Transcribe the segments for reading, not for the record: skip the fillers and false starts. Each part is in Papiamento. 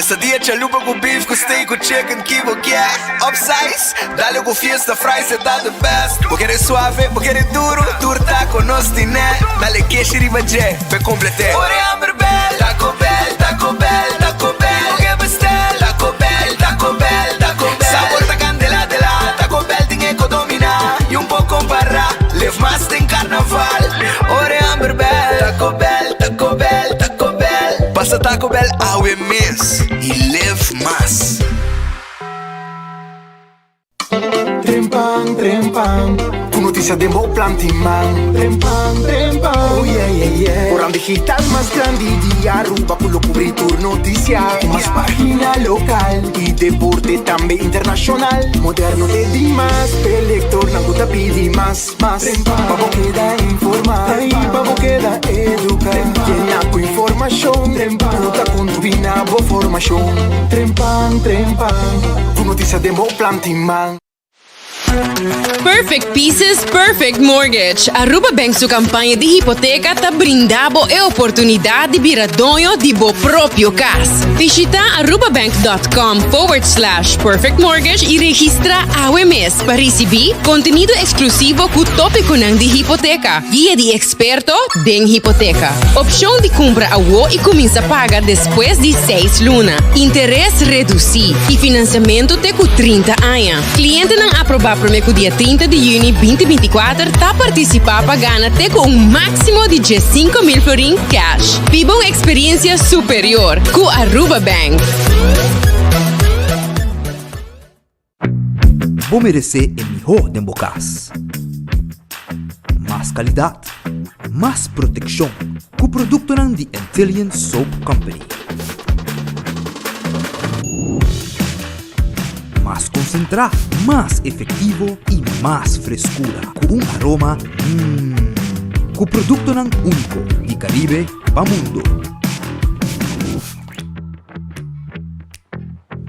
Quesadilla chalupa ku beef ku steak ku chicken ki bo kier Upsize, dale ku fiesta fries e ta the best Bo kere suave, bo kere duro, tur taco nos tine Dale keshi riba dje, p'e complete Ora e hamber bel, Taco Bell, Taco Bell, Taco Bell Bo ke bestel, Taco Bell, Taco Bell, Taco Bell Sabor ta candela de la, Taco Bell tin e ko domina Y un por compara, live mas den carnaval Ora e hamber bel, Taco Bell, Taco Bell, Taco Bell Pasa Taco Bell awe mes y live mas. Trempan, trempan, ku notisia den bo planti man. Trempan, trempan, oh yeah, yeah, yeah. Koran digital mas grandi di Aruba ku lo kubri tur notisia. Ku mas pagina lokal i deporte tambe internashonal. Moderno te dimas, p'e lektornan ku ta pidi mas, mas. Pa bo keda informá i pa bo keda eduká. Yena ku informashon ku ta kontribuí na bo formashon. Trempan, trempan, ku notisia den bo planti man. Perfect Pieces, Perfect Mortgage. Aruba Bank su campaña di hipoteca ta brinda bo e oportunidad di bira doño di bo propio cas. Bishita arubabank.com forward slash perfect mortgage y registra awe mes pa ricibi contenido exclusivo cu topiconan di hipoteca, guia di experto den hipoteca, opcion di cumpra awo y cuminsa paga despues di seis luna, interes reduci y financiamento te cu 30 aña. Clientenan aproba prome cu dia 30 di juni 2024 ta participa pa gana te cu un maximo di 15,000 florin cash. Biba un experiencia superior cu Aruba Bank. Bo meresé e mihó den bo kas. Mas kalidat, mas protekshon ku produktonan di Antillian Soap Company. Mas konsentrá, mas efektivo i mas freskura ku un aroma mmm. Ku produktonan úniko di Karibe pa mundo.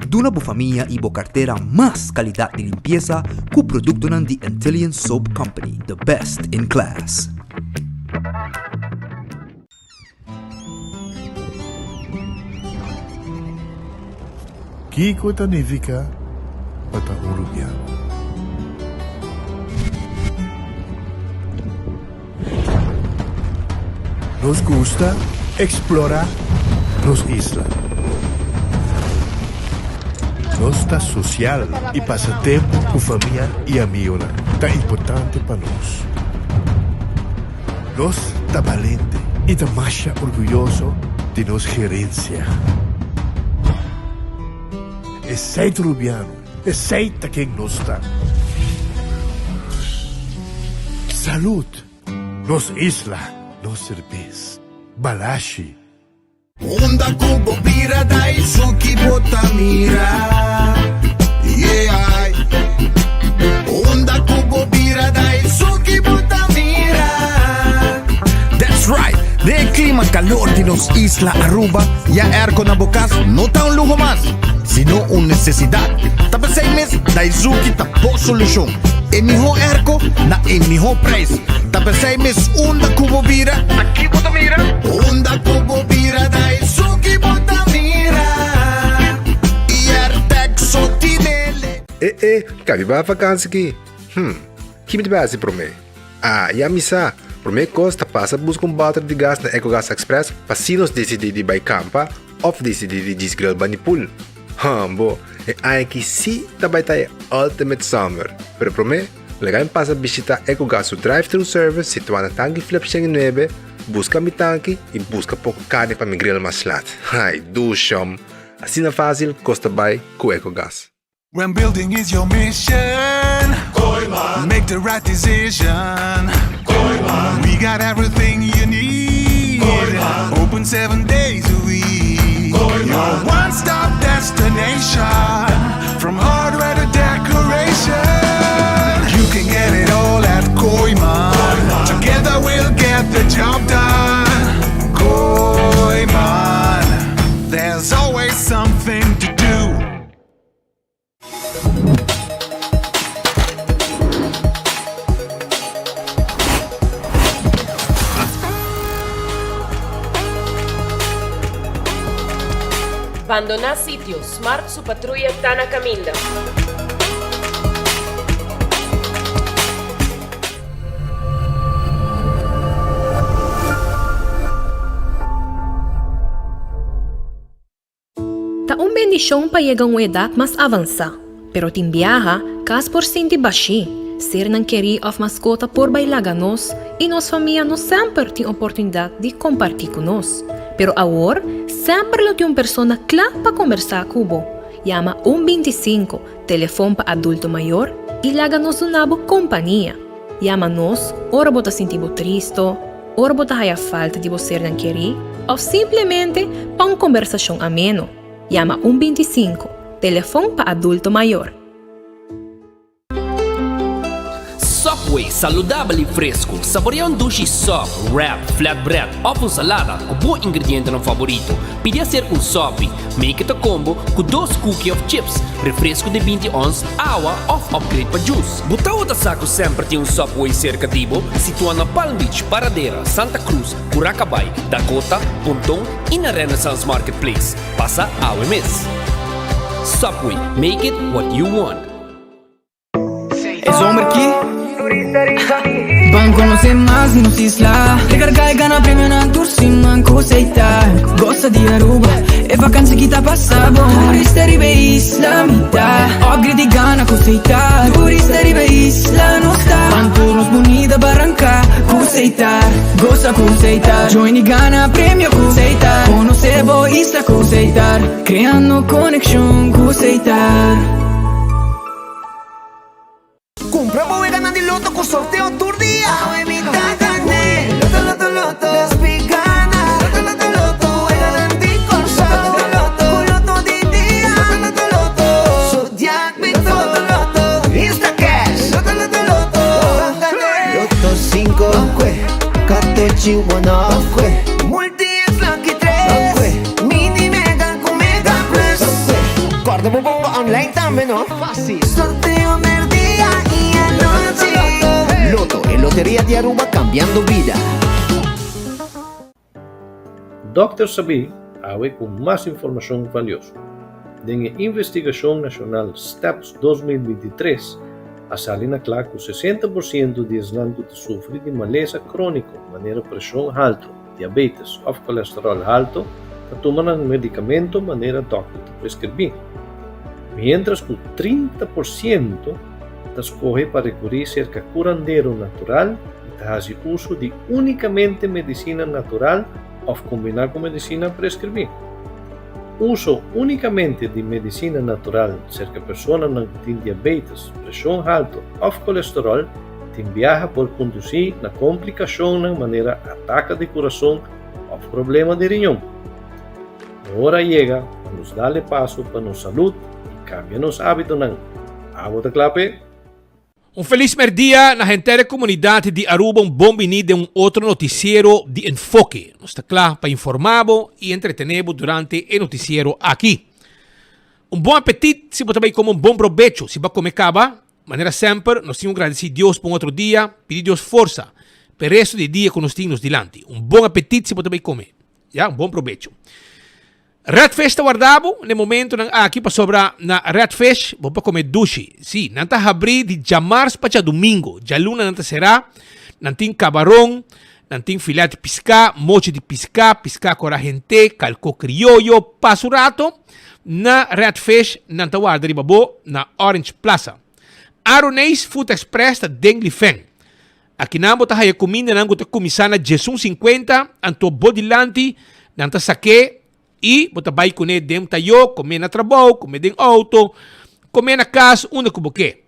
Duna bo famia i bo kartera mas kalidat di limpiesa ku produktonan di Antillian Soap Company, the best in class. Kiko ta nifiká pa ta un rubiano? Nos gusta eksplorá nos isla. Nos ta sosial i pasa tempu ku famia i amigonan ta importante pa nos. Nos ta balente i ta masha orguyoso di nos gerensia. Esei ta Rubiano, esei ta ken nos ta. Salud! Nos isla, nos serbes. Balashi. Unda ku bo bira Daisuki bo ta mira Yeah Unda ku bo bira Daisuki bo ta mira That's right! Den e klima kalor di nos isla Aruba, ya airco na bo kas no ta un luho mas, sino un nesesidat. Ta p'esei mes Daizuki ta bo solushon. E mihó airco na e mihó prijs. Ta p'esei mes unda ku bo bira, Aki bo ta mira. Unda ku bo bira Daizuki bo ta mira. Airtec so tinele. E e, kabi bai vakansi ki? Hm, ki mi ta bai hasi promé? Ah, ya mi sa! Promé kos ta pasa buska un bòter di gas na Ecogas Express pa si nos disidí di bai kampa òf disidí di djis grill bani pool. Hambo, e aña aki sí ta bai ta e ultimate summer! Pero promé, laga mi pasa bishitá Ecogas su drive-thru service situá na Tanki Flip 109, buska mi tanki i buska poko karni pa mi grill mas lat. Ai, dushom! Asina fásil kos ta bai ku Ecogas. When building is your mission Kooiman Make the right decision Kooiman We got everything you need Kooiman Open seven days a week Kooiman Your one-stop destination From hardware to decoration You can get it all at Kooiman Together we'll get the job done Kooiman There's always something to do Bandoná sitio, Smart su patruya ta na kaminda. Ta un bendishon pa yega un edat mas avansá, pero tin biaha kas por sinti bashí, sernan kerí òf maskota por bai laga nos i nos famia no semper tin oportunidat di kompartí ku nos. Pero awor semper lo tin un persona kla pa kombersá ku bo. Yama un 25, telefon pa adulto mayor, i laga nos duna bo kompania. Yama nos ora bo ta sinti bo tristo, ora bo ta haya falta di bo sernan kerí òf simplemente pa un kombersashon ameno. Yama un 25, telefon pa adulto mayor. Subway, saludabel i fresku. Saborea un dushi sub, wrap, flatbread òf un salada ku bo ingredientenan faborito. Pidi aser un sopi. Make it a combo ku dos cookie òf chips, refresku di 20 ons, awa òf upgrade pa juice. Bo tawata sa ku semper tin un Subway serka di bo? Situá na Palm Beach, Paradera, Santa Cruz, Curacabai, Dakota, Ponton i na Renaissance Marketplace. Pasa awe mes! Subway, make it what you want! E zomer ki Ban conoce mas di nos isla Recarga y gana premionan tur siman cu Seita Goza di Aruba, e vakantie ki ta pasa bon Turista riba e isla mi ta Upgrade y gana cu Seita Turista riba e isla nos ta Ban tur nos bunita baranca cu Seita Goza cu Seita Join y gana premio cu Seita Conoce bo isla cu Seita Creando conexion cu Seita. Cumpra bo weganan di loto cu sorteo tur dia. Awe mi ta gane. Loto, loto, loto. Despi gana. Loto, loto, loto. Weganan di Corsou. Loto, loto, Cu loto di dia. Loto, loto, loto. Zodiac mi loto, loto, loto. Instacash. Loto, loto, loto. Loto 5. Katochi one off. Multi X lucky 3. Mini mega cu mega plus. Corda bo bomba online tambe no. Fácil. Sorteo merdia y anochi. Lotto, e loteria di Aruba cambiando bida. Dòkter Sabí awe ku mas informashon valioso. Den e investigashon nashonal Steps 2023 a sali na kla ku 60 por siento di esnan ku ta sufri di malesa króniko manera preshon haltu, diabetes òf kolesteròl haltu ta tuma nan medikamento manera dòkter ta preskribí, miéntras ku 30 por siento ta skohe pa rekurí serka kurandero natural i ta hasi uso di únikamente medisina natural òf kombiná ku medisina preskribí. Uso únikamente di medisina natural serka personanan ku tin diabetes, preshon haltu òf kolesteròl Tin biaha por kondusí na komplikashonnan manera ataka di kurason òf problema di riñon. E ora a yega pa nos dal e paso pa nos salud i kambia nos hábitonan. Abo ta kla p'e? Un felis merdia na henter e comunidad di Aruba un bon bini den un otro noticiero di Enfoke. Nos ta cla pa informa bo y entretene bo durante e noticiero aki. Un bon apetit si bo ta bay come un bon probecho si bo a come caba. Manera semper, nos tin ku gradisí Dios pa un otro dia, pidi Dios forsa pa e resto di e dia ku nos tin nos dilanti. Un bon apetit si bo ta bai kome. Ya, un bon probecho. Red Fish ta warda bo na e momentonan aki pasobra na Red Fish bo por kome dushi. Sí, nan ta habrí di djamars pa djadumingu. Djaluna nan ta será. Nan tin kabaron, nan tin filet di piská, mochi di piská, piská kora hente, kalkó krioyo. Pasa un rato. Na Red Fish nan ta warda riba bo na Orange Plaza. Aroneis Food Express ta den Lifen. Akinan bo ta haya kumindanan ku ta kuminsá na djesun sinkuenta, anto bo dilanti nan ta sak'é i bo ta bai kuné den tayó, komé na trabou, komé den outo, komé na kas, unda ku bo ke.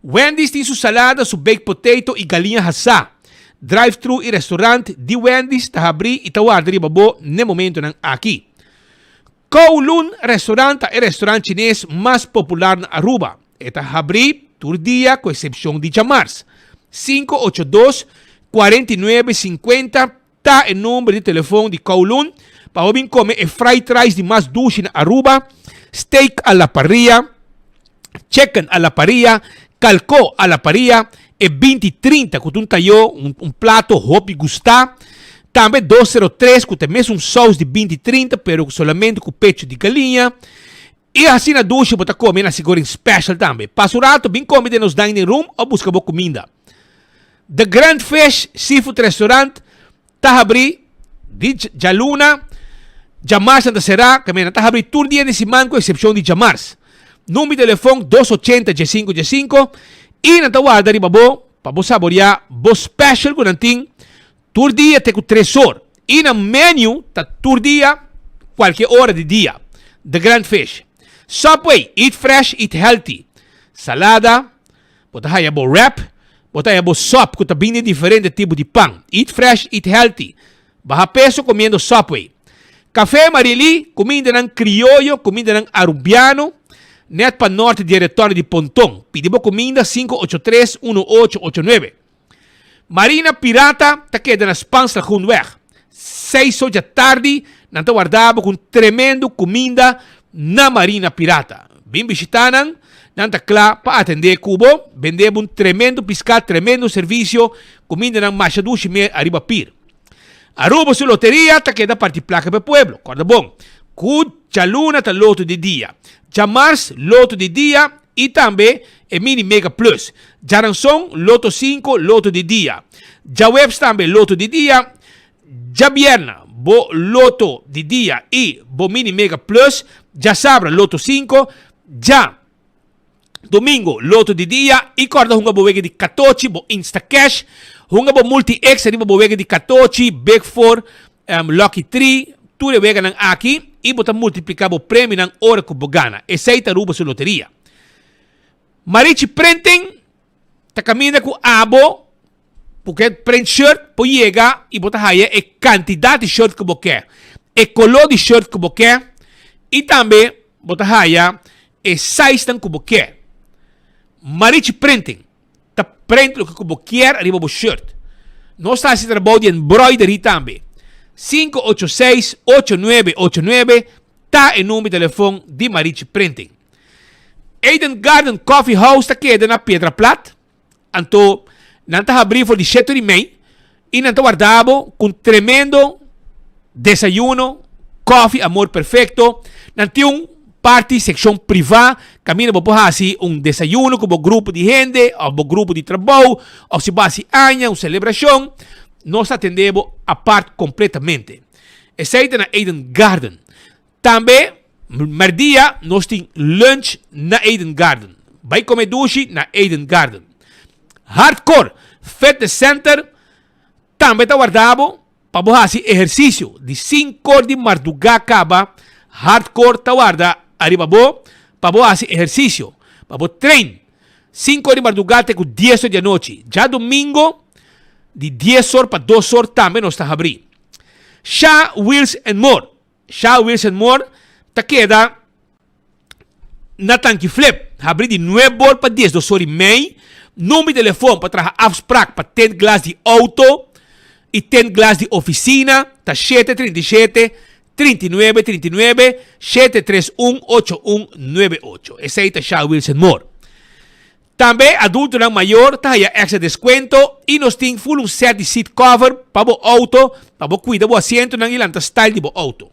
Wendy's tin su salada, su baked potato i galiña hasá. Drive-thru i restaurant di Wendy's ta habrí i ta warda riba bo n'e momentonan aki. Kowloon Restaurant ta e restaurant chines mas popular na Aruba. E ta habrí tur dia ku eksepshon di djamars. 582 49 50 ta e number di telefon di Kowloon pa bo bin kome e fried rice di mas dushi na Aruba, steak a la parrilla, chicken a la parrilla, kalko a la parrilla, e 20 30 ku ta un tayó, un plato hopi gustá. Tambe 203 ku ta mesun sous di 20 30 pero solamente ku pechu di galiña. I asina dushi bo ta kome nasi goreng special tambe. Pasa un rato bin kome den nos dining room of buska bo kuminda. The Grand Fish Seafood Restaurant ta habri di djaluna, djamars nan ta será, kaminda nan ta habri tur dia di siman ku eksepshon di djamars. Number di telefon 280 15 15 i nan ta warda riba bo pa bo saboreá bo special ku nan tin Tur dia te ku tres or. I nan menu ta tur dia, kualke ora di dia. The Grand Fish. Subway, eat fresh, eat healthy. Salada, bo ta haya bo wrap, bo ta haya bo sop ku ta bini den diferente tipo di pan. Eat fresh, eat healthy. Baha peso komiendo Subway. Café Marily, kumindanan krioyo, kumindanan arubiano, net pa norte di e retorno di Ponton. Pidi bo kuminda 583 1889. Marina Pirata ta keda na Spaans Lagoenweg. Seis or djatardi nan ta warda bo ku un tremendo kuminda na Marina Pirata. Bin bishita nan, nan ta kla pa atendé ku bo, bende bo un tremendo piská, tremendo servisio, kumindanan masha dushi me ariba pir. Aruba su loteria ta keda parti plaka pa e pueblo. Kòrda bon, ku djaluna ta loto di dia, djamars loto di dia, I tambe e Mini Mega Plus. Djaranson, Loto 5, Loto di dia. Djaweps tambe Loto di dia. Djabierna, bo Loto di dia i bo Mini Mega Plus. Djasabra, Loto 5. Dja Domingo, Loto di dia. I kòrda hunga bo wega di katochi, bo Instacash. Hunga bo Multi X riba bo wega di katochi, Big Four, Lucky 3, tur e weganan aki i bo ta multipliká bo premionan ora ku bo gana. Esei ta Aruba su loteria. Marichi Printing ta kaminda ku abo bo ke print shirt por yega i bo ta haya e kantidat di shirt ku bo ke, e koló di shirt ku bo ke i tambe bo ta haya e sizenan ku bo ke. Marichi Printing. Ta print loke ku bo kier riba bo shirt. Nos ta hasi trabou di embroidery tambe. 586-8989 ta e number di telefon di Marichi Printing. Eden Garden Coffee House ta keda na Piedra Plat. Anto nan ta habri for di shete ora i mei i nan ta warda bo ku un tremendo Desayuno, Koffie Amor Perfecto, Nan tin un parti sekshon privá kaminda bo por hasi un desayuno ku bo grupo di hende òf bo grupo di trabou òf si bo hasi aña, un selebrashon, nos ta atendé bo apart kompletamente. Esei ta na Eden Garden. Tambe mèrdia nos tin lunch na Eden Garden. Bai kome dushi na Eden Garden. Hardcore Fitness Center tambe ta warda bo. Pa bo hasi ehersisio di sinkor di mardugá kaba, hardcore ta warda ariba bo pa bo hasi ehersisio, pa bo train sinkor di mardugá te ku dies or di anochi. Djadumingo di dies or pa dos or tambe nos ta habrí. Sha Wheels and More. Sha Wheels and More ta keda na Tanki Flip, habri di nuebe or pa diesdos or i mei. Number di telefon pa traha afsprak pa tint glas di auto i tint glas di ofisina ta shete 37 39 39 731 8198. Esei ta Sha Wheels and More. Tambe adultonan mayor ta haya extra descuento y nos tin full un set di seat cover pa bo auto pa bo cuida bo asientonan y lanta style di bo auto.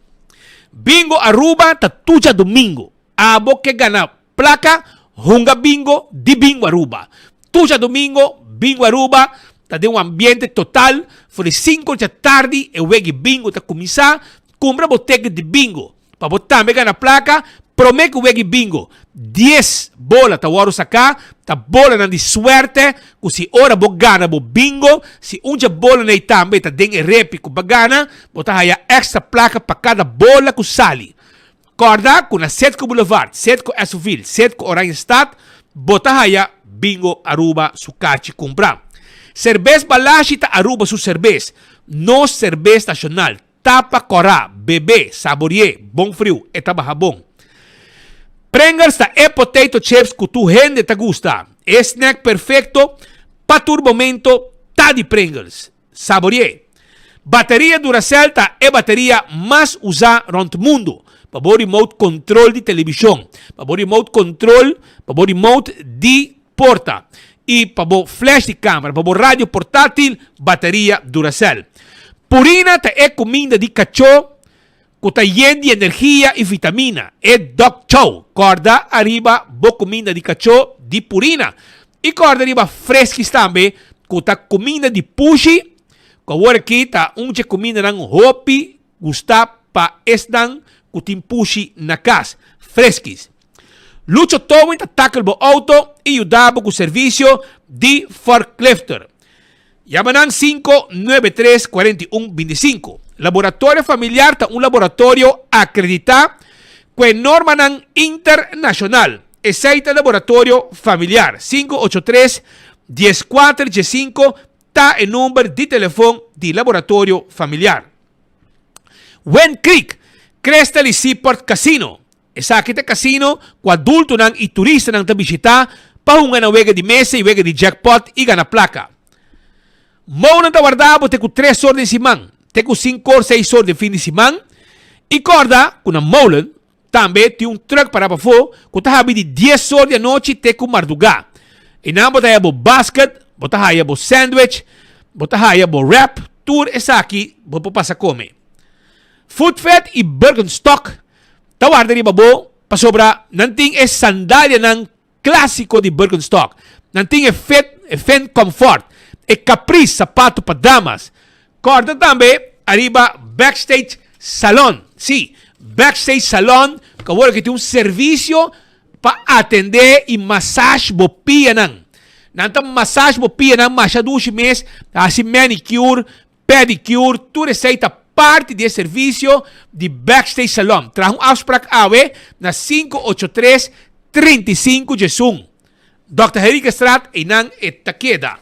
Bingo Aruba ta tur djadomingo. Abo ke gana placa hunga bingo di Bingo Aruba. Tur djadomingo Bingo Aruba ta den un ambiente total for di cinco dja tardi e wegi bingo ta cuminsa. Cumpra bo ticket di bingo. Pa bo tambe gana plaka, prome ku wegi bingo, dies bola ta wòrdu saká, ta bolanan di suerte ku si ora bo gana bo bingo, si un dje bolanan ei tambe ta den e repi ku bo a gana, bo ta haya èkstra plaka pa kada bola ku sali. Kòrda ku na Setco Boulevard, Setco Esoville, Setco Oranjestad, bo ta haya Bingo Aruba su karchi kumpra. Serbes Balashi ta Aruba su serbes, nos serbes nashonal. Tapa kòrá, bebé, saborié, bon friu, e ta baha bon. Pringles ta e potato chips ku tur hende ta gusta. E snack perfekto pa tur momento ta di Pringles. Saborié. Bateria Duracell ta e bateria mas usá rònt mundu pa bo remote control di telebishon, pa bo remote control, pa bo remote di porta i pa bo flash di camera, pa bo radio portátil, bateria Duracell. Purina ta e kuminda di kachó ku ta yen di energia i vitamina, e dog chow. Kòrda ariba bo kuminda di kachó di Purina. I kòrda riba Friskies tambe ku ta kuminda di pushi, ku awor aki ta un dje kumindanan hopi gustá pa esnan ku tin pushi na kas. Friskies. Lucho Towing ta tackle bo auto i yuda bo ku servisio di forklifter. Yama nan 593 41 25. Laboratorio Familiar ta un laboratorio akreditá ku e normanan internashonal. Esei ta Laboratorio Familiar. 583 14 15 ta e number di telefon di Laboratorio Familiar. Wind Creek, Crystal i Seaport Casino. Esaki ta casino cu adultonan y turistanan ta bishita pa hunga na wega di mesa y wega di jackpot y gana placa. Mounan ta warda bo te cu tres or den siman, te cu cinco or seis or den fin di siman y corda cu na Molen tambe tin un truck para pafo cu ta habi di dies or di anochi te cu marduga. Eynan bo ta haya bo basket, bo ta haya bo sandwich, bo ta haya bo wrap, tur esaki bo por pasa come. Foodfed y Birkenstock ta warda riba bo pasobra nan tin e sandalianan clásico di Birkenstock, nan tin e fit, e Finn Comfort, e Caprice sapato pa damas. Corda tambe ariba Backstage Salon, sí, Backstage Salon cu awor aki tin un servicio pa atende y massage bo pianan. Nan ta massage bo pianan masha dushi mes, ta haci manicure, Pedicure, tur esei ta parti di e servisio di Backstage Salon. Traha un afsprak awe na 583 35 diesun. Dòkter Henriquestraat, einan e ta keda.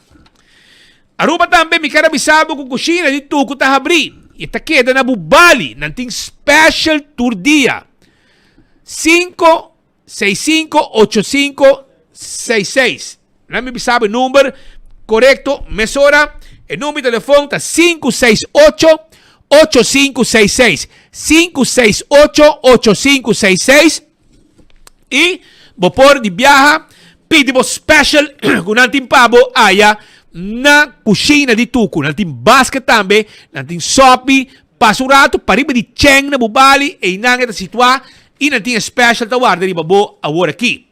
Aruba tambe mi ker a bisa bo ku kushina di Tuku ta habrí i e ta keda na Bubali. Nan tin special tur dia. 5 658566. Nan mi bisa bo e number korekto mesora. E number di telefon ta 568 8566. 568 8566. I bo por di biaha pidi bo special ku nan tin pa bo aya na kushina di Tuku. Nan tin basket tambe, nan tin sopi. Pasa un rato pariba di Cheng na Bubali, einan e ta situá i nan tin e special ta warda riba bo awor aki.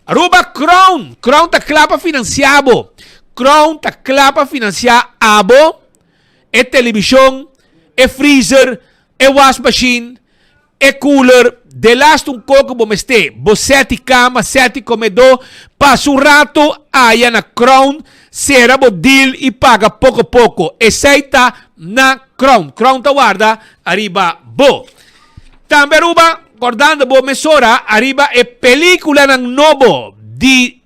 Aruba Crown! Crown ta kla pa finansiá bo. Crown ta kla pa finansiá abo, e telebishon, e freezer, e wasmachine, E cooler, delaste un coco bo mester, bo seti cama, seti comedor, pasa un rato aya na Crown, cera bo deal y paga poco poco. Esey ta na Crown. Crown ta warda ariba bo. Tambe Aruba, cordando bo mesora ariba e peliculanan nobo di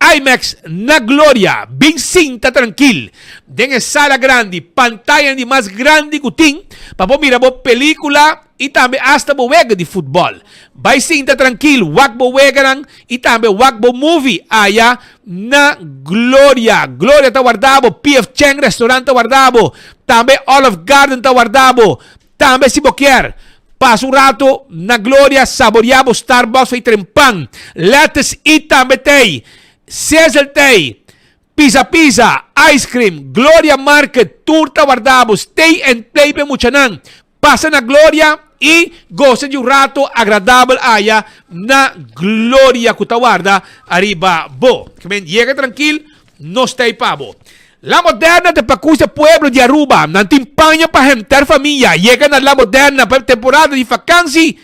IMAX na Gloria, bin sinta trankil den e sala grandi, pantayanan di mas grandi ku tin pa bo mira bo pelikula i tambe asta bo wega di futbòl. Bai sinta trankil, wak bo weganan i tambe wak bo movie aya na Gloria. Gloria ta warda bo, PF Chang Restaurant ta warda bo, tambe Olive Garden ta warda bo. Tambe si bo kier pasa un rato na Gloria saborea bo Starbucks fei tren pan, lettuce i tambe tei, sizzle tei, pizza pizza, ice cream, Gloria Market tur ta warda bo, stay and play p'e muchanan. Pasa na Gloria i gosa di un rato agradabel aya na Gloria ku ta warda ariba bo. Kimen yega trankil, nos ta ei pa bo. La Moderna ta pakus e pueblo di Aruba. Nan tin paña pa henter famia. Yega na La Moderna pa e temporada di fakansi.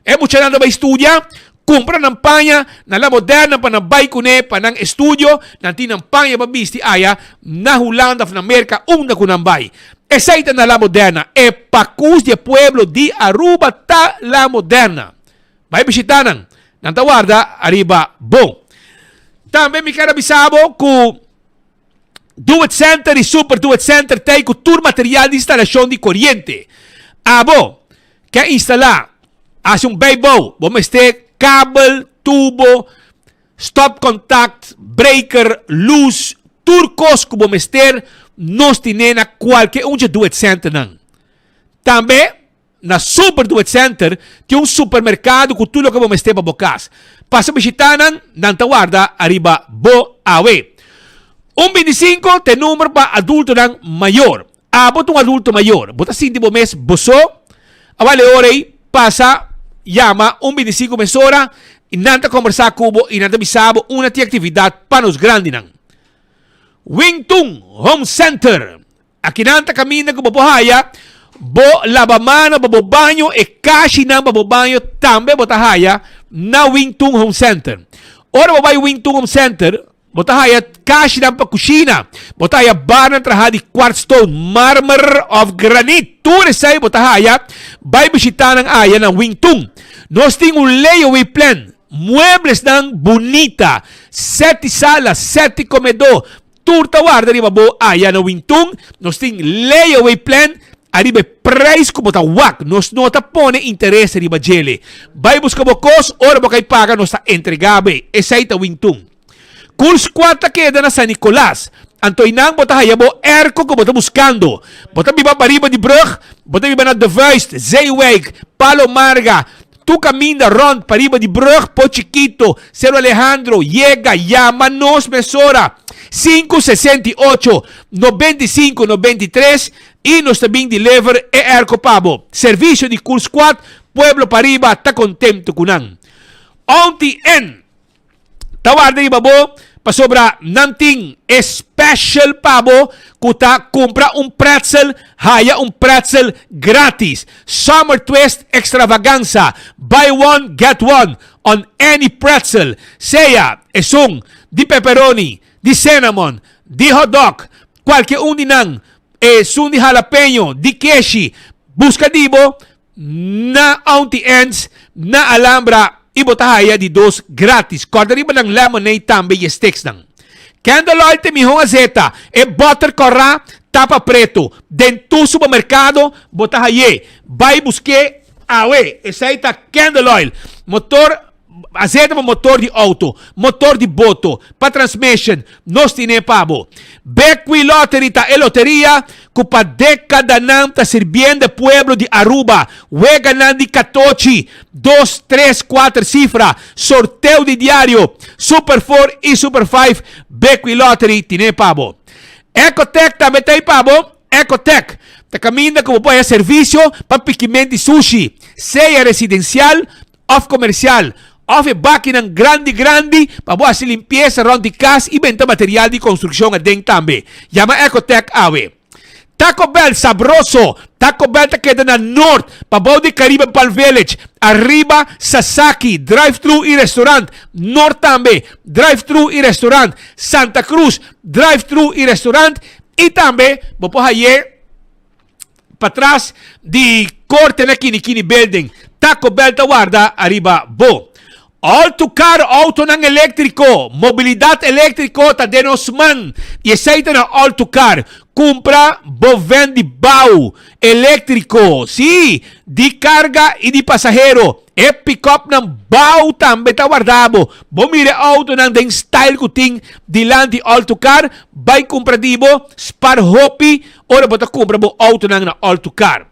E muchanan ta bai studia, kumpra nan paña na La Moderna pa nan bai kuné pa nan estudio. Nan tin nan paña pa bisti aya na Hulanda of na Merka unda ku nan bai. Esei ta na La Moderna. E pakus di e pueblo di Aruba ta La Moderna. Bai bishita nan. Nan ta warda ariba bo. Tambe mi ker a bisa bo ku. Do It Center y Super Do It Center ta cu tur material di instalacion di coriente. Abo ke instala, haci un bijbouw, bo mester kabel, tubo, stopcontact, breaker, luz, tur cos cu bo mester, nos tine na cualke un dje Do It Centernan. Tambe. Na Super Do It Center tin un supermerkado ku tur loke bo mester pa bo kas. Pasa bishitá nan, nan ta warda ariba bo awe. Un 25 ta e number pa adultonan mayor. Abo ta un adulto mayor, bo ta sinti bo mes bo so? Awal e ora ei pasa yama un 25 mesora i nan ta kombersá ku bo i nan ta bisa bo una tin aktividat pa nos grandinan. Wingtun Home Center, Akinan ta kaminda ku bo por haya bo labamano pa bo baño, e kashinan pa bo baño tambe bo ta haya na Wingtun Home Center. Ora bo bai Wingtun Home Center, Bo ta haya kashinan pa kushina. Bo ta haya barnan traha di kwartstone, marmer of granit. Tur esei bo ta haya. Bai bishita nan aya na Wing Tun. Nos tin un layaway plan. Mueblesnan bunita. Seti sala, seti komedó. Tur ta warda riba bo aya na Wing Tun. Nos tin layaway plan ariba e prijs ku bo ta wak. Nos no ta pone interes riba djele. Bai buska bo kos, ora bo kai paga nos ta entrega bo e. Esei ta Wing Tun. Cool Squad ta keda na San Nicolas. Anto einan bo ta haya bo airco ku bo ta buskando. Bo ta biba pariba di brug, bo ta biba na De Vuist, Zeewijk, Palo Marga, tur kaminda rond pariba di brug, Po Chikito, Cerro Alejandro, yega, yama nos mesora 568 95 93 i nos ta bin deliver e airco pa bo. Servisio di Cool Squad, pueblo pariba ta kontento ku nan. Onti en. Ta warda riba bo pasobra nan tin e special pa bo ku ta kumpra un pretzel haya un pretzel gratis. Summer Twist Extravaganza, buy one get one on any pretzel, sea esun di pepperoni, di cinnamon, di hotdog, kualke un di nan, esun di jalapeño, di keshi, buska di bo. Na Auntie Anne's na Alhambra y bo ta haya di dos gratis. Corda riba nan lemonade tambe y e sticks nan. Candle oil ta e miho azeta. E boter corra tapa preto. Den tur supermercado bo ta haye. Bay buske awe. Esey ta candle oil. Motor Azeta pa motor di auto, motor di boto, pa transmission, nos tine pa bo. Bequi Lottery ta e loteria cu pa decadanan ta sirbiendo e pueblo di Aruba. Weganan di catochi, dos, tres, cuater cifra, sorteo di diario, Super Four y Super Five, Bequi Lottery tine pa bo. Ecotec tambe ta ey pa bo. Ecotec ta caminda cu bo por haya servicio pa pikiment di sushi, sea residencial òf komersial, òf e bakinan grandi grandi pa bo hasi limpiesa rònt di kas i benta material di konstrukshon aden tambe. Yama Ecotec awe. Taco Bell sabroso! Taco Bell ta keda na Noord, pabou di Caribbean Palm Village, ariba Sasaki, drive-thru i restaurant, Noord tambe, drive-thru i restaurant, Santa Cruz, drive-thru i restaurant, i tambe bo por haye. Patras di korte na Kini Kini Building, Taco Bell ta warda ariba bo. All to Car Autonan eléktriko, mobilidat eléktriko ta den nos man i esei ta na All to Car. Kumpra bo vèn di bou eléktriko, sí, di karga i di pasahero. E pick-upnan bou tambe ta warda bo. Bo mira e autonan den style ku tin dilanti All to Car, bai kumpra di bo, spar hopi Ora bo ta kumpra bo outonan na All To Car.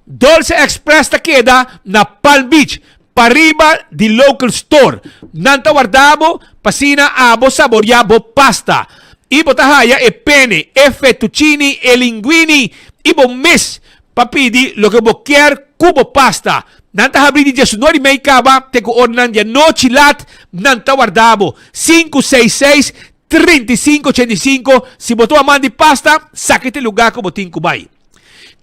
Dolce Express ta keda na Palm Beach, pariba di Local Store. Nan ta warda bo pa asina abo saboria bo pasta. I bo ta haya e penne, e fettuccini, e linguini i bo mes pa pidi loke bo kier ku bo pasta. Nan ta habri di diesunor i mei kaba te ku oranan di anochi lat. Nan ta warda bo. Sinku seis seis 35 85 Si bo ta un aman di pasta, saki ta e lugar ku bo tin ku bai.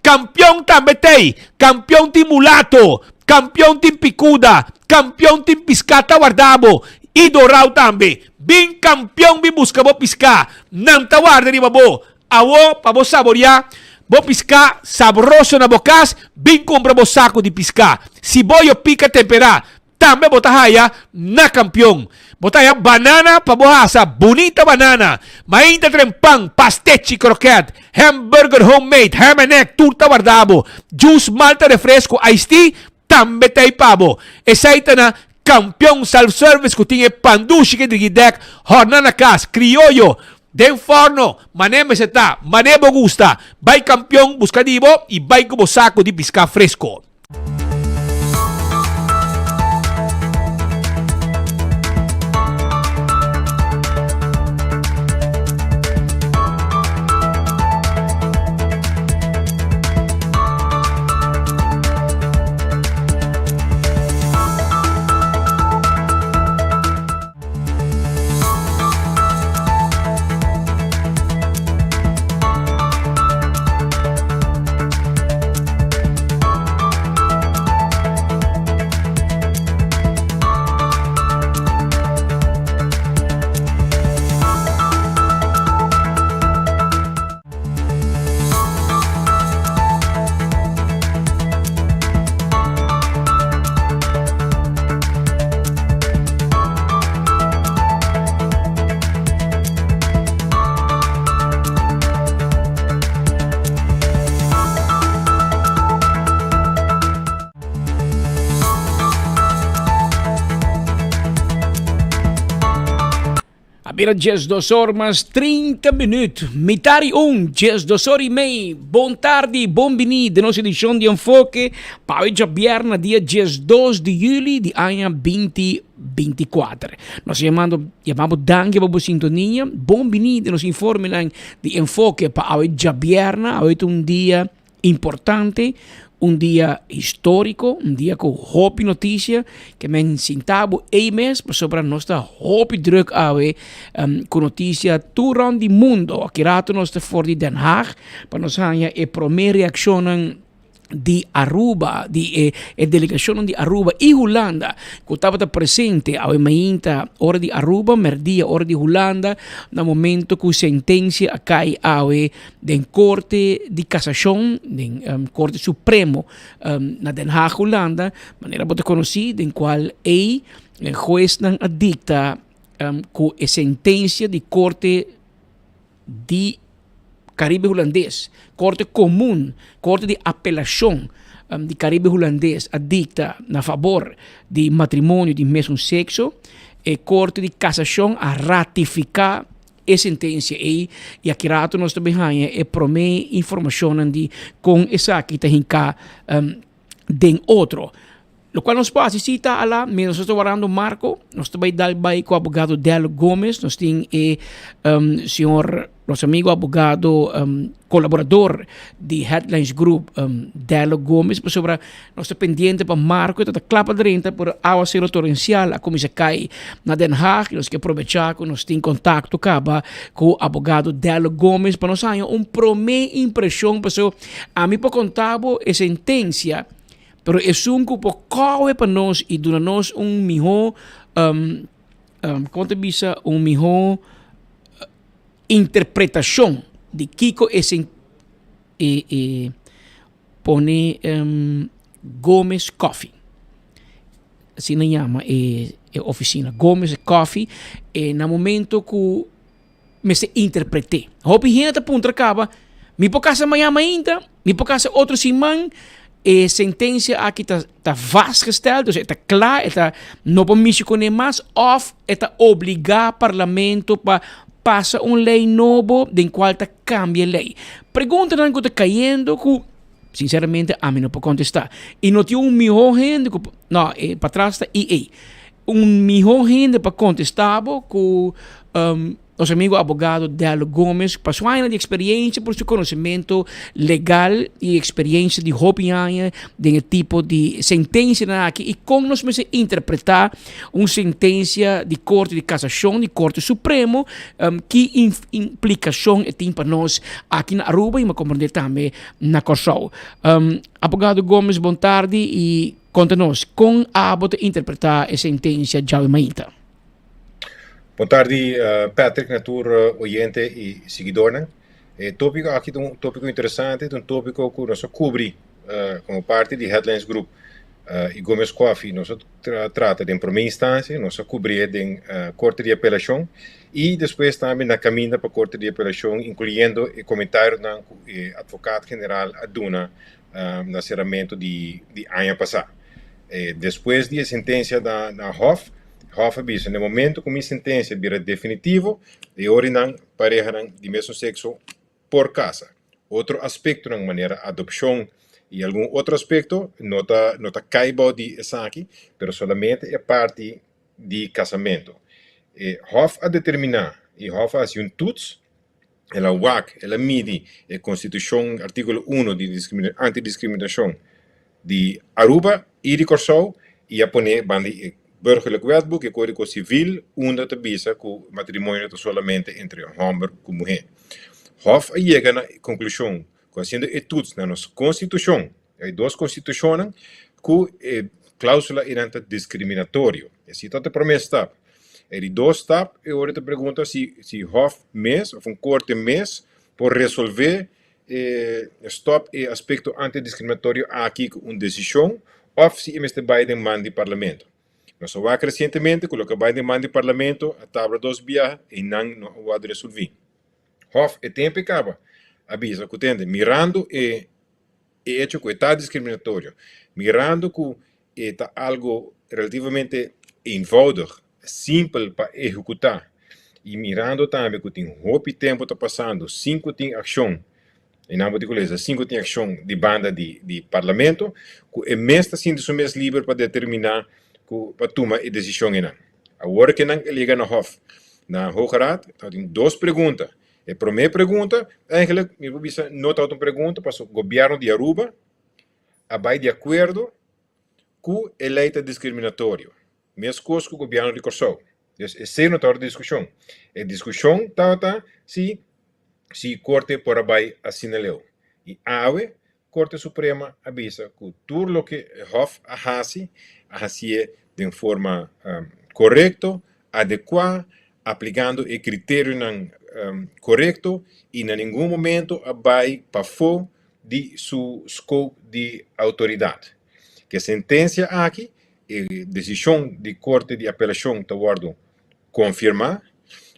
Kampion tambe t'ei, kampion tin mulato, kampion tin pikuda, kampion tin piská ta warda bo, i dorau tambe. Bin kampion bin buska bo piská, nan ta warda riba bo. Awo pa bo saboriá bo piská sabroso na bo kas, bin kumpra bo saku di piská. Siboyo pika temperá, Tambe bo ta haya na kampion. Bo ta haya banana pa bo hasa bunita banana. Mainta tren pan, pastechi, kroket, hamburger homemade, ham and egg, tur ta warda bo. Juice, malta, refresco, iced tea tambe ta ei pa bo. Esei ta na Kampion Self Service ku tin e pan dushi ke drigi dek, hòrna na kas, krioyo, den fòrno, mané mester ta, mané bo gusta. Bai Kampion buska di bo i bai ku bo saku di piská fresko. bira 12 or mas 30 minuut. Mitar y un, 12 or y mei. Bon tardi, bon bini den nos edicion di Enfoke pa awe djabièrnè dia 12 di juli di aña 2024. Nos ta yamando, yama bo danki pa bo sintonia. Bon bini den nos informenan di Enfoke pa awe djabièrnè. Awe ta un dia importante, un dia historico, un dia cu hopi noticia, ke men sinta bo ey mes, pasobra nos ta hopi druk awe cu noticia tur rond di mundo. Aki rato nos ta for di Den Haag pa nos haña e prome reaccionnan di Aruba, di e e delegacionnan di Aruba y Hulanda cu tabata presente awe mainta ora di Aruba, merdia ora di Hulanda, na momento cu sentencia a cay awe Den Korte di Kasashon, den Korte Supremo na Den Haag, Hulanda, manera bo ta konosí, den kual ei huesnan a dikta ku e sentensia di Korte di Karibe Hulandes, Korte Komun, Korte di Apelashon di Karibe Hulandes a dikta na fabor di matrimonio di mesun sekso, e Korte di Kasashon a ratifiká E sentencia ei y aki rato nos ta bin haña e prome informacionnan di con esaki ta hinca den otro. Locual nos por haci si ta ala mientras nos ta warando Marco, nos ta bay dal bay cu abogado Dello Gomez, nos tin e señor, nos amigo abogado colaborador di Headlines Group, Dello Gomez, pasobra nos ta pendiente pa Marco, e ta ta kla pa drenta, pero awacero torencial a cuminsa cay na Den Haag y nos ke probecha cu nos tin contacto caba cu abogado Dello Gomez pa nos haña un prome impresion, pasobra ami por conta bo e sentencia, pero esun cu por cowe pa nos y duna nos un miho, como ta bisa, un miho interpretacion di kico e e e pone Gomez Coffee asina yama e e oficina Gomez Coffee e na momento cu mester interprete hopi hende ta puntra caba mi por casa mañana mainta mi por casa otro siman e sentencia aki ta ta vastgesteld dus e ta cla e ta no por mishi cune mas of e ta obliga parlamento pa pasa un ley nobo den cual ta cambia e ley. Preguntanan cu ta cayendo cu sinceramente ami no por contesta y no tin un miho hende cu no e patras ta EA un miho hende pa contesta bo cu Nos amigo abogado Dello Gomez pa su añanan di experiencia, por su conocimento legal y experiencia di hopi aña den e tipo di sentencianan aki y con nos mester interpreta un sentencia di Corte di Casacion, di Corte Supremo, ki implicacion e tin pa nos aki na Aruba y mi a comprende tambe na Corsou. Abogado Gomez bon tardi y conta nos con abo ta interpreta e sentencia djawe mainta. Bon tardi Patrick na tur oyente y siguidornan. E topico aki ta un topico interesante, ta un topico cu nos a cubri como parti di Headlines Group y Gomez Coffee. Nos a trata den prome instancia, nos a cubri'e den Corte di Apelacion y despues tambe na caminda pa Corte di Apelacion incluyendo e comentarionan cu e Advocaat General a duna na ceramento di aña pasa. Despues di e sentencia na Hof, Hof a bisa na e momento cu mi sentencia bira definitivo, e ora nan parehanan di mesun sexo por casa. Otro aspectonan manera adopcion y algun otro aspecto no ta no ta cay bao di esaki, pero solamente e parti di casamento. E Hof a determina y Hof a haci un toets. El a wak, el a midi e Konstitushon, artíkulo uno di antidiskriminashon di Aruba i di Kòrsou i a pone banda di e Burgerlijk Wetboek, e Kódigo Sivil, unda ta bisa ku matrimonio ta solamente entre hòmber ku muhé. Hòf a yega na e konklushon ku hasiendo e tuts na nos Konstitushon, e dos konstitushonnan, ku e klausula einan ta diskriminatorio. Esei ta e promé stap. E di dos stap e ora ta pregunta si si hof mes of un korte mes por resolve e stop e aspekto antidiskriminatorio aki ku un desishon of si e mester bai den man di parlamento. Nos a wak resientemente ku loke a bai den man di parlamento a tabla dos biaha i nan no a wòrdu resolví. Hof e tempu e kaba a bisa ku tende mirando e E echo ku e ta diskriminatorio, mirando ku e ta algu relativamente eenvoudig, simpel pa ehekutá. I mirando tambe ku tin hopi tempu ta pasando sin ku tin akshon, i nan bo tin ku lesa, sin ku tin akshon di banda di di Parlamento, ku e mes ta sinti su mes liber pa determiná ku pa tuma e desishon einan. Awor ke nan a yega na Hof, na Hoge Raad, tabatin dos pregunta. E promé pregunta, eigenlijk mi por bisa no tabata un pregunta, pasobra gobièrnu di Aruba a bai di akuerdo ku e lei ta diskriminatorio, meskos ku gobièrnu di Kòrsou. Dus esei no tabata diskushon. E diskushon tabata si si korte por a bai asina leu. I awe Korte Suprema a bisa ku tur loke Hof a hasi, a hasié den forma korekto, adekuá, aplikando e kriterionan korekto i na ningun momento a bai pafó di su scope di outoridat. Ku e sentensia aki e desishon di Korte di Apelashon ta wòrdu konfirmá.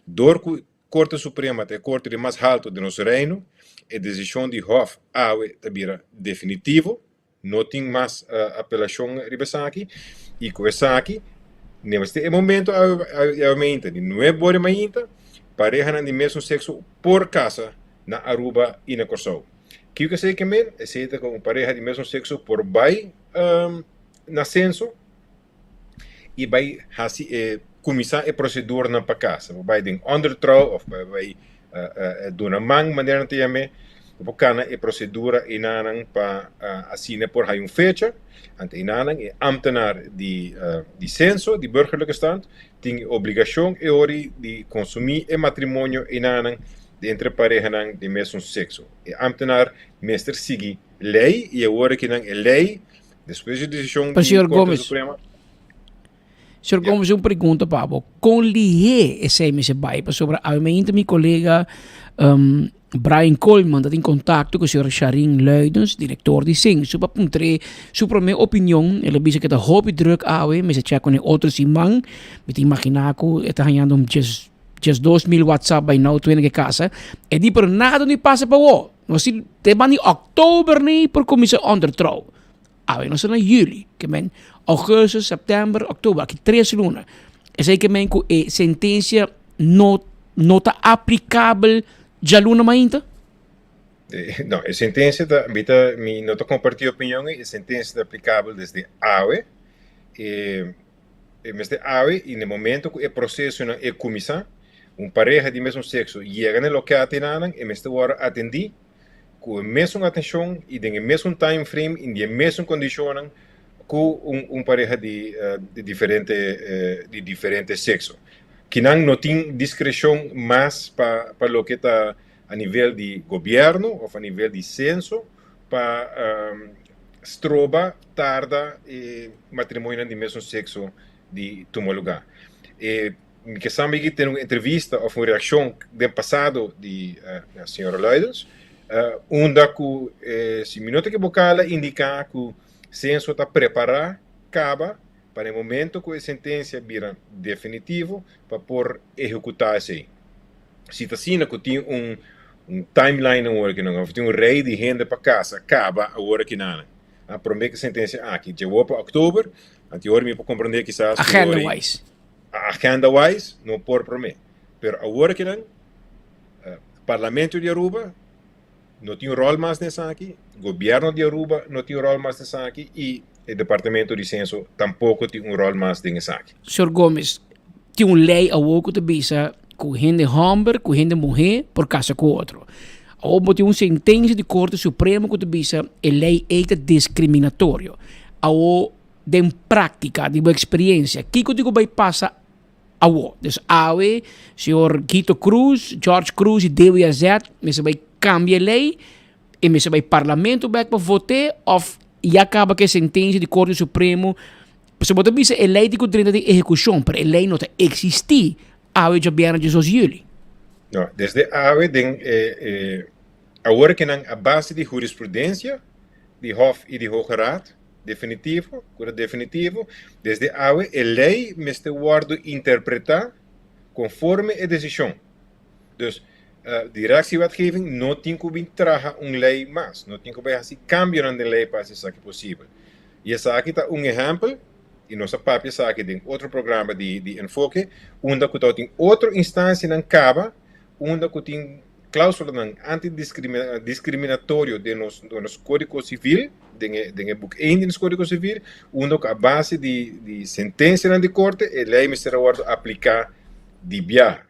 Dor ku Korte Suprema ta e korte di mas haltu den nos Reino, e desishon di Hòf awe ta bira definitivo. No tin mas apelashon riba esaki i ku esaki mester e momento awe mainta di nuebe ora di mainta parehanan di mesun sekso por kasa na Aruba i na Kòrsou. Kiko esei ke men? Esei ta ku un pareha di mesun sekso por bai na senso i bai hasi e kuminsá e proseduranan pa kasa. Bo bai den ondertrouw òf bo bai duna man manera nan ta yam'é. Bo por kana e prosedura einanan pa asina por haña un fecha. Anto einanan e ámtenar di di senso, di burgerlijke stand, tin e obligashon e ora di konsumí e matrimonio einanan di entre parehanan di mesun sekso. E ámtenar mester sigui lei i awor aki nan e lei despues di desishon Pa di señor Korte Gomes. Suprema. Señor Gomes, un pregunta pa bo. Kon lihé esei mester bai? Pasobra awe mainta mi kolega um, Brian Coleman ta tin kontakto ku señor Sharin Luidens, direktor di Censo, pa puntr'é su promé opinion. El a bisa ku e ta hopi druk awe, mester chèk kuné otro siman. Mi ta imaginá ku e ta hañando un djes 2000 WhatsApp by now twintig e kasa. E di pero nada no pasa pa wo. Nos si te ban di oktober ni por kuminsá ondertrouw. Awe nos ta na juli, ke men augustus, september, oktober, aki tres luna. Esei ke men ku e sentensia no no ta aplikabel djaluna mainta? No, e sentensia ta, mi ta, mi no ta kompartí e opinion ei, e sentensia ta aplikabel desde awe. E E mester awe i na e momento ku e prosesonan e kuminsá, un pareha di mesun sekso yega na e lokeat enanan, e mester wòrdu atendí ku e mesun atenshon i den e mesun time frame i den e mesun kondishonnan ku un un pareha di di diferente di diferente sekso. Kinan no tin diskreshon mas pa pa loke ta a nivel di gobièrnu òf a nivel di senso pa stroba tarda e matrimonionan di mesun sekso di tuma lugá. E mi ke sa mi tene un entrevista òf un reakshon den pasado di señora Luidens unda ku si mi no ta ekiboká el a indiká ku senso ta prepará kaba pa na e momento ku e sentensia bira definitivo pa por ehekutá esei. Si ta asina ku tin un un timeline awor aki nan òf tin un rei di hende pa kasa kaba awor aki nan a promé ku e sentensia aki dje wou pa òktober anto ora mi por komprondé kisas ku Agenda wise. Agenda wise no por promé pero awor aki nan Parlamento di Aruba no tin ròl mas den esaki, gobièrnu di Aruba no tin ròl mas den esaki i e departamento di senso tampoko tin un ròl mas den esaki. Señor Gomez, tin un lei awor ku ta bisa ku hende hòmber ku hende muhé por kasa ku otro. Awor bo tin un sentensia di Korte Supremo ku ta bisa e lei ei ta diskriminatorio. Awor den práktika, di bo eksperiensia, kiko tin ku bai pasa awor? Dus awe señor Guito Croes, George Croes i Dewi Azet mester bai kambia e lei e mester bai parlamento bek pa vot'é òf ya kaba ku e sentensia di Korte Supremo Pasobra bo ta bisa e lei tin ku drenta den ehekushon, pero e lei no ta eksistí awe djabièrnè diesdos juli. No, desde awe den e e awor ke nan a base di hurisprudensia di Hof i di Hoge Raad definitivo, ku ta definitivo, desde awe e lei mester wòrdu interpretá konforme e desishon. Dus, Directiewetgeving no tin ku bin traha un lei mas, no tin ku bai hasi kambionan den lei pa hasi esaki posibel. I esaki ta un ehèmpel. i nos a papia esaki den otro programa di di Enfoke, unda ku tabatin otro instansianan kaba unda ku tin klausulanan anti-diskriminatorio den nos nos Kódigo Sivil, den e den e Boek één di nos Kódigo Sivil, unda ku a base di di sentensianan di korte e lei mester a wòrdu apliká di biaha.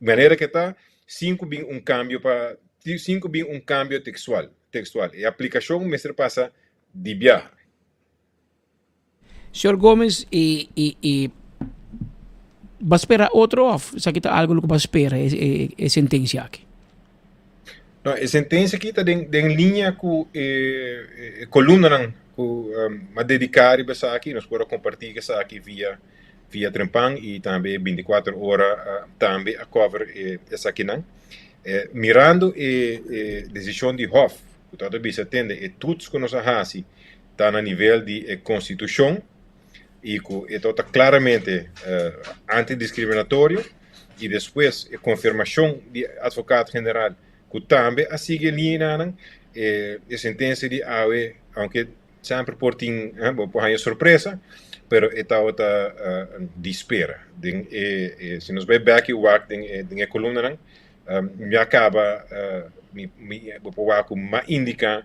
Manera ke ta, sin ku bin un kambio pa sin ku bin un kambio tekstual tekstual e aplikashon mester pasa di biaha. Señor Gomez, e e e ba spera otro of esaki ta algo loke ba spera e e e sentencia aki? No, e sentencia aki ta den den linea ku e e kolumnanan ku a dediká riba esaki, nos por a kompartí esaki via via Trempan i tambe bintikuater ora tambe a cover e esakinan. Mirando e e desishon di Hof ku ta bisa tende e toets ku nos a hasi ta na nivel di e konstitushon i ku e ta klaramente antidiskriminatorio i despues e konfirmashon di advokaat general ku tambe a sigui e liñanan, e sentensia di awe aunke semper por tin bo por haña sorpresa pero e tabata di spera. Den e si nos bai bek i wak den e kolumnanan mi a kaba mi bo por wak ku mi a indiká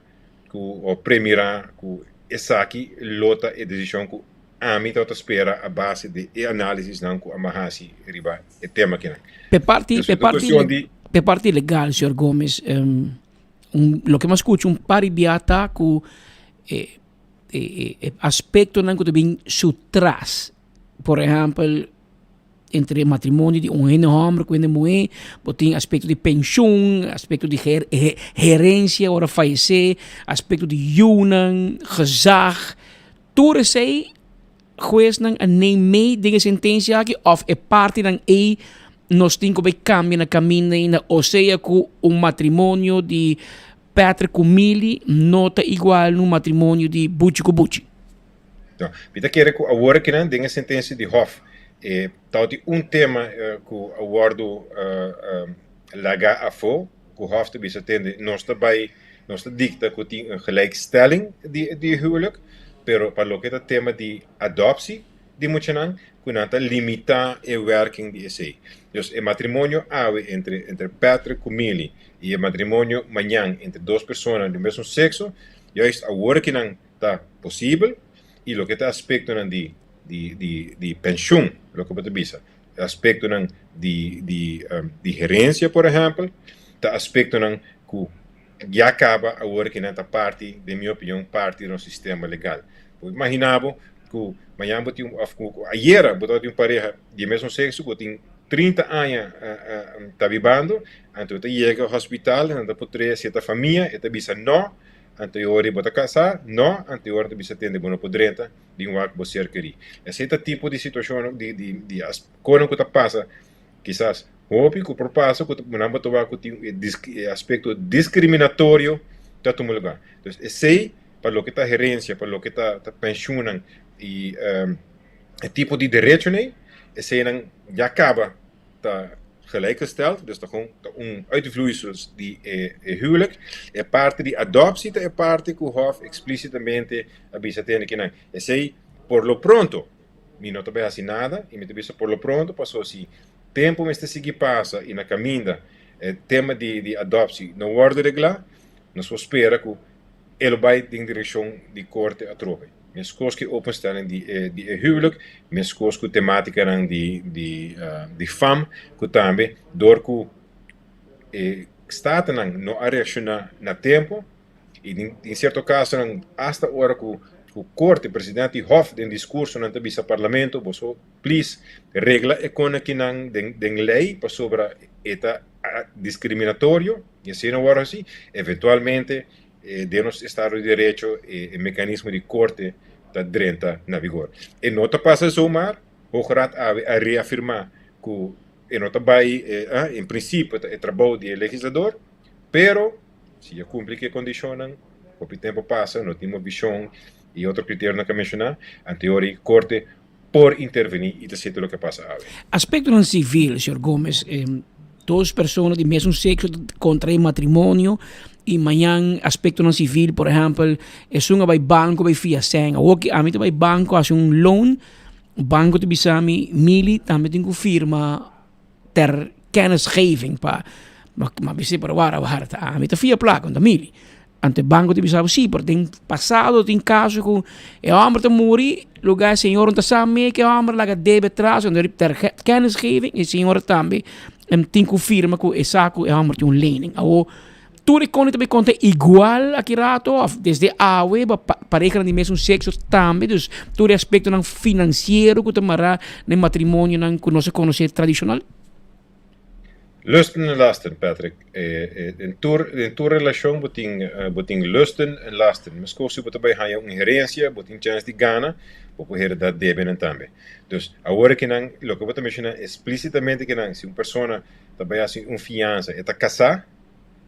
ku o premirá ku esaki lo ta e desishon ku ami tabata spera a base di e análisisnan ku a hasi riba e tema akinan. P'e parti, p'e parti, p'e parti legal, señor Gomez, un, loke mi a skucha un par di bia ta ku e e e aspektonan ku ta bin su tras. Por ehèmpel, entre matrimonio di un hende hòmber ku hende muhé, bo tin aspekto di penshun, aspekto di herensia ora fayesé, aspekto di yunan, gezag. Tur esei huesnan a neem mee den e sentensia aki òf e partinan ei nos tin ku bai kambia na kaminda ainda osea ku un matrimonio di Patrick ku Milly no ta igual na un matrimonio di Buchi ku Buchi. No, mi ta kere ku awor akinan den e sentensia di Hof e tabatin un tema ku a wòrdu lagá afó, ku Hof ta bisa tende nos ta bai, nos ta dikta ku tin un gelijkstelling di di huwelijk, pero pa loke ta tema di adoptie di muchanan ku nan ta limitá e werking di esei. Dus e matrimonio awe entre entre Patrick ku Milly i e matrimonio mañan entre dos persona di mesun sekso, juist awor akinan ta posibel y loke ta aspectonan di di di di pensioen loke bo ta bisa aspectonan di di di herencia por ehempel ta aspectonan cu ya caba awor ki nan ta parti den mi opinion parti di nos sistema legal. Bo imagina bo cu mañana bo tin un of cu ayera bo tabata tin un pareha di e mesun sexo cu tin 30 aña ta bibando anto e ta yega hospital nan ta por trece ta famia e ta bisa no Anto e ora bo ta kasá? No, anto e ora ta bisa tende bo no por drenta den wak bo ser kerí. Esei ta tipo di situashonnan, di di di konan ku ta pasa kisas hopi ku por pasa ku nan bo ta wak ku tin e e aspekto diskriminatorio ta tuma lugá. Entonces esei pa loke ta herensia, pa loke ta ta penshunnan i e tipo di derechonan ei, eseinan ya kaba ta gelijkgesteld, dus ta gewoon ta un uitvloeisel di e, e huwelijk. E parti di adoptie ta e parti ku Hof explícitamente a bisa tende kinan. Esei por lo pronto mi no ta bai hasi nada i mi ta bisa por lo pronto paso si tempu mester sigui pasa i na kaminda e tema di di adoptie no wòrdu reglá, nos por spera ku e lo bai den direkshon di korte atrobe. Meskos ku e openstelling di e di e huwelijk, meskos ku tematikanan di di di fam, ku tambe dor ku e statennan no a reakshoná na tempu i den den sierto kasonan asta ora ku ku korte, presidente di hof den diskursonan ta bisa parlamento boso plis regla e konakinan den den lei pasobra e ta diskriminatorio i asina wòrdu hasi, eventualmente Den nos estado di derecho e mekanismo di korte ta drenta na vigor. E no ta pasa zomaar, Hoge Raad awe a reafirmá ku e no ta bai, en prinsipio ta e trabou di e legislador, pero si e kumpli ku e kondishonnan, hopi tempu pasa, no tin movishon i otro kriterionan ku a menshoná, anteor e korte por intervení i ta seti loke a pasa awe. Aspektonan sivil, señor Gomez, dos persona di mesun sekso ta kontrae matrimonio. I mañan aspektonan sivil, por ehèmpel, esun a bai banko bai fia sèn. Awor ki ami ta bai banko hasi un loan, banko ta bisa mi, Mili tambe tin ku firma ter kennisgeving pa, m'a bis'é pero wara wara ta ami ta fia plaka, no ta Mili. Anto e banko ta bisa bo si, pero den pasado tin kaso ku e hòmber ta muri, lugar e señor no ta sa me ku e hòmber laga debe atras, anto ter kennisgeving e señora tambe tin ku firma ku e sa ku e hòmber tin un lening. Awor tur e koni ta bai konta igual aki rato òf desde awe bo parehanan di mesun sekso tambe, dus tur e aspektonan finansiero ku ta mará na e matrimonionan ku nos a konosé tradishonal? Lusten en lasten, Patrick. Den tur, den tur relashon bo tin, bo tin lusten en lasten. Meskos si bo ta bai haña un herensia, bo tin chèns di gana, bo por heredá debenan tambe. Dus, awor kinan, loke bo ta menshoná esplísitamente kinan, si un persona ta bai hasi un fiansa, e ta kasá,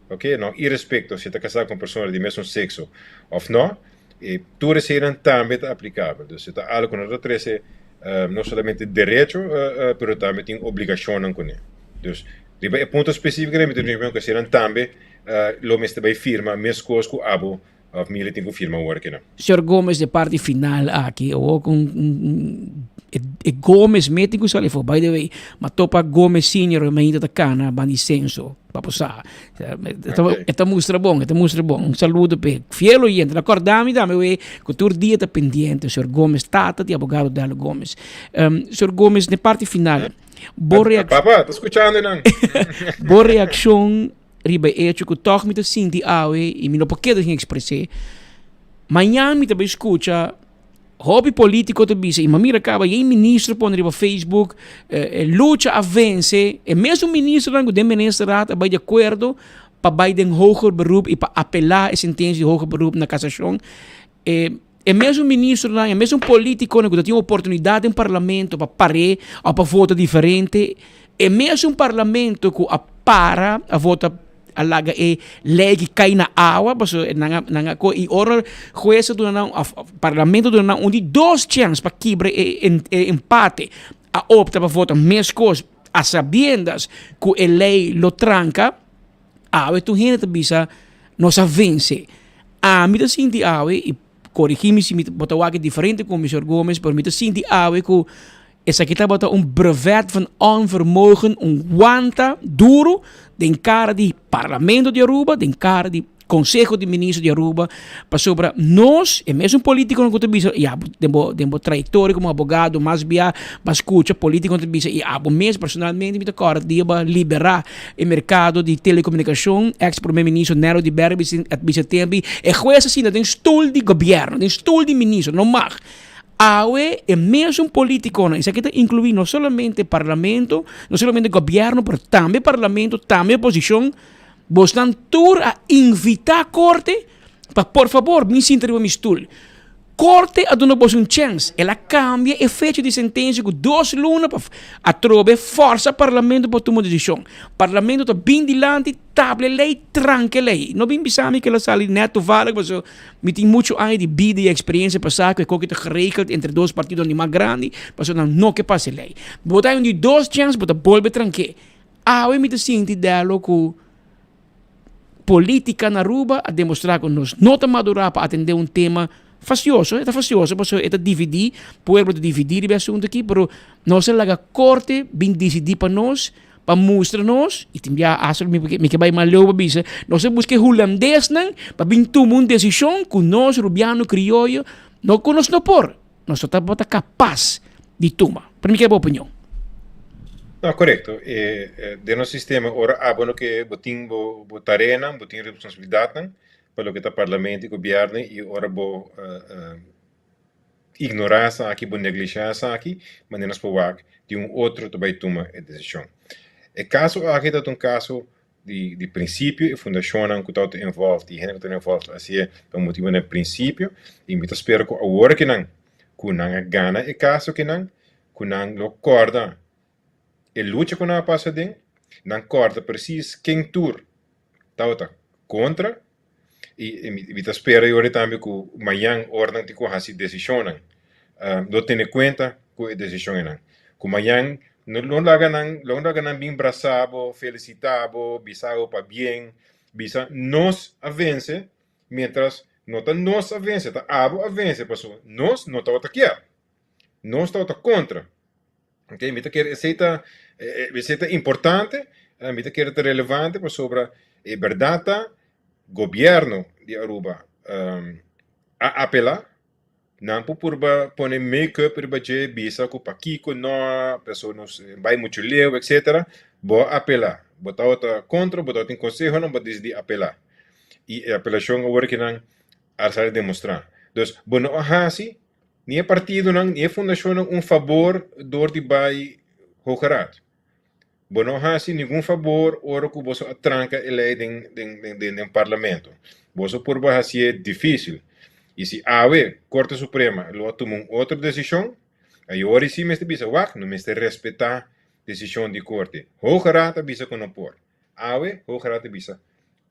oke, no irespekto si e ta kasá ku un persona di mesun sekso òf no, E tur eseinan tambe ta aplikabel. Dus e ta algu ku no ta trese no solamente derecho, pero tambe tin obligashonnan kuné. Dus riba e punto spesífiko mi ta duna ku eseinan tambe lo mester bai firma meskos ku abo òf Mili tin ku firma awor akinan. Señor Gomez de parti final aki awor ku e Gomez mes tin ku sali afó. By the way, m'a topa Gomez senior mainta ta kana banda di censo. Pa bo sa. E ta mustra bon, e ta mustra bon. Un saludo p'e fiel oyente. Ta kòrda mi tambe wei ku tur dia ta pendiente. Señor Gomez, tata di abogado Dello Gomez. Señor Gomez, n'e parti final, bo reak-. Papa, ta skuchando nan. Bo reakshon riba e echo ku tòg mi ta sinti awe i mi no por keda sin ekspres'é. Mañan mi ta bai skucha. Hopi politico ta bisa y ma mira caba y e ministro pone riba Facebook e lucha a vence e mesun ministronan cu den ministerraad a bay di acuerdo pa bay den hoger beroep y pa apela e sentencia di hoger beroep na casacion e e mesun ministronan e mesun politiconan cu ta tin oportunidad den parlamento pa pare of pa vota diferente e mesun parlamento cu a para a vota A laga e lei ki kai na awa pasobra nan a nan a kohe i ora hues a duna nan òf parlamento a duna nan un di dos chèns pa kibra e e empate a opta pa vota meskos a sabiendas ku e lei lo tranka awe tur hende ta bisa nos a vense. Ami ta sinti awe i korigí mi si mi bo ta wak diferente ku mi señor Gomez pero mi ta sinti awe ku Esaki tabata un brevet van onvermogen, un wanta duro den cara di Parlamento di Aruba, den cara di Conseho di Ministro di Aruba, pasobra nos, e mesun politiconan cu ta bisa, ya, den bo, den bo trayectoria como abogado mas bia bo a scucha politiconan ta bisa, y abo mes personalmente mi ta corda dia bo a libera e mercado di telecomunicacion, ex Prome Ministro Nero di Berg a bisa tempo, e huez a sinta den stoel di gobierno, den stoel di ministro, no mag. Awe e mesun politiconan, esaki ta inclui no solamente parlamento, no solamente gobierno, pero tambe parlamento, tambe oposicion, bosnan tur a invita corte pa por fabor bin sinta riba mi stoel. Corte a duna bos un chens, el a cambia e fecha di sentencia cu dos luna pa atrobe forsa parlamento pa tuma decision. Parlamento ta bin dilanti, tabla e ley, tranca e ley. No bin bisa mi cu el a sali net toevallig pasobra Mi tin mucho aña di bida y experiencia pa sa cu e koki ta geregeld entre dos partidonan di mas grandi, pasobra nan no ke pasa e ley. Bo ta hay un di dos chance, bo ta bolbe tranke. Awe mi ta sinti delo cu politica na Aruba a demostra cu nos no ta madura pa atende un tema fastioso, e ta fastioso pasobra e ta dividi, pueblo ta dividi riba e asunto aki, pero nos a laga corte bin dicidi pa nos. Pa mustra nos, i tin bia hasta mi mi ke bai mas leu pa bisa, nos a buska e hulandesnan pa bin tuma un desishon ku nos rubiano krioyo no ku nos no por, nos no tabata kapas di tuma. Pero mi ke bo opinion. No, korekto. E den nos sistema ora abo no ke bo tin bo bo tareanan, bo tin responsabilidatnan pa loke ta parlamento i gobièrnu i ora bo Ignorá esaki, bo neglishá esaki, manera nos por wak di un otro ta bai tuma e desishon. E kaso aki ta un kaso di di prinsipio, e fundashonnan ku tabata involved i hende ku tabata involved a hasié pa motibunan di prinsipio i mi ta spera ku awor akinan ku nan a gana e kaso akinan ku nan lo kòrda e lucha ku nan a pasa aden, nan kòrda presis ken tur tabata kontra I mi ta spera yori tambe ku mañan ora nan tin ku hasi desishonnan lo tene kuenta ku e desishonnan. Ku mañan no laga nan lo laga nan bin brasa bo, felisita bo, bisa bo pabien. Bisa nos a vense, mientras no ta nos a vense, ta abo a vense, pasobra nos no tabata kier. Nos tabata kontra. Ok, mi ta kere esei ta, esei ta importante, mi ta kere ta relevante pasobra e bèrdat ta gobièrnu di Aruba a apelá, nan por purba pone make-up riba dje, bisa ku pakiko no, pasobra nos bai muchu leu etcetera, bo a apelá, bo tabata kontra, bo tabatin konsehonan, bo a disidí apelá i e apelashon awor ki nan a sali demostrá. Dus bo no a hasi Ni e partidonan ni e fundashonnan un fabor dor di bai Hoge Raad. Bo no hasi ningun fabor ora ku boso a tranka e lei den den den parlamento. Boso purba hasié difísil. I si awe Korte Suprema lo a tuma un otro desishon, ayora i si mester bisa wak, no mester respetá desishon di Korte. Hoge Raad a bisa ku no por. Awe, Hoge Raad a bisa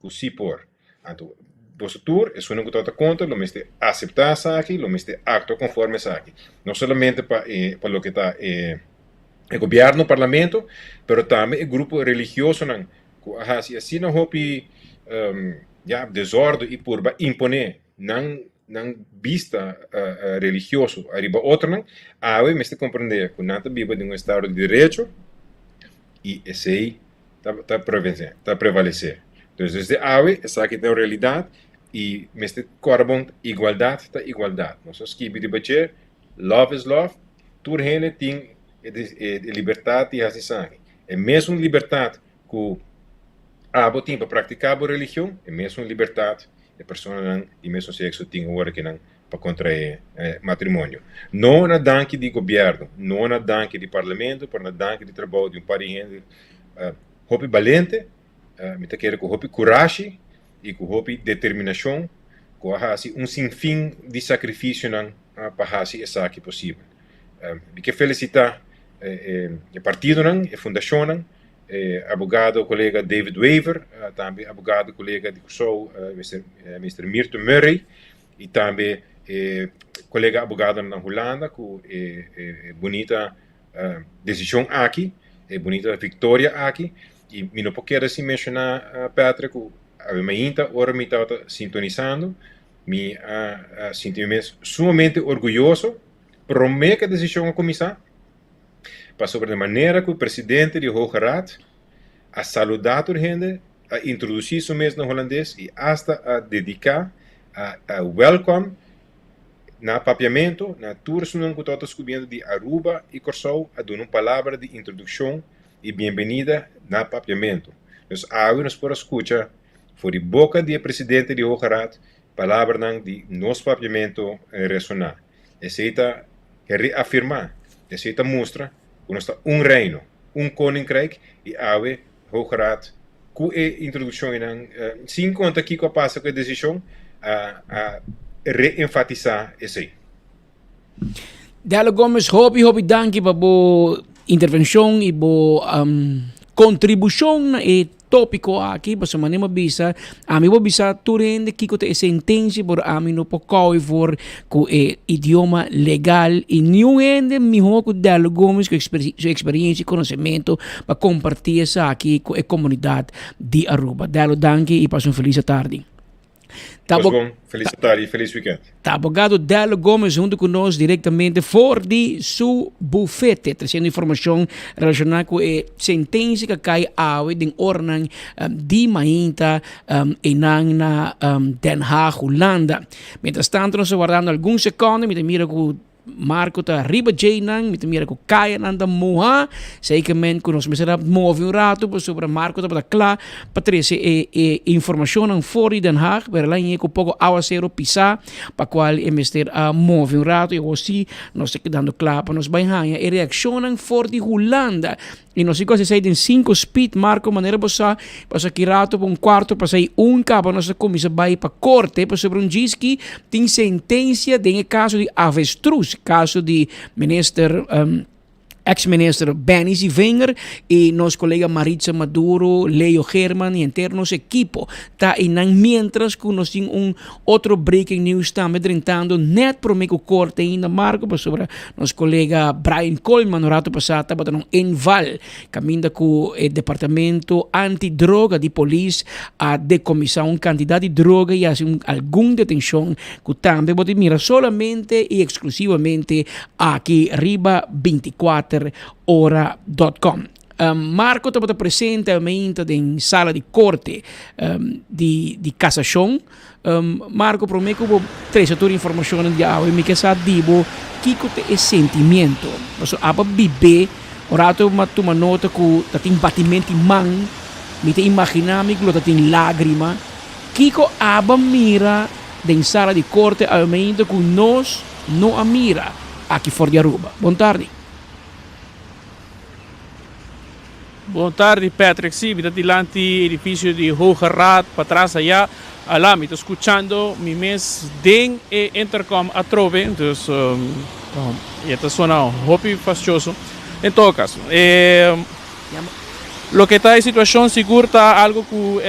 ku si por. Anto, boso tur, esunnan ku tabata kontra, lo mester aseptá esaki, lo mester aktua konforme esaki. No solamente pa e pa loke ta e e gobièrnu, parlamento, pero tambe e grupo religiosonan ku a hasi asina hopi ya desòrdu i purba imponé nan nan bista religioso ariba otronan, awe mester komprendé ku nan ta biba den un estado di derecho i esei ta ta ta prevalesé. Entonces desde awe esaki ta un realidat i mester kòrda bon igualdat ta igualdat. Nos a skibi riba dje, love is love, tur hende tin e libertat di hasi esaki. E mesun libertat ku abo tin pa praktiká bo religion, e mesun libertat e personanan di mesun sekso tin ora ku nan pa kontraé matrimonio. No na danki di gobièrnu, no na danki di parlamento, pero na danki di trabou di un par di hende hopi balente, mi ta kere ku hopi kurashi i ku hopi determinashon ku a hasi un sinfin di sakrifisionan pa hasi esaki posibel. Mi ke felisitá e partidonan, e fundashonnan, e abogado kolega David Wever, tambe abogado kolega di Kòrsou Mister Mirto Murray i tambe e kolega abogadonan na Hulanda ku e bunita desishon aki, e bunita viktoria aki. I mi no por keda sin menshoná Patrick ku awe mainta ora mi tabata sintonisando mi a sinti mi mes sumamente orguyoso promé ku e desishon a kuminsá. Pasobra di manera ku presidente di Hoge Raad a saludá tur hende, a introdusí su mes na hulandes i asta a dediká a a wèlkòm na papiamentu na tur esunnan ku tabata skubiendo di Aruba i Kòrsou a duna un palabra di introdukshon i bienbenida na papiamentu. Nos awe nos por a skucha for di boka di e presidente di Hoge Raad palabranan di nos papiamentu resoná. Esei ta reafirmá, esei ta mustra ku nos ta un reino, un koninkrijk i awe Hoge Raad ku e introdukshon einan, sin konta kiko a pasa ku e desishon, a a reenfatisá esei. Dello Gomez, hopi hopi danki pa bo intervenshon i bo kontribushon na e Tópiko aki, pasobra manera mi a bisa, ami por bisa tur hende kiko ta e sentensia, pero ami no por kòi for ku e idioma legal i niun hende mihó ku Dello Gomes ku su eksperensia i konosementu pa kompartí esaki ku e komunidat di Aruba. Dello, danki i pasa un felis atardi. Ta Pues bon, feliz tarde y feliz weekend. Ta abogado Dello Gomez hunto cu nos directamente for di su bufete, treciendo informacion relaciona cu e sentencia cu a cay awe den oranan di mainta eynan na Den Haag, Hulanda. Mientras tanto nos ta wardando algun seconde, mi ta mira cu Marco ta riba djeinan, mi ta mira ku kayanan ta muhá. Zekerment ku nos mester a move un ratu pasobra Marco tabata kla pa trese e e informashonnan for di Den Haag, pero el a hañ'é ku poko awaseru pisá pa kual e mester a move un ratu i awor sí nos ta kedando kla pa nos bai haña e reakshonnan for di Hulanda. I nos tin ku hasi esei den sinku speed, Marco, manera bo sa, pasobra ki rato pa un kuarto pa sei un kaba nos ta kuminsá bai pa korte pasobra un djiski tin sentensia den e kaso di avestruz, kaso di minister. Ex minister Benny Zievinger y nos colega Maritza Maduro, Leo Geerman y henter nos equipo ta eynan mientras cu nos tin un otro breaking news tambe drentando net prome cu corte ainda Marco pasobra nos colega Brian Koolman un rato pasa tabata na un inval caminda cu e departamento anti droga di polis a decomisa un cantidad di droga y haci un algun detencion cu tambe bo ta mira solamente y exclusivamente Aki riba 24 ora dot com. Marco tabata presente almeinta den sala di corte di di casacion. Marco prome cu bo trece tur informacionnan di awe mi ke sa di bo kico ta e sentimiento. Pasobra abo a bibe un rato mi a tuma nota cu ta tin batimento di man, mi ta imagina mi cu lo ta tin lagrima. Kico abo a mira den sala di corte almeinta cu nos No a mira aki for di Aruba. Bon tardi. Bon tardi Patrick, si mi ta dilanti edificio di Hoge Raad patras aya, ala mi ta scuchando mi mes den e intercom atrobe, dus e ta sona hopi fastioso. En todo caso, loke ta e situacion sigur ta algo cu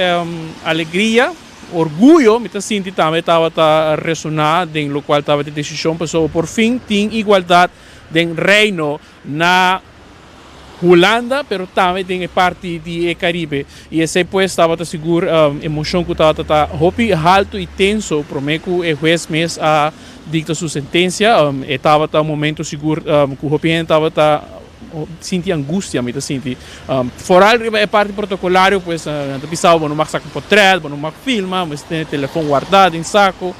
alegria. Orguyo mi ta sinti tambe tabata resoná den lokual tabata e desishon pasobra por fin tin igualdat den Reino na Hulanda pero tambe den e parti di e Karibe i esei pues tabata sigur emoshon ku tabata ta hopi haltu i tenso promé ku e hues mes a dikta su sentensia. E tabata un momento sigur ku hopi hende tabata Sinti angustia mi ta sinti. Foral riba e parti protocolario pues nan ta bisa bo bo no mag saca potret, bo no mag filma, bo mester tene telefon warda den saco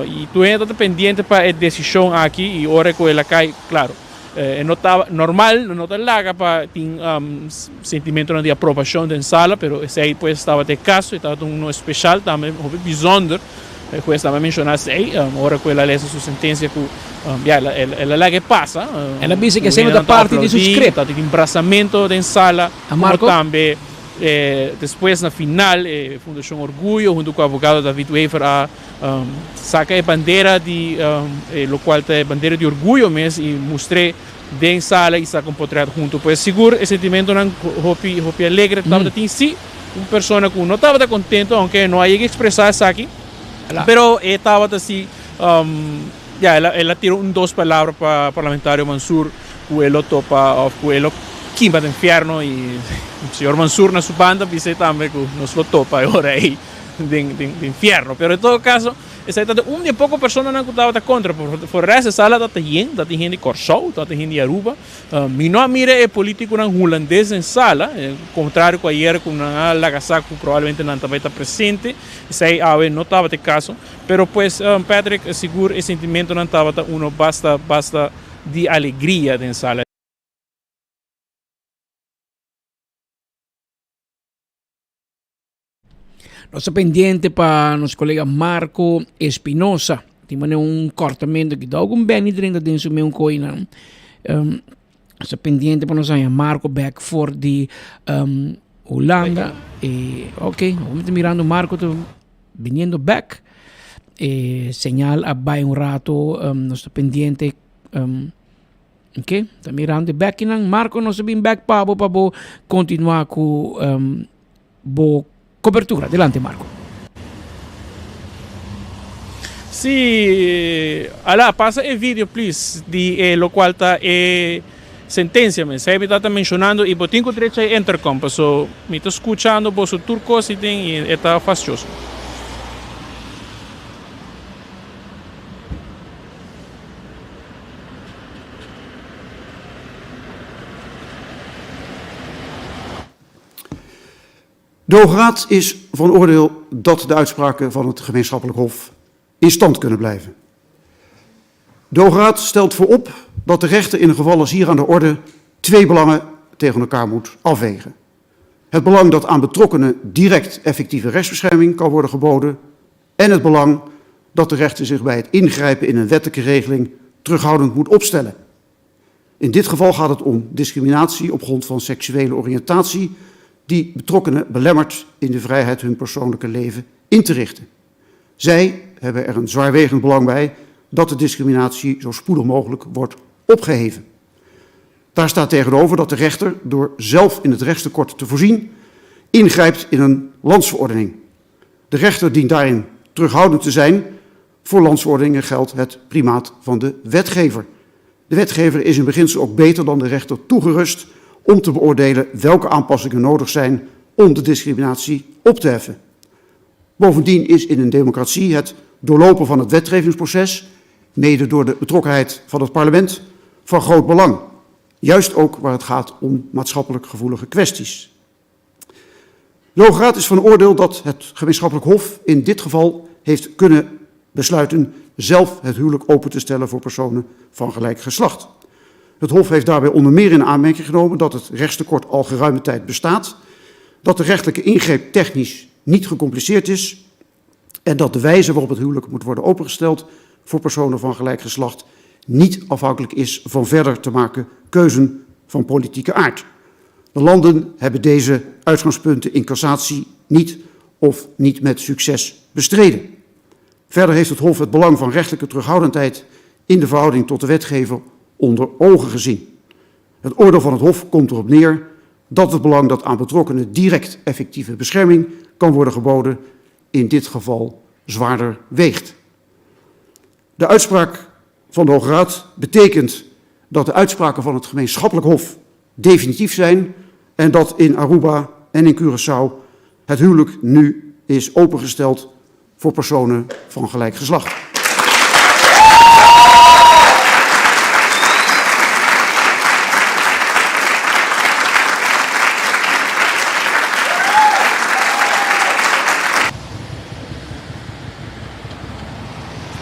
y tur hende ta pendiente pa e decision aki y ora cu el a cay claro e no ta normal no ta laga pa tin sentimentonan di aprobacion den sala pero esey pues tabata e caso y tabata uno especial tambe hopi bijzonder. E hues tambe a menciona esey ora cu el a lesa su sentencia cu ya el a laga e pasa. El a bisa cu esey no ta parti di su script. Tabatin un brasamento den sala como tambe despues na final e Fundacion Orguyo hunto cu abogado David Wever a saca e bandera di locual ta e bandera di orguyo mes y mustr'e den sala y saca un potret hunto. Pues sigur e sentimentonan hopi hopi alegre tabatin si. Un persona cu no tabata contento, aunke no a yega expresa esaki, pero e tabata si, ya, el a tira un dos palabra pa parlamentario Mansur cu e lo topa of cu e lo kima den fierno y señor Mansur na su banda bisa tambe cu nos lo topa e ora ey den den fierno. Pero en todo caso. Esei ta un di e poko personanan ku tabata kontra. For e rest e sala tabata yen, tabatin hende di Kòrsou, tabatin hende di Aruba. Mi no a mira e politikonan hulandes den sala, kontrario ku ayer ku nan a laga sa ku probablemente nan ta bai ta presente. Esei awe no tabata e kaso. Pero pues Patrick, sigur e sentimentonan tabata uno basta basta di alegria den sala. Nos ta pendiente pa nos colega Marco Espinosa. Tin mane un cortamento ki dou con Benny drenta den su meun koinan. Um, nos ta pendiente pa nos haña Marco back for di um, Holanda. E, ok, we ta mirando Marco ta viniendo back. E señal a bai un rato. Um, nos ta pendiente. Um, ok, ta mirando back nan. Marco, nos ta bin back pa bo pa bo continua ku um, bo cobertura. Adelante Marco. Sí, ala, pasa e video please di e locual ta e sentencia mes. Esei mi tata mencionando y bo tin cu drecha e intercom paso mi ta scuchando boso tur cos y tin y e ta fastioso. De Hoge Raad is van oordeel dat de uitspraken van het gemeenschappelijk hof in stand kunnen blijven. De Hoge Raad stelt voorop dat de rechter in een geval als hier aan de orde twee belangen tegen elkaar moet afwegen. Het belang dat aan betrokkenen direct effectieve rechtsbescherming kan worden geboden en het belang dat de rechter zich bij het ingrijpen in een wettelijke regeling terughoudend moet opstellen. In dit geval gaat het om discriminatie op grond van seksuele oriëntatie die betrokkenen belemmert in de vrijheid hun persoonlijke leven in te richten. Zij hebben er een zwaarwegend belang bij dat de discriminatie zo spoedig mogelijk wordt opgeheven. Daar staat tegenover dat de rechter, door zelf in het rechtstekort te voorzien, ingrijpt in een landsverordening. De rechter dient daarin terughoudend te zijn. Voor landsverordeningen geldt het primaat van de wetgever. De wetgever is in beginsel ook beter dan de rechter toegerust om te beoordelen welke aanpassingen nodig zijn om de discriminatie op te heffen. Bovendien is in een democratie het doorlopen van het wetgevingsproces, mede door de betrokkenheid van het parlement, van groot belang. Juist ook waar het gaat om maatschappelijk gevoelige kwesties. De Hoge Raad is van oordeel dat het gemeenschappelijk hof in dit geval heeft kunnen besluiten zelf het huwelijk open te stellen voor personen van gelijk geslacht. Het Hof heeft daarbij onder meer in aanmerking genomen dat het rechtstekort al geruime tijd bestaat, dat de rechtelijke ingreep technisch niet gecompliceerd is en dat de wijze waarop het huwelijk moet worden opengesteld voor personen van gelijk geslacht niet afhankelijk is van verder te maken keuzen van politieke aard. De landen hebben deze uitgangspunten in cassatie niet of niet met succes bestreden. Verder heeft het Hof het belang van rechtelijke terughoudendheid in de verhouding tot de wetgever onder ogen gezien. Het oordeel van het Hof komt erop neer dat het belang dat aan betrokkenen direct effectieve bescherming kan worden geboden, in dit geval zwaarder weegt. De uitspraak van de Hoge Raad betekent dat de uitspraken van het gemeenschappelijk hof definitief zijn en dat in Aruba en in Curaçao het huwelijk nu is opengesteld voor personen van gelijk geslacht.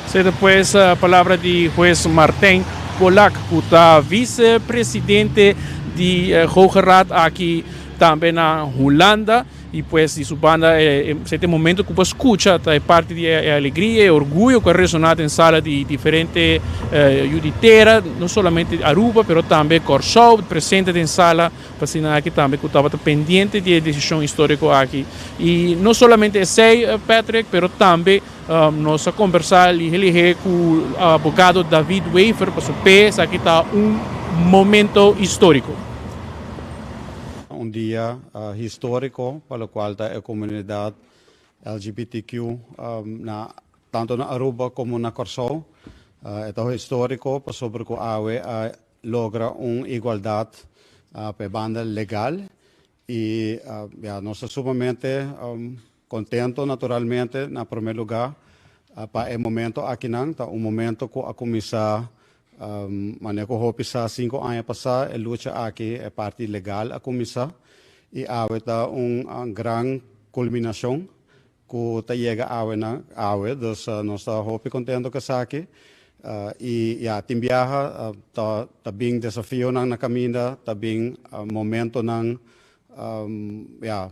Esei ta pues palabra di hues Martijn Polak ku ta vicepresidente di Hoge Raad aki tambe na Hulanda. Y pues di su banda e e momento cu bo a scucha ta e parti di e alegria e orguyo cu a resona den sala di diferente yu di tera, no solamente Aruba pero tambe Corsou presente den sala pa asina aki tambe cu tabata pendiente di e decision historico aki. Y no solamente esey Patrick pero tambe nos a combersa lihe lihe cu abogado David Wever pasobra p'e esaki ta un momento historico. Un dia historico pa locual ta e comunidad LGBTQ na tanto na Aruba como na Corsou. E ta historico pasobra cu awe a logra un igualdad pa e banda legal y ya nos ta sumamente contento naturalmente na prome lugar pa e momento akinan. Ta un momento cu a cuminsa Manera ku hopi sa sinku aña pasá e lucha aki e parti legal a kuminsá i awe ta un gran kulminashon ku ta yega awe na awe dus nos ta hopi kontento ku esaki i ya tin biaha ta ta bin desafionan na kaminda ta bin momentonan ya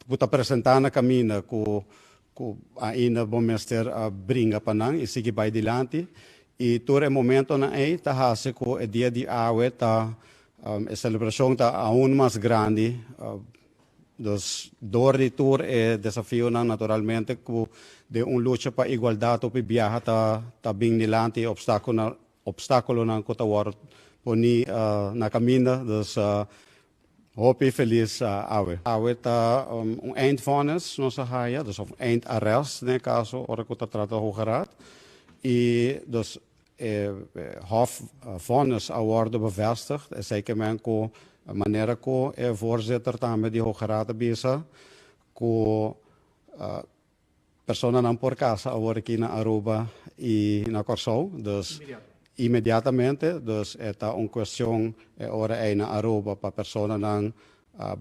ku ta presentá na kaminda ku Ku ainda bo mester a bringa pa nan i sigui bai dilanti. I tur e momentonan ei ta hasi ku e dia di awe ta e selebrashon ta aun mas grandi. Dus dor di tur e desafionan naturalmente ku den un lucha pa igualdat hopi biaha ta ta bin dilanti e opstakunan opstakulonan ku ta wòrdu poni na kaminda. Dus Hopi felis awe. Awe ta un eindvonnis nos a haya, dus of eindarrest den e kaso ora ku ta trata Hoge Raad. I dus e hof vonnis a wòrdu bevestigd, esei ke men ku manera ku e voorzitter tambe di Hoge Raad a bisa ku Personanan por casa awor aki na Aruba y na Corsou, dus inmediatamente, dus e ta un cuestion e ora ey na Aruba pa personanan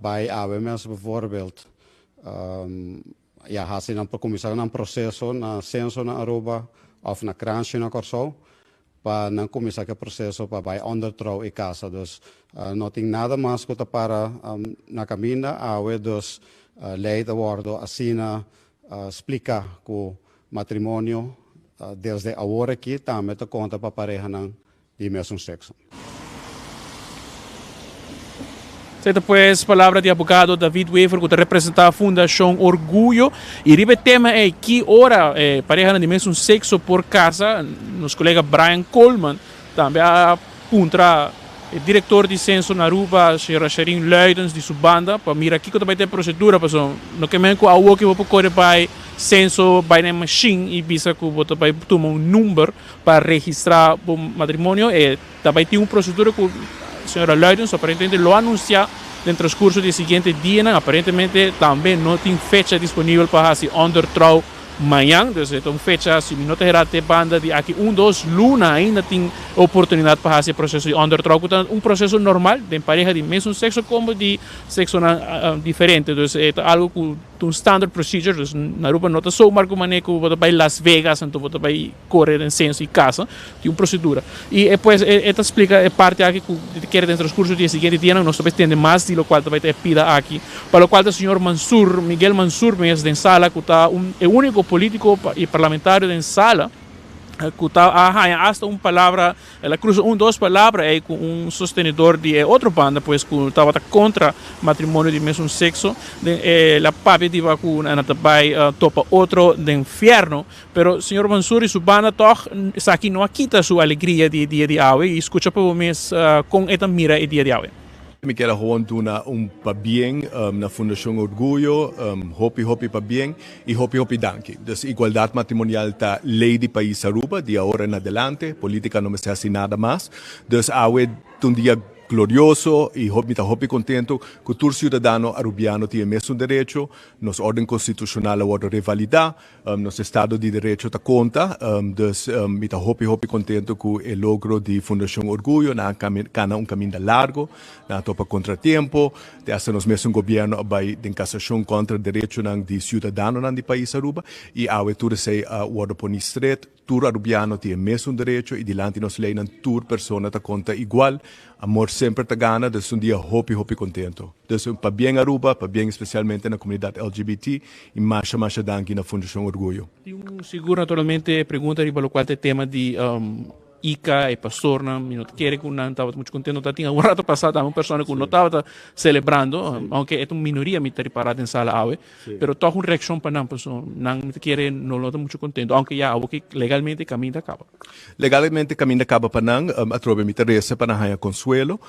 bay awe mes bijvoorbeeld, ya haci nan por cuminsa nan proceso na censo na Aruba of na Kranshi na Corsou pa nan cuminsa cu e proceso pa bay ondertrouw y casa. Dus no tin nada mas cu ta para na caminda awe, dus ley ta wordo asina splica cu matrimonio desde awor aki tambe ta conta pa parehanan di mesun sexo. Esei ta pues palabra di abogado David Wever ku ta representá Fundashon Orguyo. I riba e tema ei, ki ora e parehanan di mesun sekso por kasa, nos kolega Brian Coleman tambe a puntra E director di Censo na Aruba, señora Shereen Luidens di su banda pa mira kico ta bay ta e procedura pasobra no ke men cu awo ki bo por core bay Censo bay na e machine y bisa cu bo ta bay tuma un number pa registra bo matrimonio. E ta bay tin un procedura cu señora Luidens aparentemente lo anuncia den transcurso di e siguiente dianan. Aparentemente tambe no tin fecha disponibel pa haci ondertrouw Mañan, dus e ta un fecha, si mi no ta hera te banda di aki un dos luna ainda tin oportunidad pa haci e proceso di ondertrouw cu ta un proceso normal den pareha di mesun sexo como di sexonan diferente. Dus e ta algo cu ta un standard procedure, dus na Aruba no ta zomaar cu mane cu bo ta bay Las Vegas anto bo ta bay core den censo y casa, tin un procedura. Y e pues e ta splica e parti aki cu ta kere den transcurso di e siguiente dianan nos ta bay tende mas di locual ta bay ta e pida aki. Pa locual ta señor Mansur, Miguel Mansur mes den sala cu ta un e unico politico y parlamentario den sala cu ta a haya hasta un palabra, el a cruza un dos palabra ey cu un sostenedor di e otro banda pues cu tabata contra matrimonio di mesun sexo, den el a papia diba cu nan ta bay topa otro den fierno. Pero señor Mansur y su banda tog esaki no a kita su alegria di e dia di awe y scucha pa bo mes con e ta mira e dia di awe. Mi kier a gewoon duna un pabien na Fundacion Orguyo, hopi hopi pabien y hopi hopi danki. Dus igualdad matrimonial ta ley di pais Aruba di ahora en adelante, politica no mester haci nada mas. Dus awe ta un dia glorioso y mi ta hopi contento cu tur ciudadano Arubiano tin e mesun derecho, nos orden constitucional a wordo revalida, Nos estado di derecho ta konta, dus mi ta hopi hopi kontento ku e logro di Fundashon Orguyo. Nan a kana un kaminda largo, nan a topa kontratiempo, te hasta nos mesun gobièrnu a bai den kasashon kontra derechonan di siudadanonan di pais Aruba i awe tur esei a wòrdu poni stret. Tur arubiano tin e mesun derecho i dilanti nos leinan tur persona ta konta igual. Amor semper ta gana, dus un dia hopi hopi kontento. Dus pabien Aruba, pabien especialmente na comunidad LGBT y masha masha danki na Fundacion Orguyo. Tin un sigur naturalmente e pregunta riba locual ta e tema di Ica, e pastornan, mi no ta kere cu nan tabata mucho contento, ta tin algun rato pasa tambe un persona cu no tabata celebrando, aunke e ta un minoria mi ta ripara den sala awe, Pero tog un reaccion pa nan, pasobra nan mi ta kere no lo ta mucho contento, aunke ya awor ki legalmente caminda caba. Legalmente caminda caba pa nan, atrobe mi ta reza pa nan haya consuelo.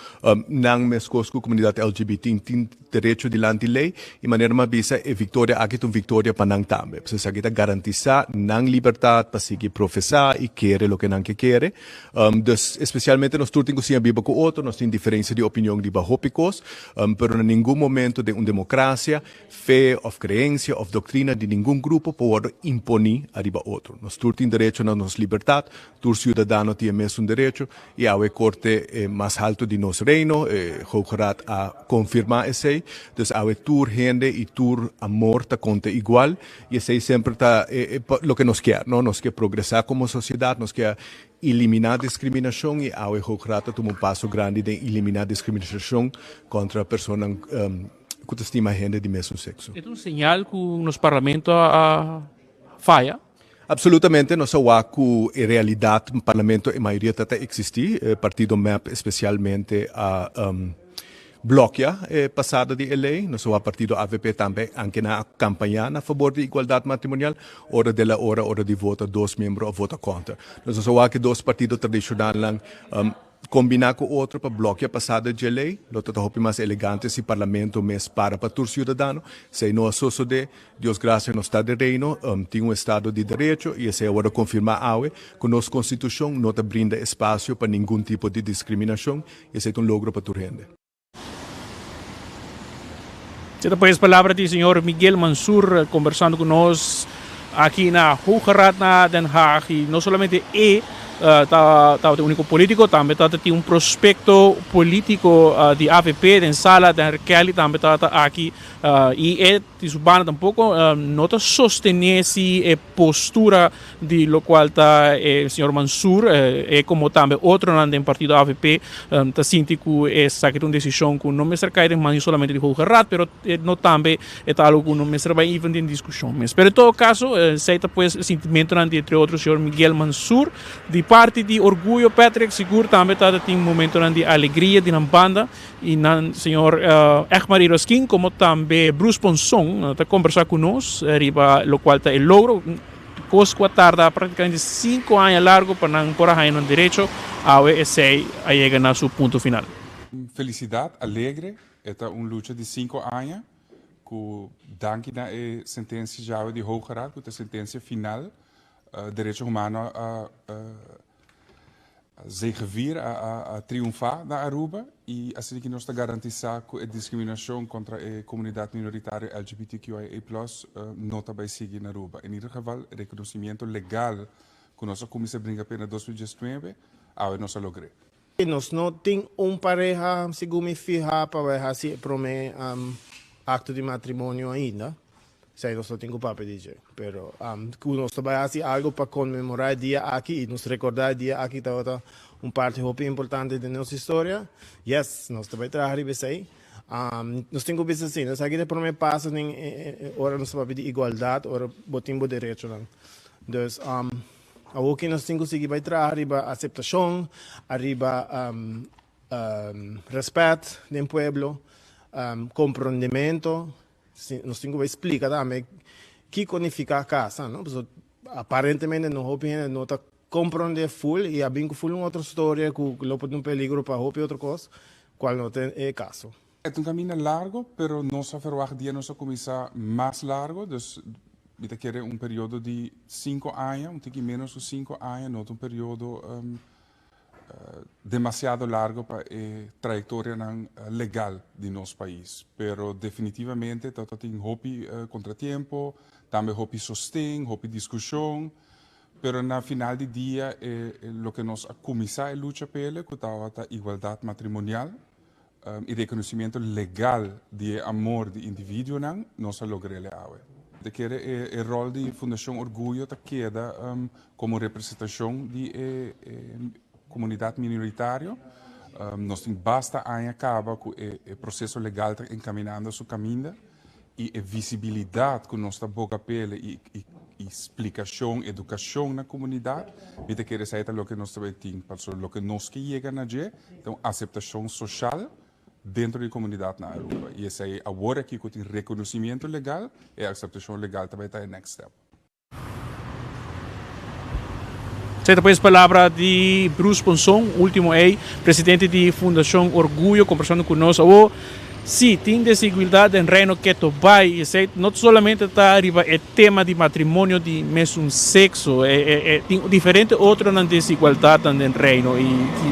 Nan mescos cu comunidad LGBT tin derecho dilanti ley y manera mi a bisa e victoria aki ta un victoria pa nan tambe. Pasobra esaki ta garantisa nan libertad pa sigui profesa y kere loke nan ke kere. Dus especialmente nos tur tin cu siña biba cu otro, nos tin diferencia di opinion riba hopi cos, pero na ningun momento den un democracia Fe of creencia of doctrina di ningun grupo por wordo imponi ariba otro. Nos tur tin derecho na nos libertad, tur ciudadano tin e mesun derecho y awe corte mas halto di nos reino, e Hoge Raad a confirma esey. Dus awe tur hende y tur amor ta conta igual y esey semper ta loke nos kier, no? Nos kier progresa como sociedad, nos kier elimina discriminacion y awe Hoge Raad ta tuma un paso grandi den elimina discriminacion contra personanan ku ta stima hende di mesun sekso. E ta un señal ku nos parlamento a faya? Absolutamente, nos a wak ku e realidat parlamento e mayoria ta ta eksistí. E partido mep espesialmente a blokia e pasada di e lei. Nos a wak partido avp tambe anke nan a kampañá na fabor di igualdat matrimonial, ora de la ora, ora di vota dos miembro a vota kontra. Nos a wak e dos partido tradishonalnan Kombiná ku otro pa blokia pasada dje lei lo ta ta hopi mas elegante si Parlamento mes para pa tur siudadano. Esei no a sosodé. Dios grasia nos ta den Reino, tin un estado di derecho i esei a wòrdu konfirmá awe ku nos Konstitushon no ta brinda espasio pa ningun tipo di diskriminashon i esei ta un logro pa tur hende. Esei ta pues palabra di señor Miguel Mansur conversando cu nos aki na Hoge Raad na Den Haag. Y no solamente e ta tabata e unico politico, tambe tabata tin un prospecto politico di avp den sala, Denher Kelly tambe tabata aki. Y e di su banda tampoco no ta sostene si e postura di locual ta e señor Mansur e como tambe otronan den partido avp ta sinti cu esaki ta un decision cu no mester cay den man solamente di Hoge Raad pero no tambe e ta algo cu no mester bay even den discusion mes. Pero en todo caso esey ta pues e sintimentonan di entre otro señor Miguel Mansur. Di parti di Orguyo Patrick sigur tambe ta tin momentonan di alegria di nan banda y nan señor Egmar Iroskin como tambe Bruce Ponson ta conversa cu nos riba locual ta e logro. Kos ku a tarda praktikamente sinku aña largu pa nan por a haña nan derecho, awe esei a yega na su punto final. Felisidat alegre, e ta un lucha di sinku aña ku danki na e sentensia djawe di Hoge Raad ku ta e sentensia final, derecho humano a zegevier, a triunfá na Aruba i asina ki nos ta garantisá ku e diskriminashon kontra e komunidat minoritario LGBTQIA plus no ta bai sigui na Aruba. En ieder geval rekonosimiento legal ku nos a kuminsá bringa p'e na 2019, awe nos a logr'é. Nos no tin un pareha, segun mi fiha, pa bai hasi e promé akto di matrimonio ainda. Esei nos no tin ku papia di dje. Pero ku nos ta bai hasi algu pa konmemorá e dia aki i nos rekordá e dia aki tabata un parti hopi importante den nos historia. Yes, nos ta bai traha riba esei. Nos tin ku bisa asina, esaki ta e promé paso den ora nos ta papia di igualdat, ora bo tin bo derechonan. Dus. Awoki nos tin ku sigui bai traha riba aseptashon, ariba rèspèt den pueblo, komprondementu. Nos tin ku bai splika tambe kiko nifiká kasa, no? Pasobra aparentemente no hopi hende no ta komprondé ful i a bin ku ful un otro storia ku lo por ta un peligro pa hopi otro kos, kual no ta e kaso. E ta un kaminda largo, pero nos a verwagt dia nos a kuminsá mas largo, dus mi ta kere un periodo di sinku aña, un tiki ménos ku sinku aña, no ta un periodo demasiado largo pa e trayektorianan legal di nos pais. Pero definitivamente ta tin hopi kontratiempo, tambe hopi sosten, hopi diskushon, pero na final di dia e loke nos a kuminsá e lucha p'e ku tabata igualdat matrimonial, E reconocimiento legal di e amor di individuonan nos a logr'el e awe. Ta kere e rol di Fundacion Orguyo ta keda como representacion di e comunidad minoritario. Nos tin basta aña caba cu e proceso legal ta encaminando su caminda y e visibilidad cu nos ta boga p'el y splicacion, educacion na comunidad, mi ta kere esai ta loke nos ta bay tin, pasobra loke nos ke yega na dje ta un aceptacion social dentro di comunidad na Aruba y esai awor aki cu tin reconocimiento legal, e aceptacion legal ta bay ta e next step. Esei ta pues palabra di Bruce Ponson, ultimo ei, presidente di Fundacion Orguyo, combersando cu nos. Awo, si, tin desigualdad den Reino keto bay, y esei no solamente ta riba e tema di matrimonio di mesun sexo, e tin diferente otronan desigualdadnan den Reino, y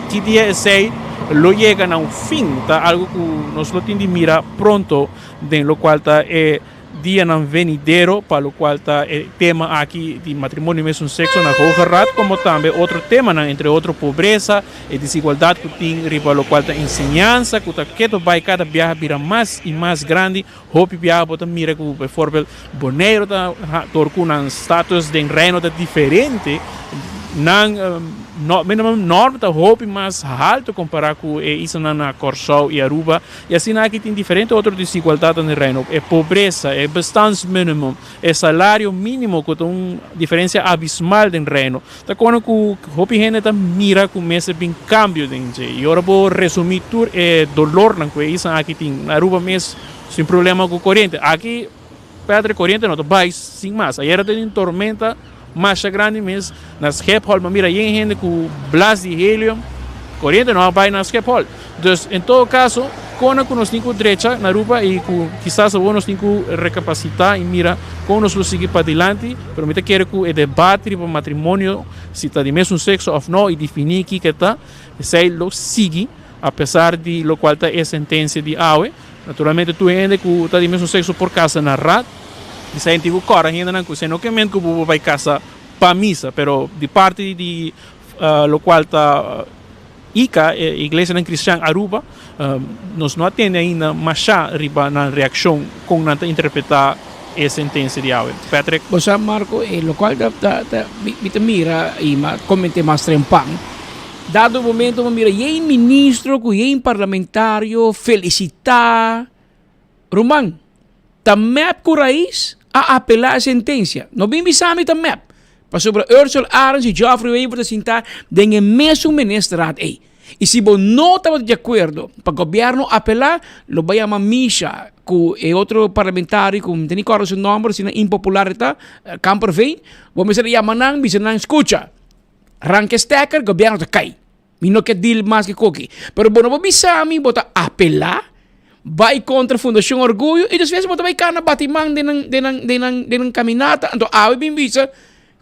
ki dia esei lo yega na un fin ta algo cu nos lo tin di mira pronto den locual ta e dianan venidero pa locual ta e tema aki di matrimonio mesun sexo na Hoge Raad como tambe otro temanan entre otro pobresa, e desigualdad cu tin riba locual ta enseñansa cu ta keto bay cada biaha bira mas y mas grandi. Hopi biaha bo ta mira cu bijvoorbeeld Bonaire ta door cu nan status den Reino ta diferente nan minimum norm ta hopi mas halto compara cu e islanan na Corsou y Aruba. I asina aki tin diferente otro desigualdatnan den Reino, e pobresa, e bestaansminimum, e salario minimo ku ta un diferensia abismal den Reino. Ta kono ku hopi hende ta mira ku mester bin kambio den dje. I ora bo resumí tur e dolornan ku e isla aki tin, na Aruba mes sin problema ku koriente. Aki Patrick koriente no ta bai sin mas. Ayera ta tin tormenta masha grandi mes na Schiphol, bo mira yen hende ku blas di helium, koriente no a bai na Schiphol. Dus en todo kaso, kona ku nos tin ku drecha na Aruba i ku kisas awor nos tin ku rekapasitá i mira kon nos lo sigui padilanti, pero mi ta kere ku e debate riba matrimonio, si ta di mesun sekso òf no i definí kiko e ta, esei lo sigui apesar di lokual ta e sentensia di awe. Naturalmente tur hende ku ta di mesun sekso por kasa na rat. Esei tin ku kòrda hendenan ku esei no ke ment ku bo por bai kasa pa misa, pero di parti di lokual ta ICA, e Iglesianan Kristian Aruba, nos no a tende ainda mashá riba nan reakshon kon nan ta interpretá e sentensia di awe. Patrick. Bo sa Marco, e lokual ta ta mi ta mira i mi a koment'é mas trempan, Dado momento bo mira yen ministro ku yen parlamentario felisitá ruman ta mep ku rais a apelá e sentensia. No bin bisa mi ta mep pasobra Ursel Arends i Geoffrey Wever ta sintá den e mesun ministerraad ei. I si bo no tabata di akuerdo pa gobièrnu apelá lo bai yama Misha. ku e otro parlamentario ku mi ta ni kòrda su nòmber asina impopular e ta, Kamperveen, bo mester a yama nan bisa nan skucha, ranka e stekker gobièrnu ta kai. Mi no ke deal mas ke koki. Pero bo no por bisa mi bo ta apelá bai kontra Fundashon Orguyo i despues bo ta bai kana bati man den nan den nan den nan den nan kaminata anto awe bin bisa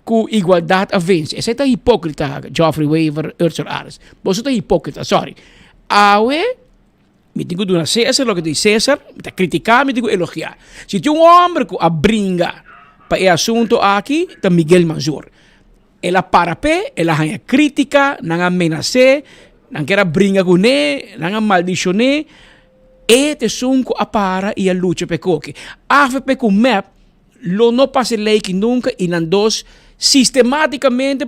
ku igualdat a vense. Esei ta hipokrita Geoffrey Wever, Urtzel Aris. Boso ta hipokrita, sorry. Awe mi tin ku duna Cesar loke ta di Cesar, mi ta kritiká, mi tin ku elogiá. Si tin un hòmber ku a bringa pa e asunto aki ta Miguel Manzur. El a para p'e, el a haña krítika, nan a menas'é, nan ker a bringa kuné, nan a maldishon'é. E ta esun ku a para i a lucha p'e koki. Avp ku mep lo no pasa e lei ki nunka i nan dos sistematikamente,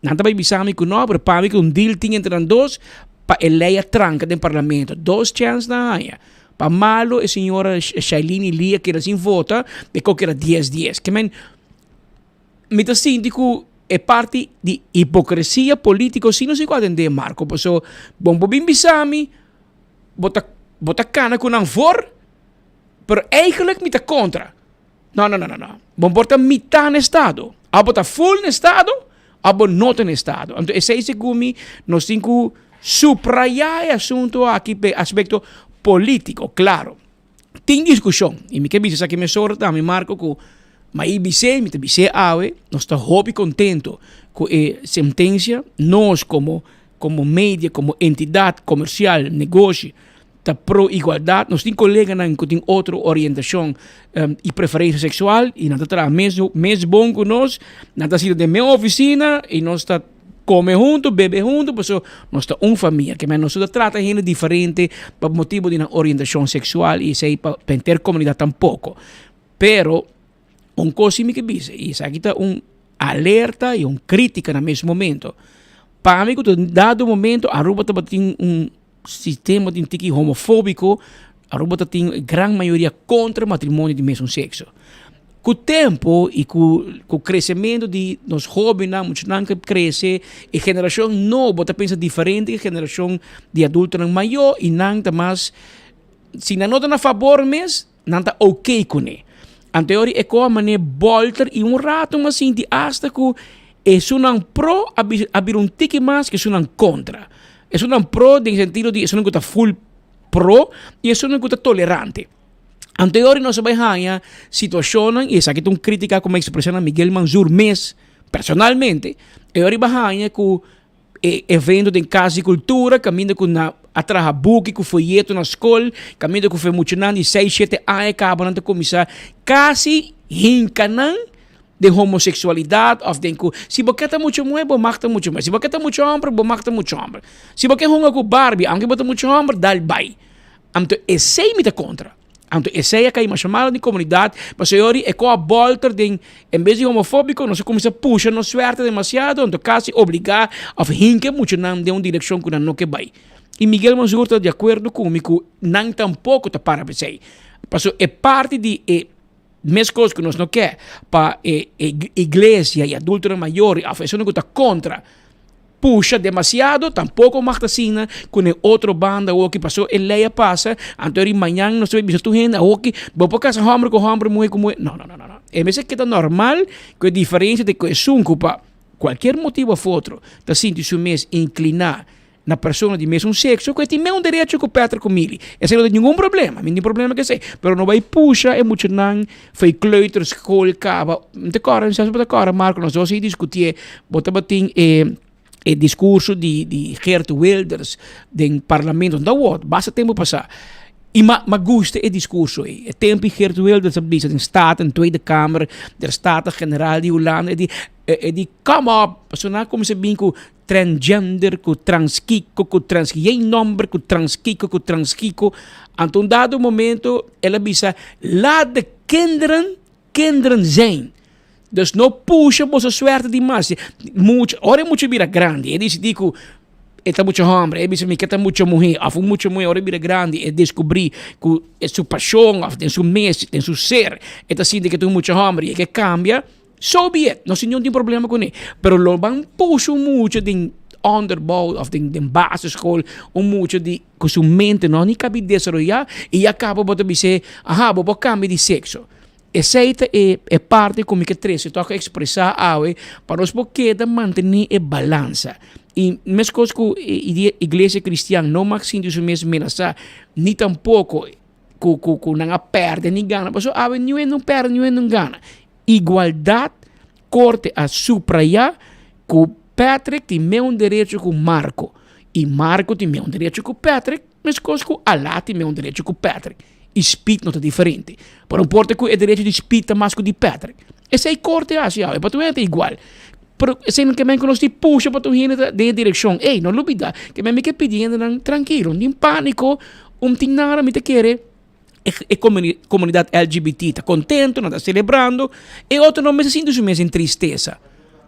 nan ta bai bisa mi ku no, pero pa mi ku un deal tin entre nan dos pa e lei a tranka den parlamento. Dos chèns nan a haña. Pa malo e señora Shailene Lee a keda sin vota, e koki era dies dies. Ke men. Mi ta sinti ku e parti di hipokresia politiko si no si ku atendé Marco paso bon por bin bisa mi bo ta bo ta kana ku nan for pero eigenlijk mi ta kontra no no no no no bon por ta mitá na estado abo bo ta full na estado abo no ta na estado anto esei segun mi nos tin ku suprayá e asunto aki p'e aspekto politiko klaro. Tin diskushon i mi ke bisa esaki mesora tambe Marco ku mi a i bis'é mi ta bis'é awe nos ta hopi kontento ku e sentensia nos komo komo media komo entidat komersial negoshi ta pro igualdat nos tin koleganan ku tin otro orientashon i preferensia seksual i nan ta traha mes mes bon ku nos nan ta sinta den mes ofisina i nos ta Come hunto, bebe hunto, pasobra nos ta un famia. Ke men nos no ta trata hende diferente pa motibo di nan orientacion sexual y esey pa henter comunidad tampoco. Pero un cos si mi ke bisa y esaki ta un alerta y un critica na mes momento. Pa mi cu ta dado momento Aruba tabatin un sistema di un tiki homofobico, Aruba ta tin e gran mayoria contra matrimonio di mesun sexo. Cu tempo y cu cu crecemento di nos hobennan, muchanan cu crece, e generacion nobo ta pensa diferente cu e generacion di adultonan mayor y nan ta mas, si nan no ta na fabor mes, nan ta ok cune. Anto e ora e coa mane bolter y un rato mas sinti hasta cu esunnan pro a a bira un tiki mas cu esunnan contra. Esunnan pro den sentido di esunnan cu ta full pro y esunnan cu ta tolerante. Anto e ora nos a bay haña situacionnan y esaki ta un critica cu mi a expresa na Miguel Manzur mes personalmente, e ora bay haña cu e evento den Cas di Cultura caminda cu na a traha buki cu folleto na scol, caminda cu fe muchanan di seis, shete aña caba nan ta cuminsa casi hinca nan den homosexualidad of den cu si bo ke ta mucha muhe bo mag ta mucha muhe, si bo ke ta mucha homber bo mag ta mucha homber, si bo ke hunga cu Barbie aunke bo ta mucha homber dal bay. Anto esey mi ta contra. Anto esey a cay masha malo den comunidad pasobra yori e co a bolter den en bes di homofobico nos a cuminsa pusha nos suerte demasiado anto casi obliga of hinca e muchanan den un direccion cu nan no ke bay. Y Miguel Mansur ta di acuerdo cu mi cu nan tampoco ta para pa esey. Pasobra e parti di e Meskos ku nos no ke pa e iglesia i adultonan mayor i òf esunnan ku ta kontra pusha demasiado, tampoko mag ta asina ku na e otro banda awoki paso e lei a pasa, anto eri mañan nos ta bisa tur hende awoki bo por kasa hòmber ku hòmber, muhé ku muhé, no no no no e mester keda normal ku e diferensia di ku esun ku pa kualkier motibu òf otro ta sinti su mes inkliná na persona di mesun sexo cu e tin meun derecho cu Peter cu Milly. Esey no ta ningun problema, mi no tin problema cu esey. Pero no bay pusha e muchanan fey kleuterschool caba. Mi ta corda, mi sa si bo ta corda Marco, nos dos a discutié, bo tabatin e e discurso di di Geert Wilders den parlamento, no ta awor, basta tempo pasa. I ma ma gusta e discurso ey. E tempo Geert Wilders a bisa den Staten, Tweede Kamer, der Staten Generaal di Hulanda, e di e di kom op, pasobra nan a cuminsa bin cu Transgender ku transkiko ku trans yen nomber ku transkiko ku transkiko anto un dado momento el a bisa laat de kinderen kinderen zijn dus no pusha boso suerte di mas mucha ora e mucha bira grandi e disidi ku e ta mucha homber e bisa mi ke ta mucha muhe of un mucha muhe ora e bira grandi e descubri ku su pasion of den su mes den su ser e ta sinti ke ta un mucha homber y e ke cambia. So be it, nos no tin problema kuné, pero lo ban pusha un mucha den onderbouw of den den basisschool un mucha di ku su mente no ni kabi desaroyá i ya kaba bo ta bis'é aha bo por kambia di sekso. Esei ta e e parti ku mi ke trese tòg ekspresá awe pa nos por keda mantené e balansa. I meskos ku e iglesia kristian no mag sinti su mes menasá ni tampoko ku ku ku nan a pèrdè ni gana pasobra awe niun hende no pèrdè niun hende no gana. Igualdat korte a suprayá ku Patrick tin meun derecho ku Marco i Marco tin meun derecho ku Patrick meskos ku Alá tin meun derecho ku Patrick i Speed no ta diferente. Pero no porta ku e derecho di Speed ta mas ku di Patrick. Esei korte a hasi awe pa tur hende ta igual. Pero esei no ke men ku nos tin pusha pa tur hende ta den e direkshon. Ey, no lubida ke men mi ke pidi hendenan trankilo, no tin pániko, un tin nada mi ta kere e komunidat LGBT ta kontento, nan ta selebrando, e otronan mester sinti su mes den tristesa.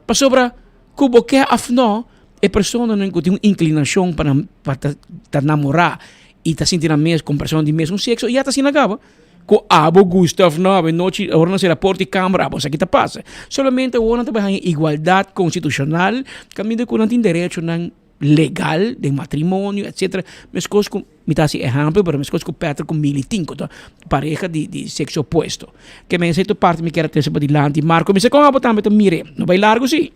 Pasobra ku bo ke òf no, e personanan ku tin un inklinashon pa nan pa ta ta namorá i ta sinti nan mes ku un persona di mesun sekso ya ta asina kaba. Ku abo gusta òf no, awenochi ora nan sera porta di kamber abo sa ki ta pasa. Solamente awor nan ta bai haña igualdat konstitushonal kaminda ku nan tin derechonan legal den matrimonio etcetera meskos ku mi ta hasi ehèmpel pero meskos ku Patrick ku Milly tin ku ta pareha di di sekso opuesto ke men esei tur parti mi kier a trese padilanti Marco mi sa kon abo tambe ta mir'é no bai largu si.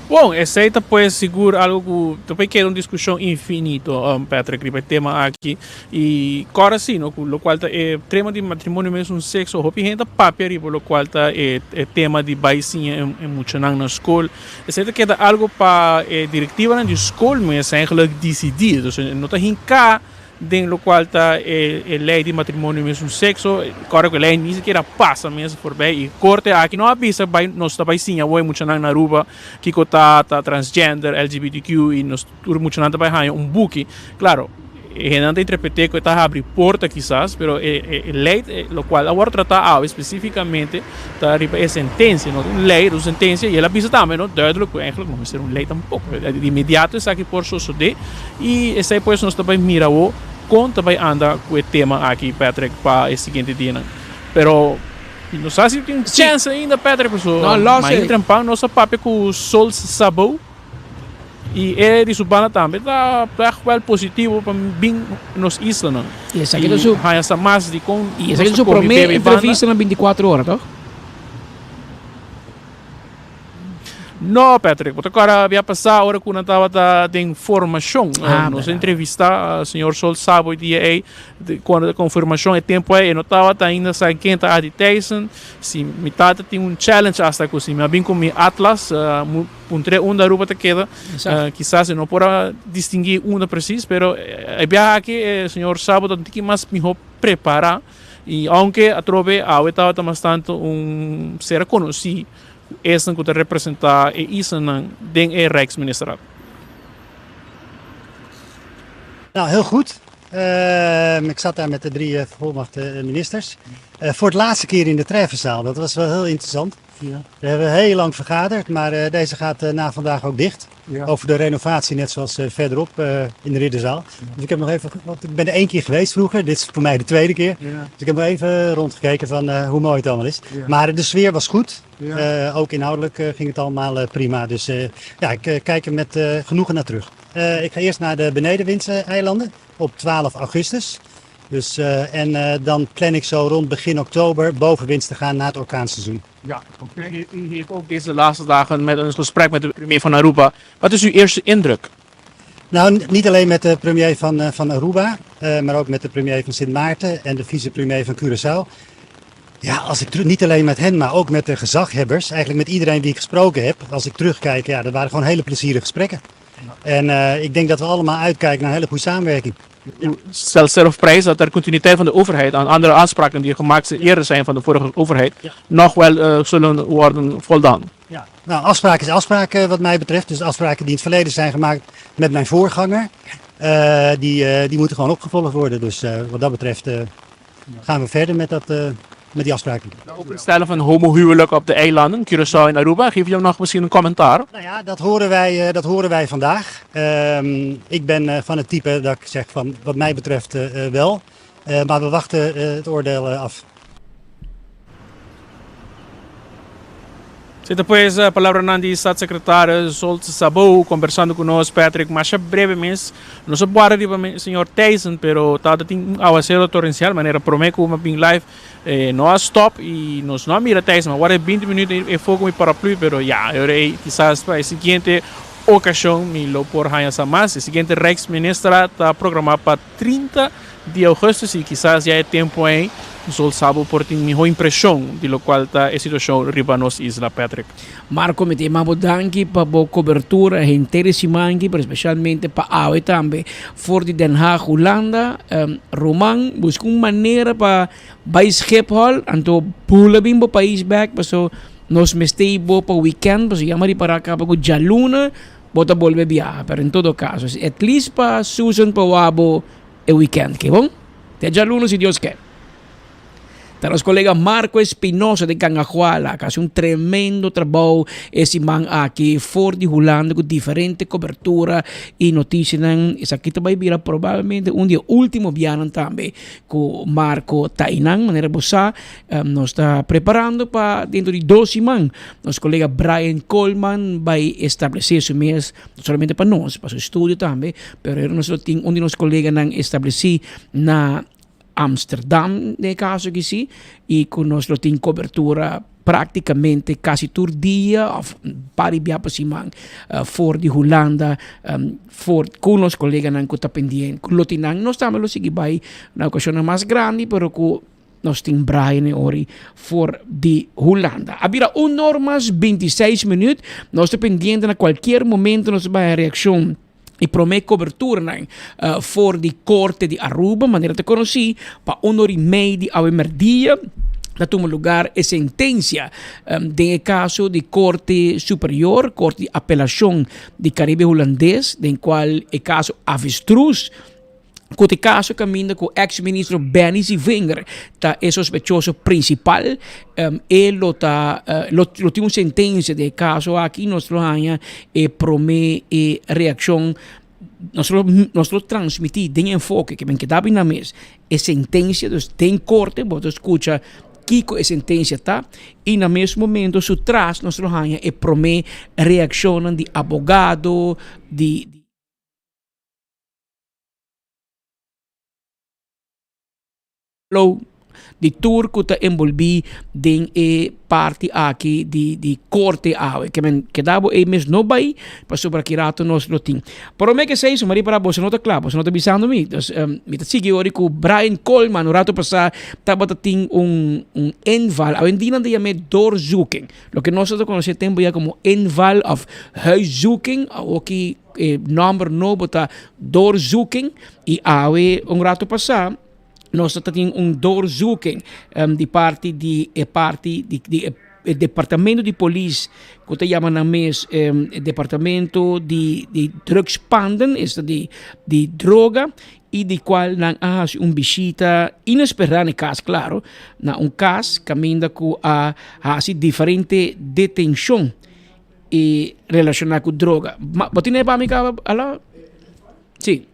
Bon, esei ta pues sigur algo ku ta por keda un diskushon infinito, Patrick, riba e tema aki. I kòrda si, no, ku lokual ta e tema di matrimonio mesun sekso, hopi hende ta papia riba lokual ta e tema di bai siña e muchanan na skol. Esei ta keda algo pa e direktivanan di skol mes eigenlijk disidí. Dus no ta hinká den lokual ta e lei di matrimonio mesun sekso. Kòrda ku e lei ni sikiera pasa mes forbei i korte aki no a bisa bai nos ta bai siña awor e muchanan na Aruba kiko ta transgender, LGBTQ i nos Tur muchanan ta bai haña un buki. Claro, e hendenan ta interpreté ku e ta habri porta kisas, pero e e lei lokual a wòrdu tratá awe spesífikamente ta riba e sentensia, no ta un lei, ta un sentensia i el a bisa tambe no duidelijk ku eigenlijk no mester un lei tampoko. Di inmediato esaki por sosodé i esei pues nos ta bai mira awor kon ta bai anda ku e tema aki Patrick pa e siguiente dianan. Pero no sa si tin chèns ainda Patrick pasobra mainta trempan nos a papia ku Sol Sabou. Y e di su banda tambe ta echt wel positivo pa bin nos islanan. Y esaki ta su haña sa mas di con Y esaki ta su prome entrevista na 24 ora, toch? No, Patrick, bo ta acorda bia pasa ora cu nan tabata den formacion. Ah, nos entrevista señor Sol Sabo e dia ey, cuando ta confirmacion e tempo ey, e no tabata ainda sa ken ta Adi Thijssen. Si mi tata tin un challenge hasta cu si mi a bin cu mi atlas, Puntr'é unda Aruba ta keda. Kisas e no por a distinguí unda presis, pero e biaha aki e señor Sabo ta un tiki mas mihó prepará. I ounke atrobe awe tabata mas tantu un ser konosí ku esnan ku ta representá e islanan den e Rijksministerraad. Nou, heel goed. Ik zat daar met de drie gevolmachtigde ministers. Voor het laatste keer in de Treffenzaal. Dat was wel heel interessant. Ja. We hebben heel lang vergaderd, maar eh, deze gaat eh, na vandaag ook dicht. Ja. Over de renovatie, net zoals eh, verderop in de Ridderzaal. Ja. Dus ik heb nog even, want ik ben er één keer geweest vroeger. Dit is voor mij de tweede keer. Ja. Dus ik heb nog even rondgekeken van hoe mooi het allemaal is. Maar de sfeer was goed. ook inhoudelijk ging het allemaal prima. Dus ja, ik kijk er met genoegen naar terug. ik ga eerst naar de Benedenwindse eilanden op 12 augustus. Dus, uh, en uh, dan plan ik zo rond begin oktober bovenwinds te gaan na het orkaanseizoen. Ja, oké. U heeft ook deze laatste dagen met een gesprek met de premier van Aruba. Wat is uw eerste indruk? Nou, niet alleen met de premier van, uh, van Aruba, maar ook met de premier van Sint Maarten en de vicepremier van Curaçao. Ja, als ik niet alleen met hen, maar ook met de gezaghebbers, eigenlijk met iedereen die ik gesproken heb, als ik terugkijk, ja, dat waren gewoon hele plezierige gesprekken. En uh, ik denk dat we allemaal uitkijken naar een hele goede samenwerking. U stelt zelf prijs dat er continuïteit van de overheid aan andere aanspraken die gemaakt eerder zijn van de vorige overheid nog wel uh, zullen worden voldaan. Ja, nou afspraak is afspraak wat mij betreft. Dus afspraken die in het verleden zijn gemaakt met mijn voorganger, uh, die, die moeten gewoon opgevolgd worden. Dus wat dat betreft gaan we verder met dat met die afspraken. Ook het stellen van homohuwelijk op de eilanden, Curaçao en Aruba. Geef je nog misschien een commentaar? Nou ja, dat horen wij, dat horen wij vandaag. Uh, ik ben van het type dat ik zeg van wat mij betreft uh, wel. Uh, maar we wachten het oordeel af. Si ta pues palabranan di Staatssecretaris Zsolt Szabó conversando cu nos Patrick masha breve mes. Nos a guarda riba señor Thijssen pero tabata tin un awacero torrencial manera prome cu a bin live no a stop y nos no a mira Thijssen. A guarda e binti minuut e for cu mi paraplu pero ya e ora ey kisas pa e siguiente ocasion mi lo por haña sa mas. E siguiente Rijksminister ta programa pa 30 di augustus y kisas ya e tempo ey Zsolt Szabó por tin miho impresion di locual ta e situacion riba nos isla, Patrick. Marco, mi ta yama bo danki pa bo cobertura henter e siman aki, pero especialmente pa awe tambe for di Den Haag, Hulanda. Roman, busca un manera pa bay Schiphol, anto bula bin bo pais bek, paso nos mester bo pa weekend, paso yama ripara caba cu djaluna Bo ta bolbe biaha, pero en todo caso, at least pa Susan pa wak bo e weekend, ke bon? Te djaluno si Dios ke. Ta nos colega Marco Espinosa di Gangajuala, que hace un tremendo trabou e siman aki for di Hulanda cu diferente cobertura y noticianan. Esaki ta bay bira probablemente un di e ultimo bianan tambe cu Marco ta einan. Manera bo sa, Nos ta preparando pa dentro di dos siman nos colega Brian Coleman bay establece su mes, no solamente pa nos, pa su estudio tambe, pero nos lo tin un di nos coleganan estableci na Amsterdam den e caso aki si, y cu nos lo tin cobertura practicamente casi tur dia of un par di bia pa siman for di Hulanda for cu nos coleganan cu ta pendiente, cu lo tin nan, nos tambe lo sigui bay na ocasionnan mas grandi, pero cu. Nos tin Brian e ori for di Hulanda. A bira un or mas 26 minuut. Nos ta pendiente na cualkier momento nos ta bay reaccion y prome coberturanan uh, for di Corte di Aruba, manera ta conoci, pa un or y mei di awe merdia ta tuma lugar e sentencia um, den e caso di Corte Superior, Corte di Apelacion di Caribe Hulandes, den cual e caso Avestruz Ku te kaso kaminda ku eks ministro Benny Zievinger ta e sospechoso prinsipal, e lo ta lo lo tin un sentensia den e kaso aki, nos lo haña e promé e reakshon, nos lo nos lo transmití den enfoke ke men keda bina mes e sentensia, dus den korte bo ta skucha kiko e sentensia ta i na mes momento su tras nos lo haña e promé reakshonnan di abogado di. Di tur ku ta enbolbí den e parti aki di di korte awe. Ke men keda bo ei mes no bai pasobra ki rato nos lo tin. Promé ke esei suma ripará boso no ta kla, boso no ta bisando mi. Dus mi ta sigui ori ku Brian Coleman un rato pasá tabata tin un un inval. Awendia nan ta yam'é doorzoeking. Loke nos ta konosé tempu ya komo inval òf huiszoeking awoki E nomber nobo ta doorzoeking y awe un rato pasa nos ta tin un doorzoeking di parti di e parti di di e departamento di polis cu ta yama nan mes e departamento di di drugspanden esta di di droga y di cual nan a haci un bishita inespera na e cas claro na un cas caminda cu a haci diferente detencion. y relaciona cu droga. Ma, bo tin pa mi caba ala? Sí.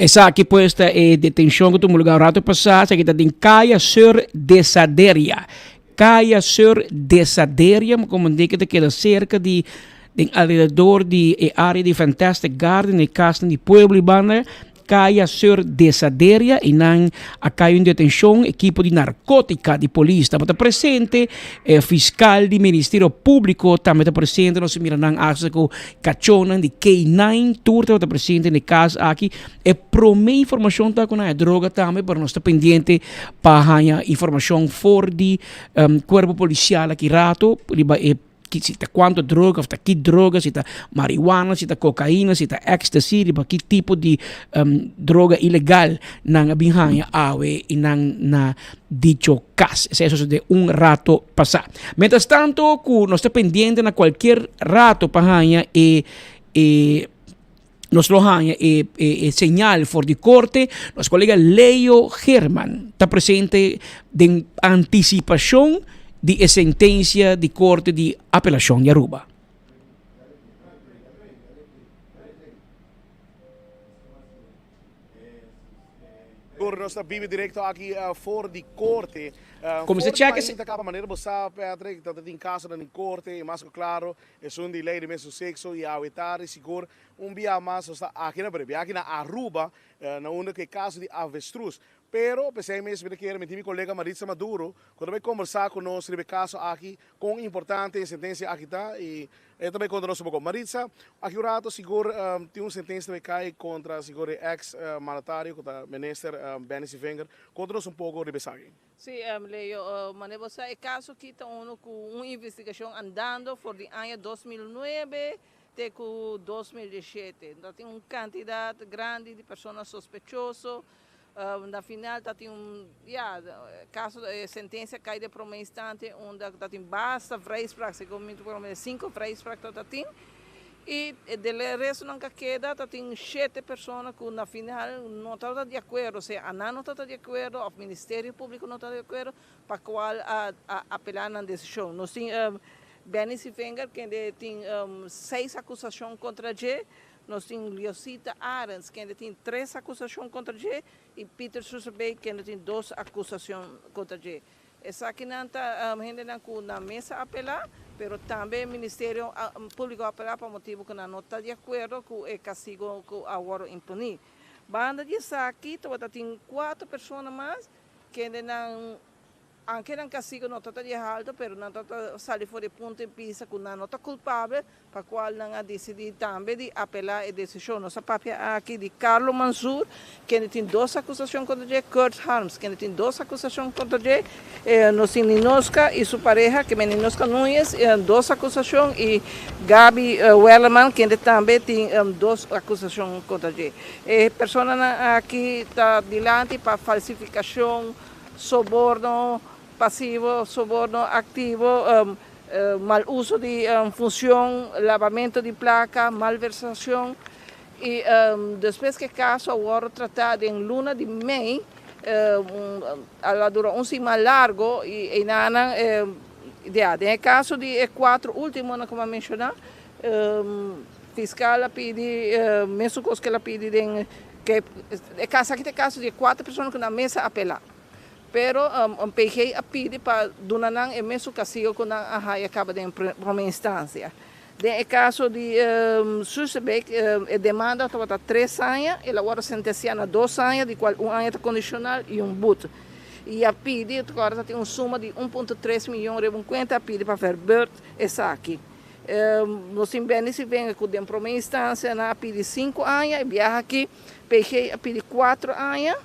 Esaki pues ta e detencion cu tuma lugar un rato pasa, esaki ta den Kaya Sur Desaderia. Kaya Sur Desaderia, como di que ta keda cerca di den alrededor di e area di Fantastic Garden, e casnan di pueblo y banda. Caya Sir Desaderia y nan a cay un detencion. Ekipo di narcotica di polis tabata presente. E fiscal di Ministerio Publico tambe ta presente. Nos a mira nan hasta cu cachonan di K-nine tur tabata presente na e cas aki. E prome informacion ta cu nan e droga tambe, pero nos ta pendiente pa haya informacion for di cuerpo policial aki rato riba e ki si ta cuanto droga of ta ki droga, si ta marihuana, si ta cocaina, si ta ecstasy, riba ki tipo di droga ilegal nan a bin haña awe y nan na dicho cas. Esei a sosode un rato pasa. Mientras tanto cu nos ta pendiente na cualkier rato pa haña e e Nos lo haña e e señal for di korte. Nos kolega Leo Geerman ta presente den antisipashon di e sentensia di korte di apelashon di Aruba. Tur nos ta bibi directo aki for di corte. Como se check ese. Caba manera bo sa Patrick ta tin casonan den corte y mas cu claro esun di ley di mesun sexo y awe tardi sigur un bia mas nos ta aki na breve aki na Aruba na unda cu e caso di avestruz. Pero pesey mes mi ta kere mi tin mi colega Maritza Maduro cu ta bay combersa cu nos riba e caso aki con importante e sentencia aki ta y E ta bay kontra nos un poko. Maritza, aki un rato sigur tin un sentensia ta bay kai kontra sigur e eks mandatario ku ta minister Benny Sevinger. Konta nos un poko riba esaki. Sí, Leo, manera bo sa e kaso aki ta unu ku un investigashon andando for di aña 2009 te ku 2017. Ta tin un kantidat grandi di persona sospechoso. Na final ta tin un, ya, caso, e sentencia cay den prome instante unda ta tin basta vrijspraak, segun mi por lo menos cinco vrijspraak ta tin, y del restonan cu a keda ta tin shete persona cu na final no tabata di acuerdo, sea anan no tabata di acuerdo of Ministerio Publico no tabata di acuerdo pa cual a apela nan decision. Nos tin Benny Sevinger kende tin seis acusacion contra dje. Nos tin Liosita Arends, kende tin tres akusashon kontra dje, i Peter Susebeek, kende tin dos akusashon kontra dje. Esakinan ta hendenan ku nan mes a apelá, pero tambe Ministerio Públiko a apelá pa motibu ku nan no ta di akuerdo ku e kastigo ku a wòrdu imponí. Banda di esaki tabata tin kuater persona mas kendenan Anke nan castigo no ta ta di halto, pero nan ta ta sali for di punto di bista cu nan no ta culpabel, pa cual nan a dicidi tambe di apela e decision. Nos a papia aki di Carlo Manzoor, kende tin dos acusacion contra dje, Kurt Harms, kende tin dos acusacion contra dje, nos tin Ninoska y su pareha, keme Ninoska Nuñez, dos acusacion, y Gaby Werleman, kende tambe tin dos acusacion contra dje. E personanan aki ta dilanti pa falsificacion. Soborno pasivo, soborno activo, mal uso di funcion, labamento di placa, malversacion. Y despues cu e caso a wordo trata den luna di mei, a dura un siman largo y einanan, ya, den e caso di e cuatro ultimonan cu mi a menciona, fiscal a pidi mesun cos cu el a pidi den. Ke e kas aki ta e kaso di e kuater persona ku nan mes a apelá. Pero un PG a pidi pa duna nan e mesun kastigo ku nan a haya kaba den prome instansia. Den e kaso di Susebeek e demanda tabata tres aña, el a wòrdu sentensiá na dos aña, di kual un aña ta kondishonal i un but. I a pidi, ora ta tin un suma di un punto tres miyon riba un kuenta, a pidi pa verbeurd esaki. Nos tin bende si venga cu den prome instancia nan a pidi cinco aña, e biaha aki PG a pidi cuatro aña,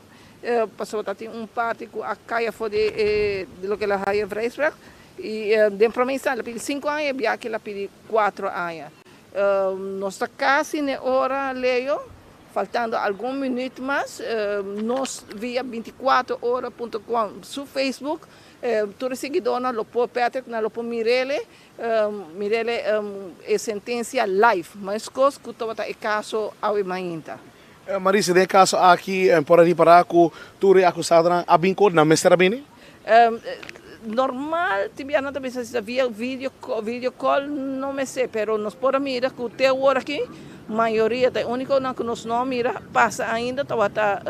pasobra ta tin un parti cu a cay afo di di loke el a haya vrijspraak, y den prome instancia el a pidi cinco aña, e biaha aki el a pidi cuatro aña. Nos ta casi n'e ora, Leo, faltando algun minuut mas, nos via binticuatro ora punto com su Facebook, tur e siguidornan lo por, Patrick, nan lo por mirele. Mirele e sentencia live, mescos cu tabata e caso awe mainta. Marisa, den e caso aki por a ripara cu tur e acusadonan a bin cor, nan mester a bini? Normal tin bia nan ta bisa si ta via video video call no mester, pero nos por a mira cu te awor aki mayoria ta e uniconan cu nos no a mira pasa ainda tabata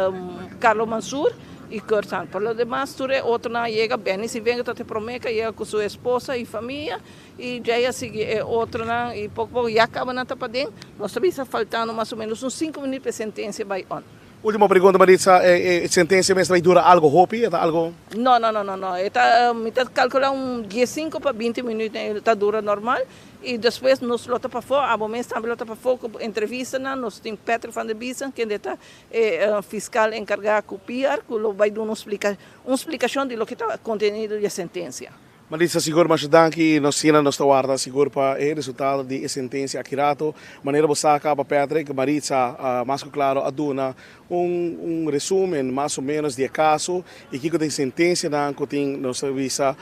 Carlo Mansur. Y Kurt Hahn. Por lo demas tur e otronan a yega, Benny Sivenga ta te prome ke a yega ku su esposa y famia y djei a sigui e otronan y poko poko ya kaba nan ta paden. Nos ta bisa faltando mas o menos un sinku minut pa e sentensia bai on. Ultimo pregunta Maritza, e sentencia mes ta bay dura algo hopi? E ta algo. No, no, no, no, no. E ta, mi ta calcula un diescinco pa binti minuut e ta dura normal y despues nos lo ta pafó, abo mes tambe lo ta pafó cu entrevistanan, nos tin Patrick van der Biesen kende ta e fiscal encarga cu PR cu lo bay duna un splica, un splicacion di loke ta contenido di e sentencia. Marisa, sigur masha danki. Nos sina nos ta warda sigur pa e resultado di e sentencia aki rato. Manera bo sa caba Patrick, Maritza mas cu claro a duna un un resumen mas o menos di e caso y kico ta e sentencianan cu tin nos ta bisa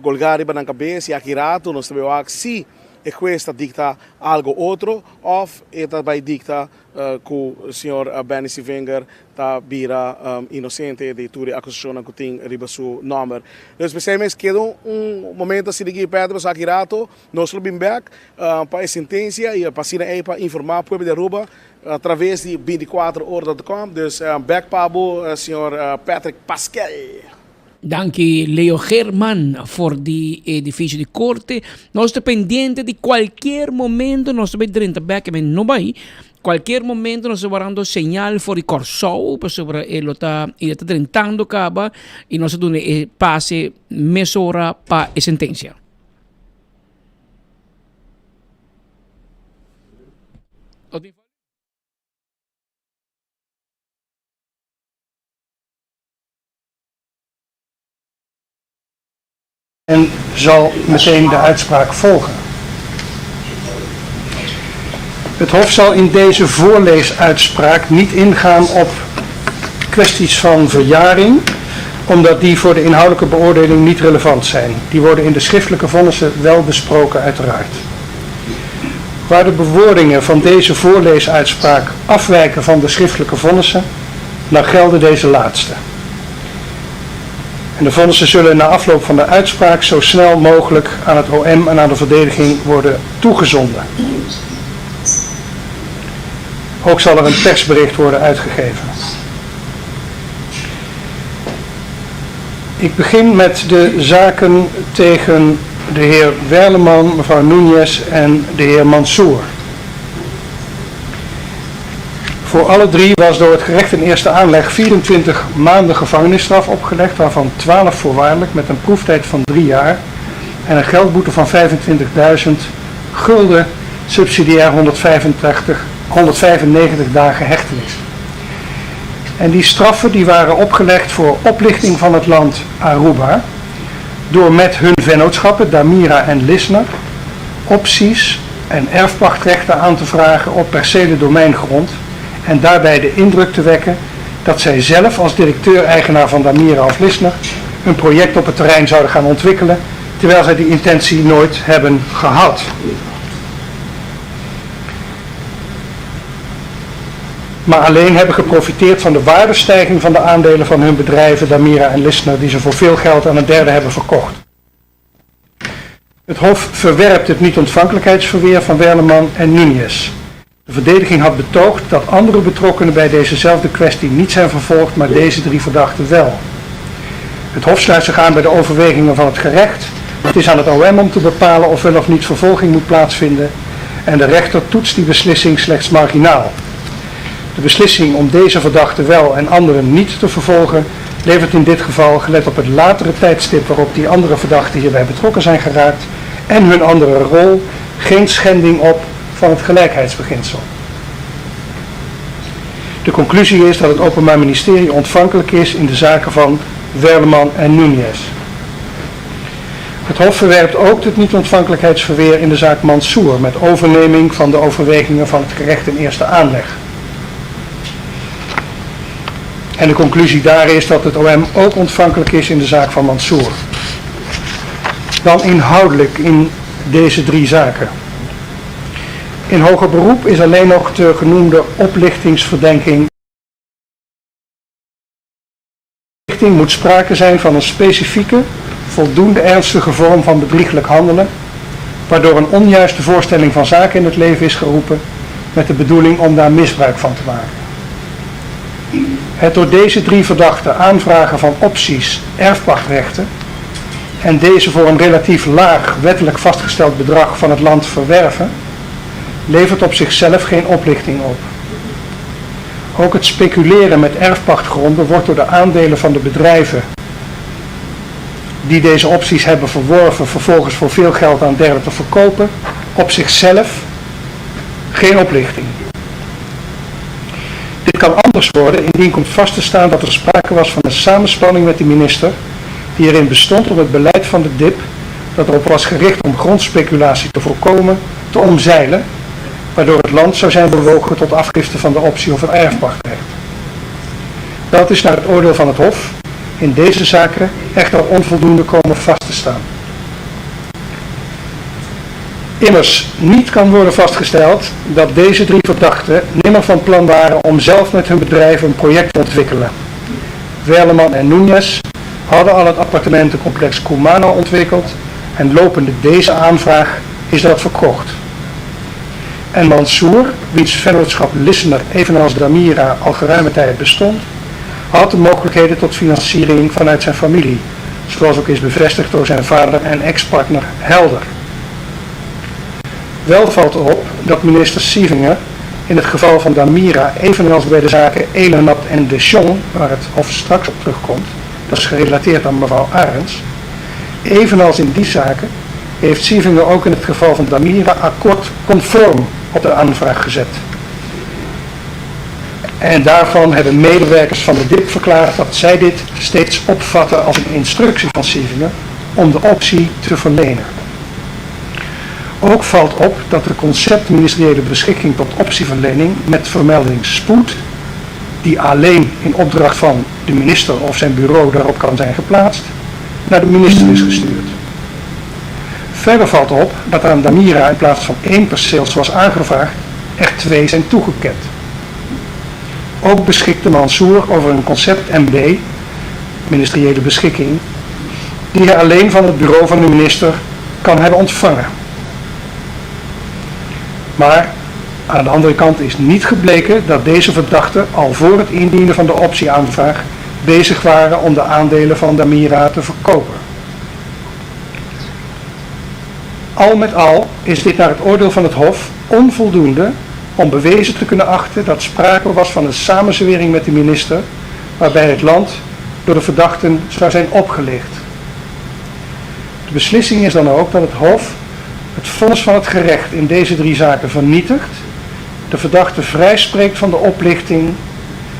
golga riba nan cabes y aki rato nos ta bay wak si e huez ta dicta algo otro of e ta bay dicta cu señor Benny Sevinger ta bira inosente di tur e akusashonnan ku tin riba su nòmber. Dus p'esei mes keda un momento asina di Pedro pasobra aki rato nos lo bin bèk pa e sentensia i pa asina ei pa informá pueblo di Aruba atraves di bintikuater ora dot com. Dus bèk pa bo señor Patrick Paskel. Danki Leo Geerman for di edifisio di korte. Nos ta pendiente di kualkier momento nos ta bai drenta bèk e no bai. Cualkier momento nos ta warando señal for di Kòrsou pasobra e lo ta e ta drentando kaba i nos ta duna e pase mesora pa e sentensia. En zal meteen de uitspraak volgen. Het Hof zal in deze voorleesuitspraak niet ingaan op kwesties van verjaring, omdat die voor de inhoudelijke beoordeling niet relevant zijn. Die worden in de schriftelijke vonnissen wel besproken uiteraard. Waar de bewoordingen van deze voorleesuitspraak afwijken van de schriftelijke vonnissen, dan gelden deze laatste. En de vonnissen zullen na afloop van de uitspraak zo snel mogelijk aan het OM en aan de verdediging worden toegezonden. Ook zal er een persbericht worden uitgegeven. Ik begin met de zaken tegen de heer Werleman, mevrouw Núñez en de heer Mansour. Voor alle drie was door het gerecht in eerste aanleg 24 maanden gevangenisstraf opgelegd, waarvan 12 voorwaardelijk met een proeftijd van 3 jaar en een geldboete van 25.000 gulden, subsidiair 185, 195 dagen hechtenis. En die straffen die waren opgelegd voor oplichting van het land Aruba door met hun vennootschappen Damira en Lisner opties en erfpachtrechten aan te vragen op percelen domeingrond en daarbij de indruk te wekken dat zij zelf als directeur-eigenaar van Damira of Lisner een project op het terrein zouden gaan ontwikkelen, terwijl zij die intentie nooit hebben gehad. Maar alleen hebben geprofiteerd van de waardestijging van de aandelen van hun bedrijven Damira en Lisner, die ze voor veel geld aan een derde hebben verkocht. Het Hof verwerpt het niet-ontvankelijkheidsverweer van Werleman en Núñez. De verdediging had betoogd dat andere betrokkenen bij dezezelfde kwestie niet zijn vervolgd, maar deze drie verdachten wel. Het Hof sluit zich aan bij de overwegingen van het gerecht. Het is aan het OM om te bepalen of wel of niet vervolging moet plaatsvinden en de rechter toetst die beslissing slechts marginaal. De beslissing om deze verdachte wel en anderen niet te vervolgen levert in dit geval, gelet op het latere tijdstip waarop die andere verdachten hierbij betrokken zijn geraakt en hun andere rol, geen schending op van het gelijkheidsbeginsel. De conclusie is dat het Openbaar Ministerie ontvankelijk is in de zaken van Werleman en Núñez. Het Hof verwerpt ook het niet-ontvankelijkheidsverweer in de zaak Mansour met overneming van de overwegingen van het gerecht in eerste aanleg. En de conclusie daar is dat het OM ook ontvankelijk is in de zaak van Mansour. Dan inhoudelijk in deze drie zaken. In hoger beroep is alleen nog de genoemde oplichtingsverdenking moet sprake zijn van een specifieke, voldoende ernstige vorm van bedrieglijk handelen, waardoor een onjuiste voorstelling van zaken in het leven is geroepen met de bedoeling om daar misbruik van te maken. Het door deze drie verdachten aanvragen van opties erfpachtrechten en deze voor een relatief laag wettelijk vastgesteld bedrag van het land verwerven, levert op zichzelf geen oplichting op. Ook het speculeren met erfpachtgronden wordt door de aandelen van de bedrijven die deze opties hebben verworven vervolgens voor veel geld aan derden te verkopen, op zichzelf geen oplichting. Dit kan anders worden indien komt vast te staan dat er sprake was van een samenspanning met de minister die erin bestond om het beleid van de DIP, dat erop was gericht om grondspeculatie te voorkomen, te omzeilen, waardoor het land zou zijn bewogen tot afgifte van de optie of het erfpachtrecht. Dat is naar het oordeel van het Hof in deze zaken echter onvoldoende komen vast te staan. Immers niet kan worden vastgesteld dat deze drie verdachten nimmer van plan waren om zelf met hun bedrijf een project te ontwikkelen. Werleman en Núñez hadden al het appartementencomplex Cumano ontwikkeld en lopende deze aanvraag is dat verkocht. En Mansour, wiens vennootschap Listener evenals Damira al geruime tijd bestond, had de mogelijkheden tot financiering vanuit zijn familie, zoals ook is bevestigd door zijn vader en ex-partner Helder. Wel valt op dat minister Sievinger in het geval van Damira, evenals bij de zaken Elenat en Deschamps, waar het Hof straks op terugkomt, dat is gerelateerd aan mevrouw Arends, evenals in die zaken heeft Sievinger ook in het geval van Damira akkoord conform op de aanvraag gezet. En daarvan hebben medewerkers van de DIP verklaard dat zij dit steeds opvatten als een instructie van Sievinger om de optie te verlenen. Ook valt op dat de conceptministeriële beschikking tot optieverlening met vermelding spoed, die alleen in opdracht van de minister of zijn bureau daarop kan zijn geplaatst, naar de minister is gestuurd. Verder valt op dat aan Damira in plaats van één perceel zoals aangevraagd, er twee zijn toegekend. Ook beschikte Mansour over een concept MB, ministeriële beschikking, die hij alleen van het bureau van de minister kan hebben ontvangen. Maar aan de andere kant is niet gebleken dat deze verdachten al voor het indienen van de optieaanvraag bezig waren om de aandelen van Damira te verkopen. Al met al is dit naar het oordeel van het Hof onvoldoende om bewezen te kunnen achten dat sprake was van een samenzwering met de minister waarbij het land door de verdachten zou zijn opgelicht. De beslissing is dan ook dat het Hof het vonnis van het gerecht in deze drie zaken vernietigt, de verdachte vrijspreekt van de oplichting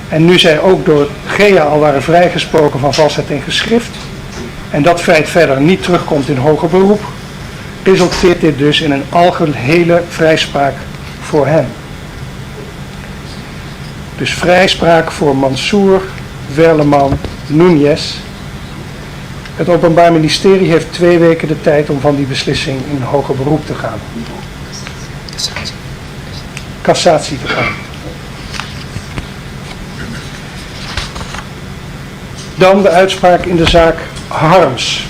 en nu zij ook door GEA al waren vrijgesproken van valsheid in geschrift en dat feit verder niet terugkomt in hoger beroep, resulteert dit dus in een algehele vrijspraak voor hen. Dus vrijspraak voor Mansour, Werleman, Núñez. Het Openbaar Ministerie heeft twee weken de tijd om van die beslissing in hoger beroep te gaan. Cassatie te gaan. Dan de uitspraak in de zaak Harms.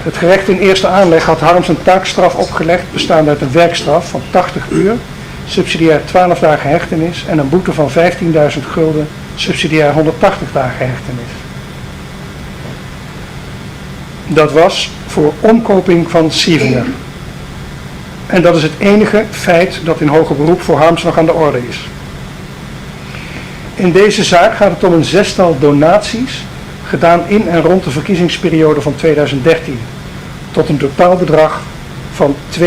Het gerecht in eerste aanleg had Harms een taakstraf opgelegd bestaande uit een werkstraf van 80 uur, subsidiair 12 dagen hechtenis en een boete van 15.000 gulden, subsidiair 180 dagen hechtenis. Dat was voor omkoping van Sievener. En dat is het enige feit dat in hoger beroep voor Harms nog aan de orde is. In deze zaak gaat het om een zestal donaties gedaan in en rond de verkiezingsperiode van 2013 tot een totaalbedrag van 92.500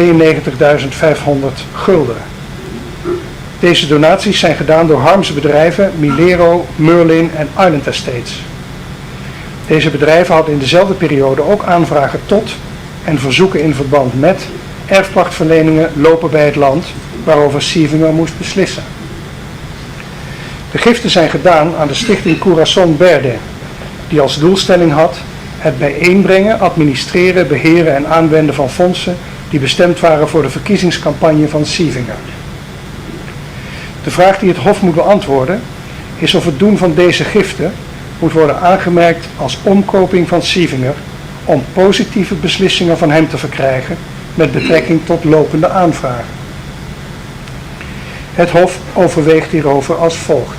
gulden. Deze donaties zijn gedaan door Harmse bedrijven Milero, Merlin en Island Estates. Deze bedrijven hadden in dezelfde periode ook aanvragen tot en verzoeken in verband met erfpachtverleningen lopen bij het land waarover Sievinger moest beslissen. De giften zijn gedaan aan de stichting Corazon Berde, die als doelstelling had het bijeenbrengen, administreren, beheren en aanwenden van fondsen die bestemd waren voor de verkiezingscampagne van Sievinger. De vraag die het Hof moet beantwoorden is of het doen van deze giften moet worden aangemerkt als omkoping van Sievinger om positieve beslissingen van hem te verkrijgen met betrekking tot lopende aanvragen. Het Hof overweegt hierover als volgt.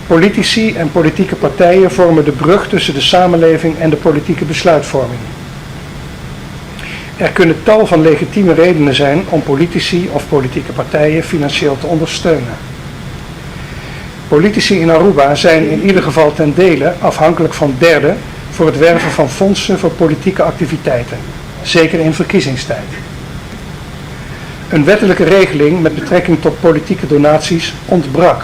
Politici en politieke partijen vormen de brug tussen de samenleving en de politieke besluitvorming. Er kunnen tal van legitieme redenen zijn om politici of politieke partijen financieel te ondersteunen. Politici in Aruba zijn in ieder geval ten dele afhankelijk van derden voor het werven van fondsen voor politieke activiteiten, zeker in verkiezingstijd. Een wettelijke regeling met betrekking tot politieke donaties ontbrak.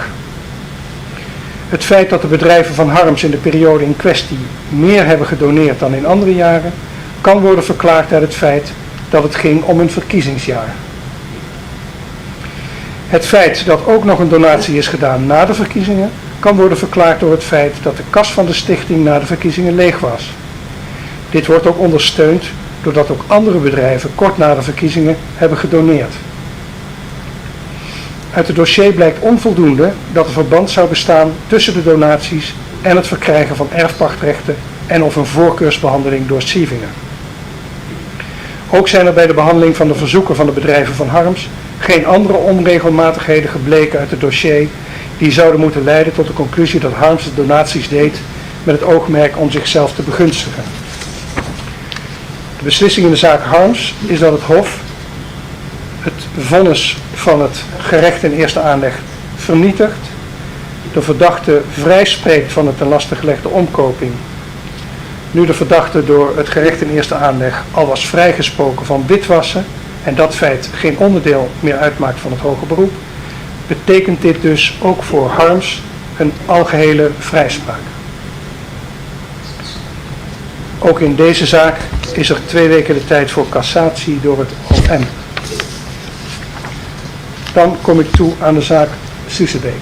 Het feit dat de bedrijven van Harms in de periode in kwestie meer hebben gedoneerd dan in andere jaren, kan worden verklaard uit het feit dat het ging om een verkiezingsjaar. Het feit dat ook nog een donatie is gedaan na de verkiezingen, kan worden verklaard door het feit dat de kas van de stichting na de verkiezingen leeg was. Dit wordt ook ondersteund doordat ook andere bedrijven kort na de verkiezingen hebben gedoneerd. Uit het dossier blijkt onvoldoende dat er verband zou bestaan tussen de donaties en het verkrijgen van erfpachtrechten en of een voorkeursbehandeling door Sievinger. Ook zijn er bij de behandeling van de verzoeken van de bedrijven van Harms geen andere onregelmatigheden gebleken uit het dossier die zouden moeten leiden tot de conclusie dat Harms de donaties deed met het oogmerk om zichzelf te begunstigen. De beslissing in de zaak Harms is dat het Hof het vonnis van het gerecht in eerste aanleg vernietigt, de verdachte vrijspreekt van de ten laste gelegde omkoping. Nu de verdachte door het gerecht in eerste aanleg al was vrijgesproken van witwassen en dat feit geen onderdeel meer uitmaakt van het hoger beroep, betekent dit dus ook voor Harms een algehele vrijspraak. Ook in deze zaak is er 2 weken de tijd voor cassatie door het OM. Dan kom ik toe aan de zaak Susebeek.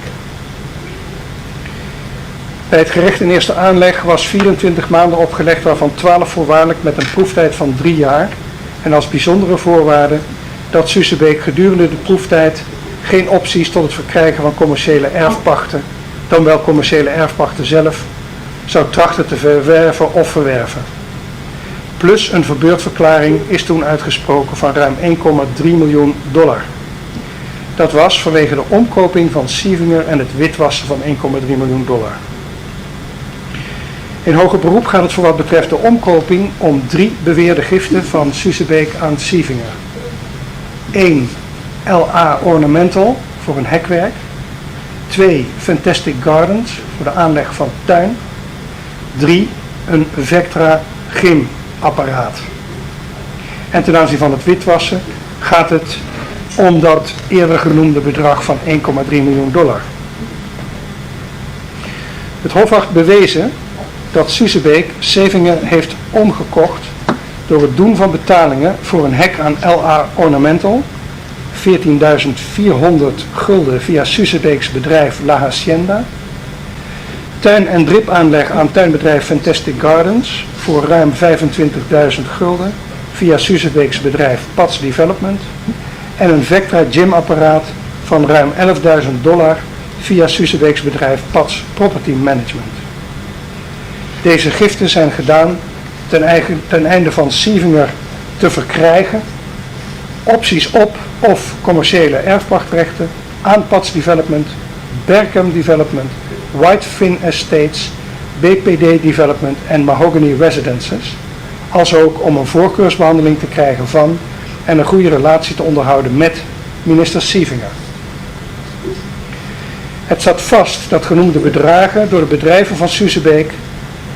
Bij het gerecht in eerste aanleg was 24 maanden opgelegd, waarvan 12 voorwaardelijk met een proeftijd van 3 jaar. En als bijzondere voorwaarde dat Susebeek gedurende de proeftijd geen opties tot het verkrijgen van commerciële erfpachten, dan wel commerciële erfpachten zelf, zou trachten te verwerven of verwerven. Plus een verbeurdverklaring is toen uitgesproken van ruim 1,3 miljoen dollar. Dat was vanwege de omkoping van Sievinger en het witwassen van 1,3 miljoen dollar. In hoger beroep gaat het voor wat betreft de omkoping om 3 beweerde giften van Susebeek aan Sievinger. 1. LA Ornamental voor een hekwerk. 2. Fantastic Gardens voor de aanleg van tuin. 3. Een Vectra gymapparaat. En ten aanzien van het witwassen gaat het om dat eerder genoemde bedrag van 1,3 miljoen dollar. Het Hof acht bewezen dat Susebeek Sievinger heeft omgekocht door het doen van betalingen voor een hek aan LA Ornamental, 14.400 gulden via Susebeeks bedrijf La Hacienda, tuin- en dripaanleg aan tuinbedrijf Fantastic Gardens voor ruim 25.000 gulden via Susebeeks bedrijf Pats Development en een Vectra gymapparaat van ruim elfduizend dollar via Susebeeks bedrijf Pats Property Management. Deze giften zijn gedaan ten einde van Sievinger te verkrijgen, opties op of commerciële erfpachtrechten aan Pats Development, Berkham Development, Whitefin Estates, BPD Development en Mahogany Residences, als ook om een voorkeursbehandeling te krijgen van en een goede relatie te onderhouden met minister Sievinger. Het staat vast dat genoemde bedragen door de bedrijven van Susebeek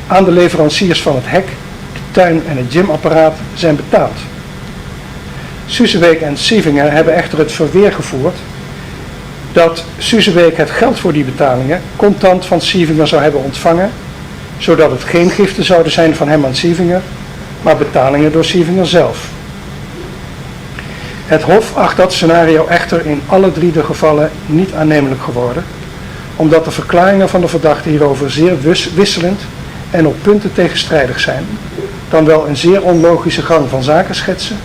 aan de leveranciers van het hek, de tuin en het gymapparaat zijn betaald. Susebeek en Sievinger hebben echter het verweer gevoerd dat Susebeek het geld voor die betalingen contant van Sievinger zou hebben ontvangen, zodat het geen giften zouden zijn van hem aan Sievinger, maar betalingen door Sievinger zelf. Het Hof acht dat scenario echter in alle 3 de gevallen niet aannemelijk geworden, omdat de verklaringen van de verdachte hierover zeer wisselend en op punten tegenstrijdig zijn, dan wel een zeer onlogische gang van zaken schetsen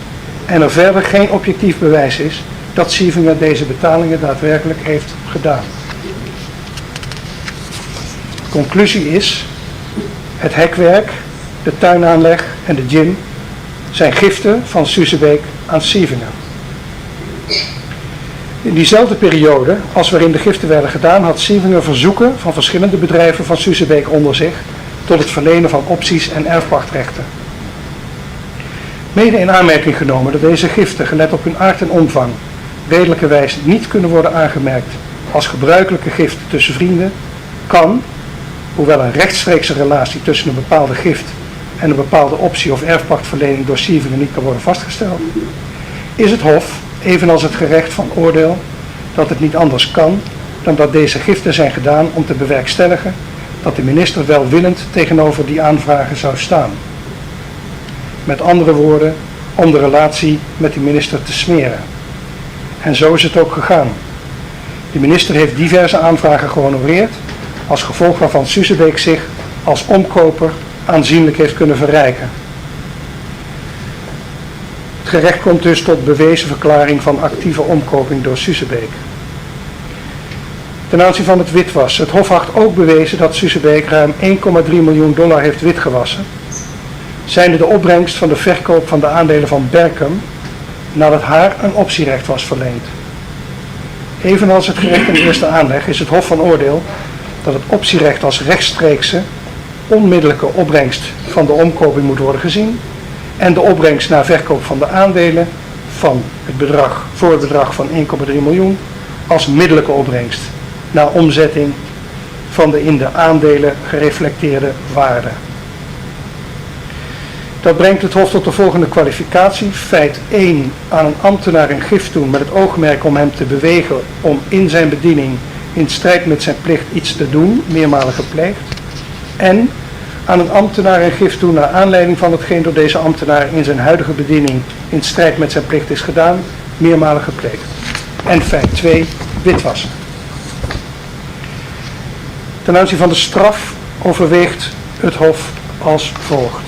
en er verder geen objectief bewijs is dat Sievinger deze betalingen daadwerkelijk heeft gedaan. Conclusie is, het hekwerk, de tuinaanleg en de gym zijn giften van Susebeek aan Sievinger. In diezelfde periode, als waarin de giften werden gedaan, had Sievinger verzoeken van verschillende bedrijven van Susebeek onder zich tot het verlenen van opties en erfpachtrechten. Mede in aanmerking genomen dat deze giften, gelet op hun aard en omvang, redelijkerwijs niet kunnen worden aangemerkt als gebruikelijke giften tussen vrienden, kan, hoewel een rechtstreekse relatie tussen een bepaalde gift en een bepaalde optie of erfpachtverlening door Sievinger niet kan worden vastgesteld, is het Hof, evenals het gerecht van oordeel, dat het niet anders kan dan dat deze giften zijn gedaan om te bewerkstelligen dat de minister welwillend tegenover die aanvragen zou staan. Met andere woorden, om de relatie met de minister te smeren. En zo is het ook gegaan. De minister heeft diverse aanvragen gehonoreerd, als gevolg waarvan Suzebeek zich als omkoper aanzienlijk heeft kunnen verrijken. Het gerecht komt dus tot bewezen verklaring van actieve omkoping door Suzebeek. Ten aanzien van het witwassen. Het Hof acht ook bewezen dat Suzebeek ruim 1,3 miljoen dollar heeft witgewassen. Zijnde de opbrengst van de verkoop van de aandelen van Berkum nadat haar een optierecht was verleend. Evenals het gerecht in eerste aanleg is het Hof van oordeel dat het optierecht als rechtstreekse, onmiddellijke opbrengst van de omkoping moet worden gezien en de opbrengst na verkoop van de aandelen van het bedrag, voor het bedrag van 1,3 miljoen als middelijke opbrengst na omzetting van de in de aandelen gereflecteerde waarde. Dat brengt het Hof tot de volgende kwalificatie. Feit 1. Aan een ambtenaar een gift doen met het oogmerk om hem te bewegen om in zijn bediening in strijd met zijn plicht iets te doen, meermalen gepleegd. En aan een ambtenaar een gift doen naar aanleiding van hetgeen door deze ambtenaar in zijn huidige bediening in strijd met zijn plicht is gedaan, meermalen gepleegd. En feit 2. Witwassen. Ten aanzien van de straf overweegt het Hof als volgt.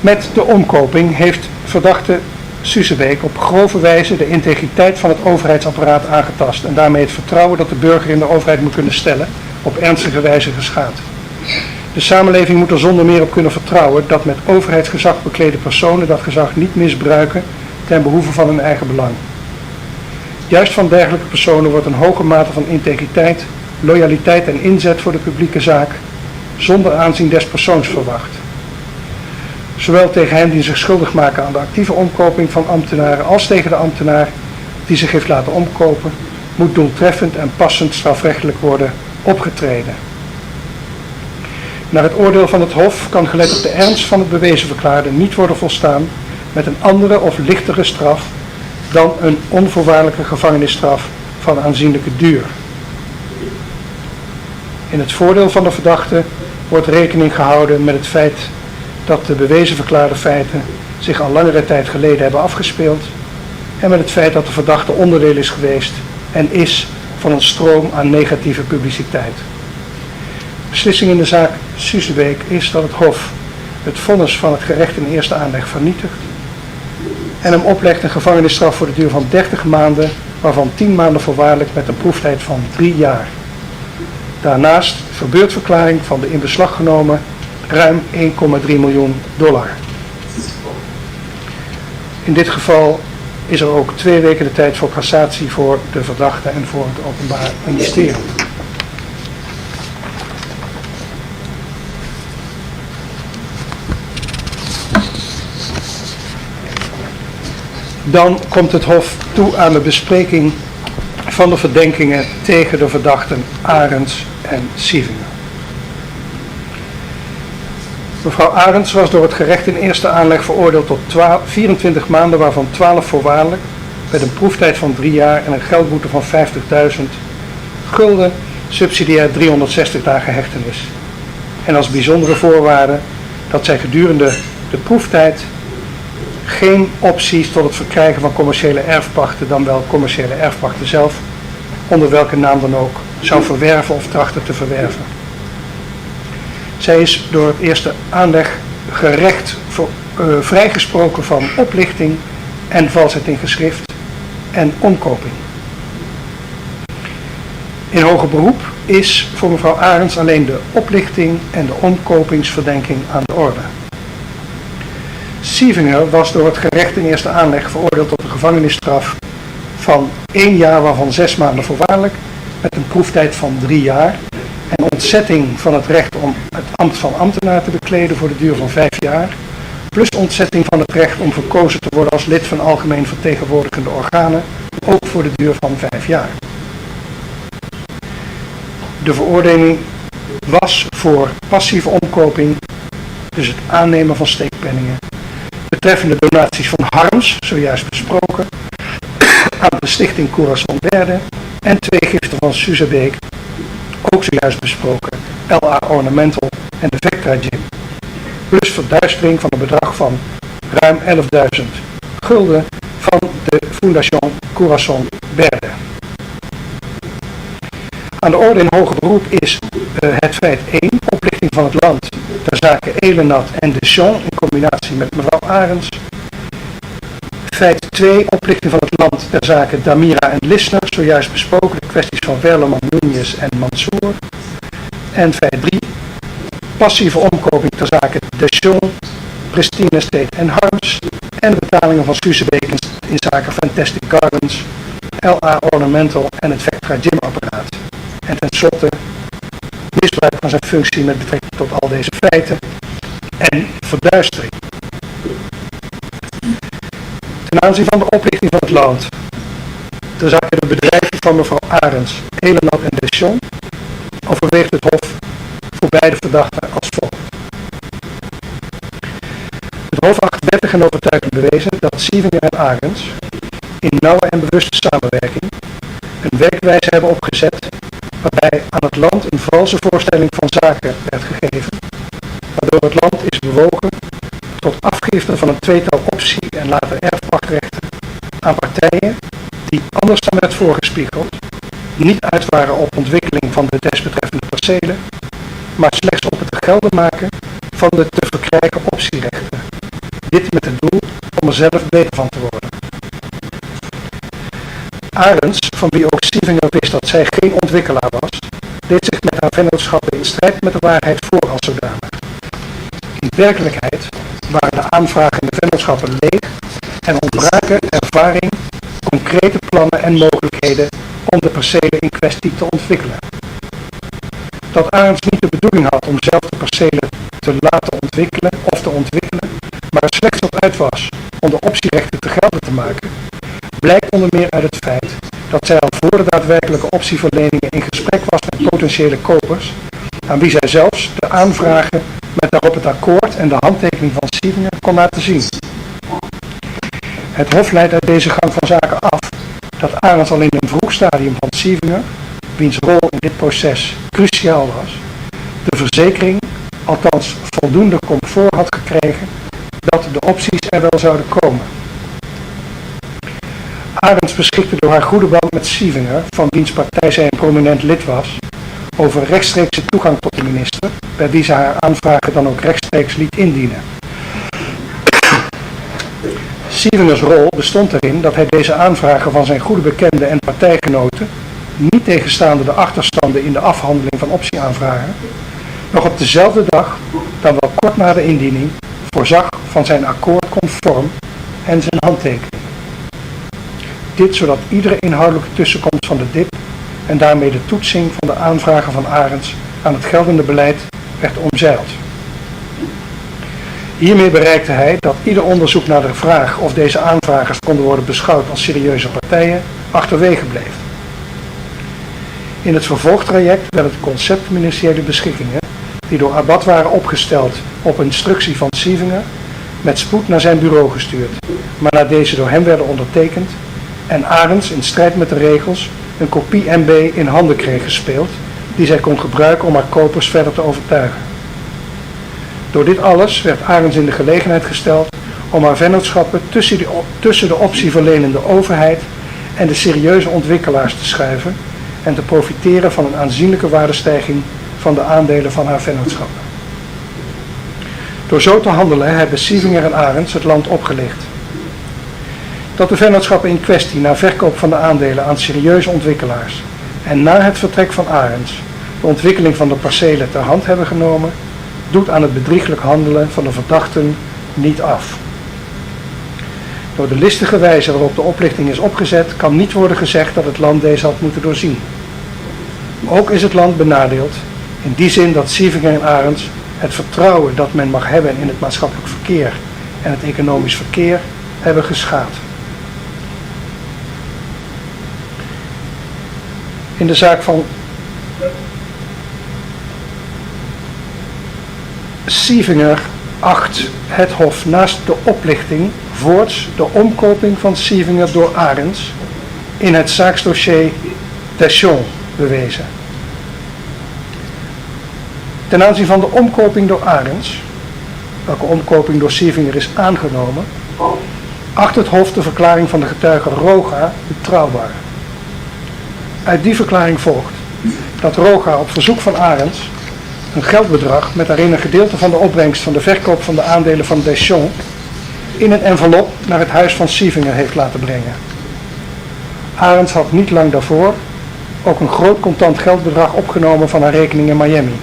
Met de omkoping heeft verdachte Suzebeek op grove wijze de integriteit van het overheidsapparaat aangetast en daarmee het vertrouwen dat de burger in de overheid moet kunnen stellen op ernstige wijze geschaad. De samenleving moet er zonder meer op kunnen vertrouwen dat met overheidsgezag beklede personen dat gezag niet misbruiken ten behoeve van hun eigen belang. Juist van dergelijke personen wordt een hoge mate van integriteit, loyaliteit en inzet voor de publieke zaak zonder aanzien des persoons verwacht. Zowel tegen hen die zich schuldig maken aan de actieve omkoping van ambtenaren als tegen de ambtenaar die zich heeft laten omkopen, moet doeltreffend en passend strafrechtelijk worden opgetreden. Naar het oordeel van het Hof kan gelet op de ernst van het bewezen verklaarde niet worden volstaan met een andere of lichtere straf dan een onvoorwaardelijke gevangenisstraf van aanzienlijke duur. In het voordeel van de verdachte wordt rekening gehouden met het feit dat de bewezen verklaarde feiten zich al langere tijd geleden hebben afgespeeld en met het feit dat de verdachte onderdeel is geweest en is van een stroom aan negatieve publiciteit. Beslissing in de zaak Suzebeek is dat het Hof het vonnis van het gerecht in eerste aanleg vernietigt en hem oplegt een gevangenisstraf voor de duur van 30 maanden, waarvan 10 maanden voorwaardelijk met een proeftijd van 3 jaar. Daarnaast verbeurdverklaring van de in beslag genomen ruim 1,3 miljoen dollar. In dit geval is er ook 2 weken de tijd voor cassatie voor de verdachte en voor het Openbaar Ministerie. Dan komt het Hof toe aan de bespreking van de verdenkingen tegen de verdachten Arends en Sievinger. Mevrouw Arends was door het gerecht in eerste aanleg veroordeeld tot 24 maanden, waarvan 12 voorwaardelijk, met een proeftijd van 3 jaar en een geldboete van 50.000 gulden, subsidiair 360 dagen hechtenis. En als bijzondere voorwaarde dat zij gedurende de proeftijd geen opties tot het verkrijgen van commerciële erfpachten, dan wel commerciële erfpachten zelf, onder welke naam dan ook, zou verwerven of trachten te verwerven. Zij is door het eerste aanleg gerecht vrijgesproken van oplichting en valsheid in geschrift en omkoping. In hoger beroep is voor mevrouw Arends alleen de oplichting en de omkopingsverdenking aan de orde. Sievinger was door het gerecht in eerste aanleg veroordeeld tot een gevangenisstraf van 1 jaar, waarvan 6 maanden voorwaardelijk, met een proeftijd van 3 jaar en ontzetting van het recht om het ambt van ambtenaar te bekleden voor de duur van 5 jaar, plus ontzetting van het recht om verkozen te worden als lid van algemeen vertegenwoordigende organen, ook voor de duur van 5 jaar. De veroordeling was voor passieve omkoping, dus het aannemen van steekpenningen, betreffende donaties van Harms, zojuist besproken, aan de stichting Corazon Verde en 2 giften van Suzebeek, ook zojuist besproken, LA Ornamental en de Vectra Gym. Plus verduistering van een bedrag van ruim 11.000 gulden van de Fondation Corazon Verde. Aan de orde in hoger beroep is het feit 1, oplichting van het land ter zake Elenat en Deschamps in combinatie met mevrouw Arends. Feit 2, oplichting van het land ter zake Damira en Lissner, zojuist besproken, de kwesties van Werleman, Núñez en Mansour. En feit 3, passieve omkoping ter zake Deschamps, Pristine Estate en Harms en de betalingen van Suzebeek in zaken Fantastic Gardens, LA Ornamental en het Vectra Gym apparaat. En tenslotte misbruik van zijn functie met betrekking tot al deze feiten en verduistering. Ten aanzien van de oplichting van het land, ter zake de bedrijven van mevrouw Arends, Elenat en Deschamps, overweegt het Hof voor beide verdachten als volgt. Het Hof acht wettig en overtuigend bewezen dat Sievinger en Arends in nauwe en bewuste samenwerking een werkwijze hebben opgezet waarbij aan het land een valse voorstelling van zaken werd gegeven, waardoor het land is bewogen tot afgifte van een tweetal optie- en later erfpachtrechten aan partijen die anders dan werd voorgespiegeld, niet uit waren op ontwikkeling van de desbetreffende percelen, maar slechts op het te gelden maken van de te verkrijgen optierechten. Dit met het doel om er zelf beter van te worden. Arends, van wie ook Sievinger wist dat zij geen ontwikkelaar was, deed zich met haar vennootschappen in strijd met de waarheid voor als zodanig. In werkelijkheid waren de aanvragen in de vennootschappen leeg en ontbraken ervaring, concrete plannen en mogelijkheden om de percelen in kwestie te ontwikkelen. Dat Arends niet de bedoeling had om zelf de percelen te laten ontwikkelen of te ontwikkelen, maar er slechts op uit was om de optierechten te gelden te maken, blijkt onder meer uit het feit dat zij al voor de daadwerkelijke optieverleningen in gesprek was met potentiële kopers, aan wie zij zelfs de aanvragen met daarop het akkoord en de handtekening van Sievinger kon laten zien. Het Hof leidt uit deze gang van zaken af dat Arends al in een vroeg stadium van Sievinger, wiens rol in dit proces cruciaal was, de verzekering, althans voldoende comfort had gekregen, dat de opties er wel zouden komen. Arends beschikte door haar goede band met Sievinger, van wiens partij zij een prominent lid was, over rechtstreekse toegang tot de minister, bij wie ze haar aanvragen dan ook rechtstreeks liet indienen. Sievingers rol bestond erin dat hij deze aanvragen van zijn goede bekenden en partijgenoten, niet tegenstaande de achterstanden in de afhandeling van optieaanvragen, nog op dezelfde dag, dan wel kort na de indiening, voorzag van zijn akkoord conform en zijn handtekening. Dit zodat iedere inhoudelijke tussenkomst van de DIP en daarmee de toetsing van de aanvragen van Arends aan het geldende beleid werd omzeild. Hiermee bereikte hij dat ieder onderzoek naar de vraag of deze aanvragers konden worden beschouwd als serieuze partijen achterwege bleef. In het vervolgtraject werd het concept ministeriële beschikkingen, die door Abad waren opgesteld op instructie van Sievinger, met spoed naar zijn bureau gestuurd, maar na deze door hem werden ondertekend en Arends in strijd met de regels een kopie MB in handen kreeg gespeeld, die zij kon gebruiken om haar kopers verder te overtuigen. Door dit alles werd Arends in de gelegenheid gesteld om haar vennootschappen tussen de optieverlenende overheid en de serieuze ontwikkelaars te schuiven en te profiteren van een aanzienlijke waardestijging van de aandelen van haar vennootschappen. Door zo te handelen hebben Sievinger en Arends het land opgelicht. Dat de vennootschappen in kwestie na verkoop van de aandelen aan serieuze ontwikkelaars en na het vertrek van Arends de ontwikkeling van de percelen ter hand hebben genomen, doet aan het bedrieglijk handelen van de verdachten niet af. Door de listige wijze waarop de oplichting is opgezet, kan niet worden gezegd dat het land deze had moeten doorzien. Ook is het land benadeeld in die zin dat Sievinger en Arends het vertrouwen dat men mag hebben in het maatschappelijk verkeer en het economisch verkeer hebben geschaad. In de zaak van Sievinger acht het Hof naast de oplichting voorts de omkoping van Sievinger door Arends in het zaaksdossier Deschamps bewezen. Ten aanzien van de omkoping door Arends, welke omkoping door Sievinger is aangenomen, acht het Hof de verklaring van de getuige Roga betrouwbaar. Uit die verklaring volgt dat Roga op verzoek van Arends een geldbedrag met daarin een gedeelte van de opbrengst van de verkoop van de aandelen van Deschamps in een envelop naar het huis van Sievinger heeft laten brengen. Arends had niet lang daarvoor ook een groot contant geldbedrag opgenomen van haar rekening in Miami.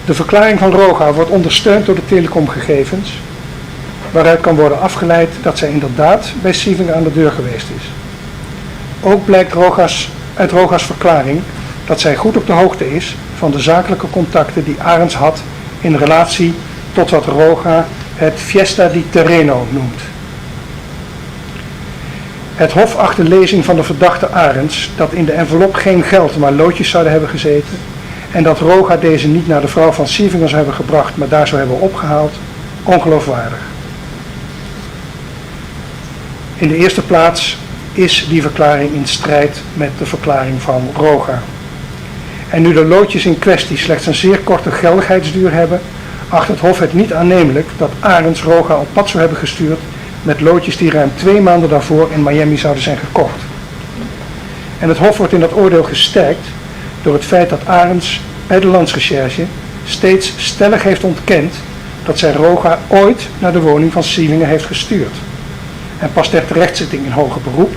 De verklaring van Roga wordt ondersteund door de telecomgegevens, waaruit kan worden afgeleid dat zij inderdaad bij Sievinger aan de deur geweest is. Ook blijkt Roga's, uit Roga's verklaring dat zij goed op de hoogte is van de zakelijke contacten die Arends had in relatie tot wat Roga het Fiesta di Terreno noemt. Het Hof acht de lezing van de verdachte Arends dat in de envelop geen geld maar loodjes zouden hebben gezeten en dat Roga deze niet naar de vrouw van Sievinger zou hebben gebracht maar daar zou hebben opgehaald, ongeloofwaardig. In de eerste plaats is die verklaring in strijd met de verklaring van Roga. En nu de loodjes in kwestie slechts een zeer korte geldigheidsduur hebben, acht het Hof het niet aannemelijk dat Arends Roga op pad zou hebben gestuurd met loodjes die ruim twee maanden daarvoor in Miami zouden zijn gekocht. En het Hof wordt in dat oordeel gesterkt door het feit dat Arends bij de landsrecherche steeds stellig heeft ontkend dat zij Roga ooit naar de woning van Sielingen heeft gestuurd. En pas ter terechtzitting in hoger beroep,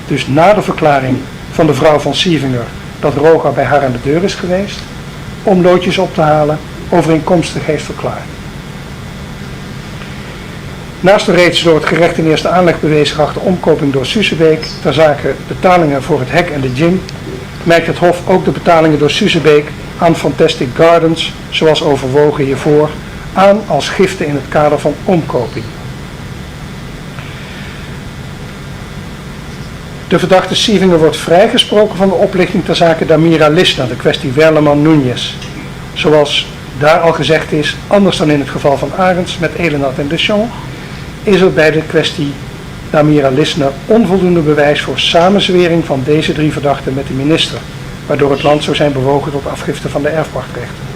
dus na de verklaring van de vrouw van Sievinger dat Roga bij haar aan de deur is geweest, om loodjes op te halen, overeenkomstig heeft verklaard. Naast de reeds door het gerecht in eerste aanleg bewezen geachte omkoping door Suzebeek ter zake betalingen voor het hek en de gym, merkt het Hof ook de betalingen door Suzebeek aan Fantastic Gardens, zoals overwogen hiervoor, aan als giften in het kader van omkoping. De verdachte Sievinger wordt vrijgesproken van de oplichting ter zake Damira Lista, de kwestie Werleman-Núñez. Zoals daar al gezegd is, anders dan in het geval van Arends met Elenat en Deschamps, is er bij de kwestie Damira Lissner onvoldoende bewijs voor samenzwering van deze drie verdachten met de minister, waardoor het land zou zijn bewogen tot afgifte van de erfpachtrechten.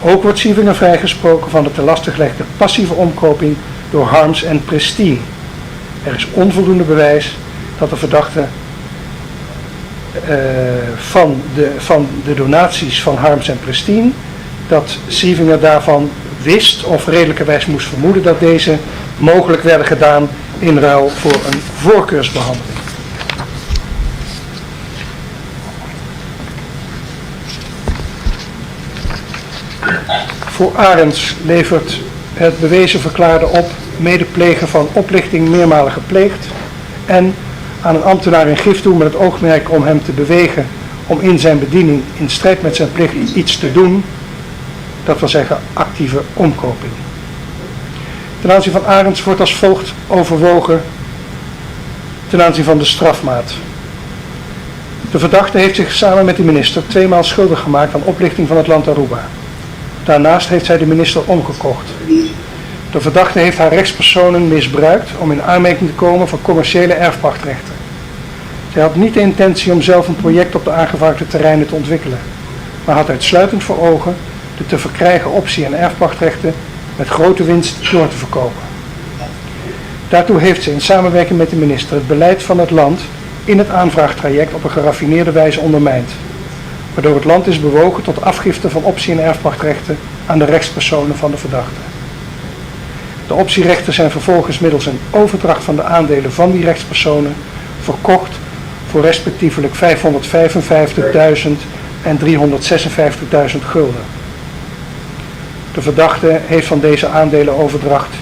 Ook wordt Sievinger vrijgesproken van de te laste gelegde passieve omkoping door Harms en Pristine. Er is onvoldoende bewijs dat de verdachte uh, van, de, van de donaties van Harms en Pristine, dat Sievinger daarvan wist of redelijkerwijs moest vermoeden dat deze mogelijk werden gedaan in ruil voor een voorkeursbehandeling. Voor Arends levert het bewezen verklaarde op medeplegen van oplichting meermalen gepleegd en aan een ambtenaar een gift doen met het oogmerk om hem te bewegen om in zijn bediening in strijd met zijn plicht iets te doen, dat wil zeggen actieve omkoping. Ten aanzien van Arends wordt als volgt overwogen ten aanzien van de strafmaat. De verdachte heeft zich samen met de minister tweemaal schuldig gemaakt aan oplichting van het land Aruba. Daarnaast heeft zij de minister omgekocht. De verdachte heeft haar rechtspersonen misbruikt om in aanmerking te komen voor commerciële erfpachtrechten. Zij had niet de intentie om zelf een project op de aangevraagde terreinen te ontwikkelen, maar had uitsluitend voor ogen de te verkrijgen optie- en erfpachtrechten met grote winst door te verkopen. Daartoe heeft ze in samenwerking met de minister het beleid van het land in het aanvraagtraject op een geraffineerde wijze ondermijnd, waardoor het land is bewogen tot afgifte van optie- en erfpachtrechten aan de rechtspersonen van de verdachte. De optierechten zijn vervolgens middels een overdracht van de aandelen van die rechtspersonen verkocht voor respectievelijk 555.000 en 356.000 gulden. De verdachte heeft van deze aandelenoverdracht,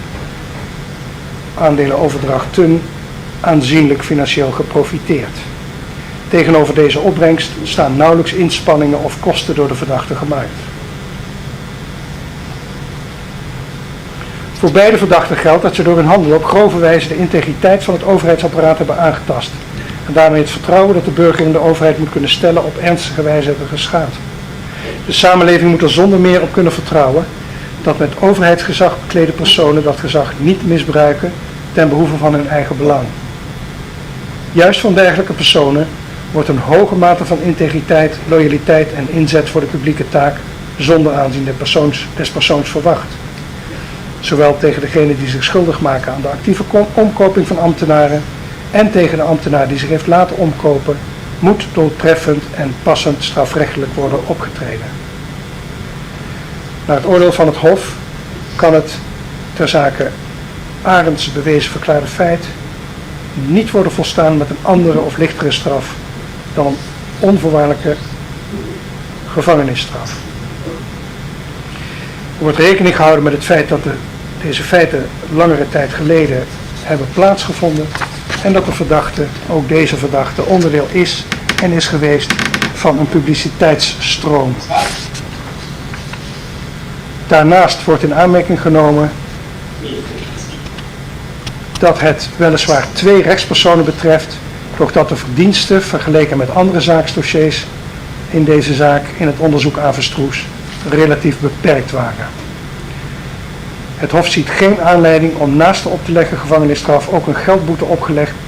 aandelenoverdrachten aanzienlijk financieel geprofiteerd. Tegenover deze opbrengst staan nauwelijks inspanningen of kosten door de verdachte gemaakt. Voor beide verdachten geldt dat ze door hun handelen op grove wijze de integriteit van het overheidsapparaat hebben aangetast en daarmee het vertrouwen dat de burger in de overheid moet kunnen stellen op ernstige wijze hebben geschaad. De samenleving moet er zonder meer op kunnen vertrouwen dat met overheidsgezag beklede personen dat gezag niet misbruiken ten behoeve van hun eigen belang. Juist van dergelijke personen wordt een hoge mate van integriteit, loyaliteit en inzet voor de publieke taak zonder aanzien des persoons verwacht. Zowel tegen degene die zich schuldig maken aan de actieve omkoping van ambtenaren en tegen de ambtenaar die zich heeft laten omkopen, moet doeltreffend en passend strafrechtelijk worden opgetreden. Naar het oordeel van het Hof kan het ter zake Arends bewezen verklaarde feit niet worden volstaan met een andere of lichtere straf dan een onvoorwaardelijke gevangenisstraf. Er wordt rekening gehouden met het feit dat deze feiten langere tijd geleden hebben plaatsgevonden en dat de verdachte, ook deze verdachte, onderdeel is en is geweest van een publiciteitsstroom. Daarnaast wordt in aanmerking genomen dat het weliswaar 2 rechtspersonen betreft, doch dat de verdiensten vergeleken met andere zaaksdossiers in deze zaak in het onderzoek Avestruz relatief beperkt waren. Het Hof ziet geen aanleiding om naast de op te leggen gevangenisstraf ook een geldboete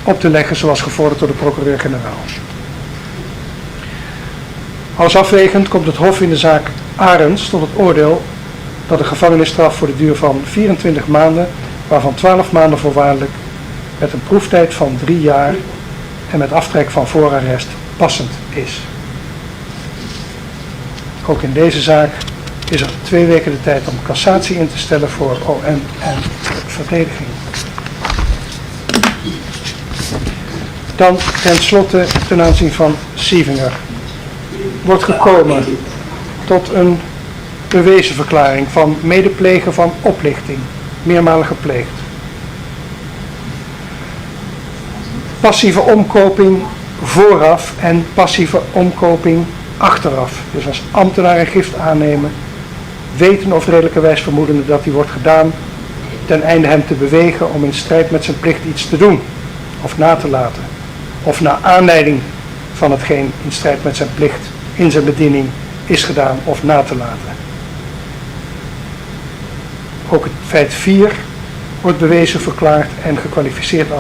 op te leggen zoals gevorderd door de procureur-generaal. Als afwegend komt het Hof in de zaak Arends tot het oordeel dat de gevangenisstraf voor de duur van 24 maanden, waarvan 12 maanden voorwaardelijk, met een proeftijd van 3 jaar en met aftrek van voorarrest passend is. Ook in deze zaak is er 2 weken de tijd om cassatie in te stellen voor OM en verdediging. Dan tenslotte ten aanzien van Sievinger wordt gekomen tot een bewezen verklaring van medeplegen van oplichting, meermalen gepleegd. Passieve omkoping vooraf en passieve omkoping achteraf. Dus als ambtenaar een gift aannemen, weten of redelijkerwijs vermoedende dat die wordt gedaan, ten einde hem te bewegen om in strijd met zijn plicht iets te doen of na te laten. Of naar aanleiding van hetgeen in strijd met zijn plicht in zijn bediening is gedaan of na te laten. Ook het feit 4 wordt bewezen verklaard en gekwalificeerd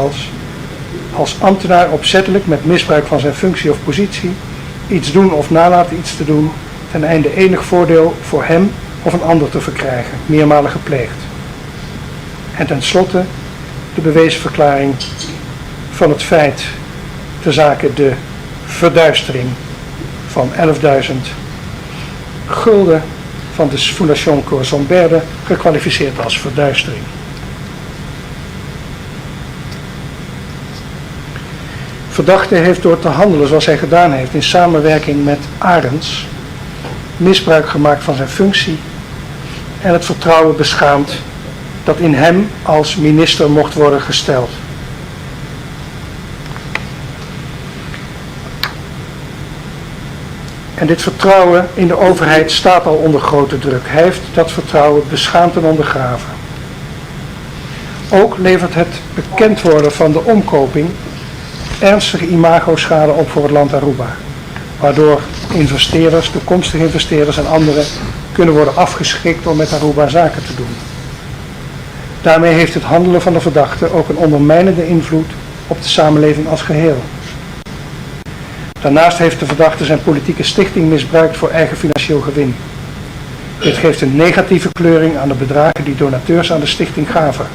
als ambtenaar opzettelijk met misbruik van zijn functie of positie iets doen of nalaten iets te doen ten einde enig voordeel voor hem of een ander te verkrijgen, meermalen gepleegd. En tenslotte de bewezen verklaring van het feit ter zake de verduistering van 11.000 gulden van de Fondation Corazon Berde, gekwalificeerd als verduistering. Verdachte heeft door te handelen zoals hij gedaan heeft in samenwerking met Arends misbruik gemaakt van zijn functie en het vertrouwen beschaamd dat in hem als minister mocht worden gesteld. En dit vertrouwen in de overheid staat al onder grote druk. Hij heeft dat vertrouwen beschaamd en ondergraven. Ook levert het bekend worden van de omkoping ernstige imagoschade op voor het land Aruba, waardoor investeerders, toekomstige investeerders en anderen kunnen worden afgeschrikt om met Aruba zaken te doen. Daarmee heeft het handelen van de verdachte ook een ondermijnende invloed op de samenleving als geheel. Daarnaast heeft de verdachte zijn politieke stichting misbruikt voor eigen financieel gewin. Dit geeft een negatieve kleuring aan de bedragen die donateurs aan de stichting gaven.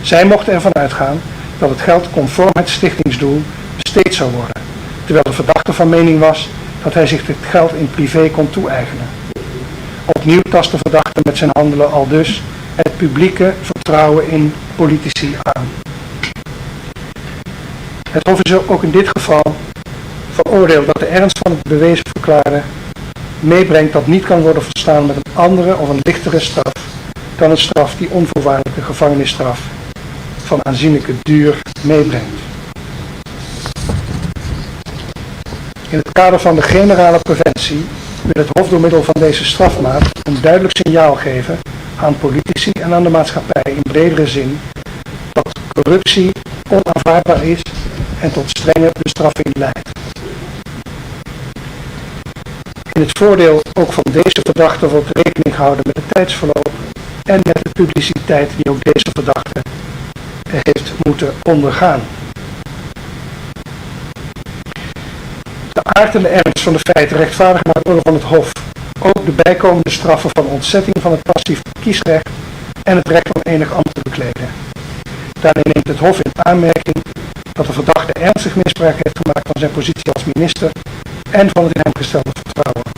Zij mochten ervan uitgaan dat het geld conform het stichtingsdoel besteed zou worden, terwijl de verdachte van mening was dat hij zich dit geld in privé kon toe-eigenen. Opnieuw tast de verdachte met zijn handelen aldus het publieke vertrouwen in politici aan. Het Hof is ook in dit geval veroordeeld dat de ernst van het bewezen verklaren meebrengt dat niet kan worden verstaan met een andere of een lichtere straf dan een straf die onvoorwaardelijke gevangenisstraf van aanzienlijke duur meebrengt. In het kader van de generale preventie wil het Hof door middel van deze strafmaat een duidelijk signaal geven aan politici en aan de maatschappij in bredere zin dat corruptie onaanvaardbaar is en tot strenge bestraffing leidt. In het voordeel ook van deze verdachte wordt rekening gehouden met het tijdsverloop en met de publiciteit die ook deze verdachte heeft moeten ondergaan. De aard en de ernst van de feiten rechtvaardigen naar het oordeel van het Hof ook de bijkomende straffen van ontzetting van het passief kiesrecht en het recht om enig ambt te bekleden. Daarmee neemt het Hof in aanmerking dat de verdachte ernstig misbruik heeft gemaakt van zijn positie als minister en van het in hem gestelde vertrouwen.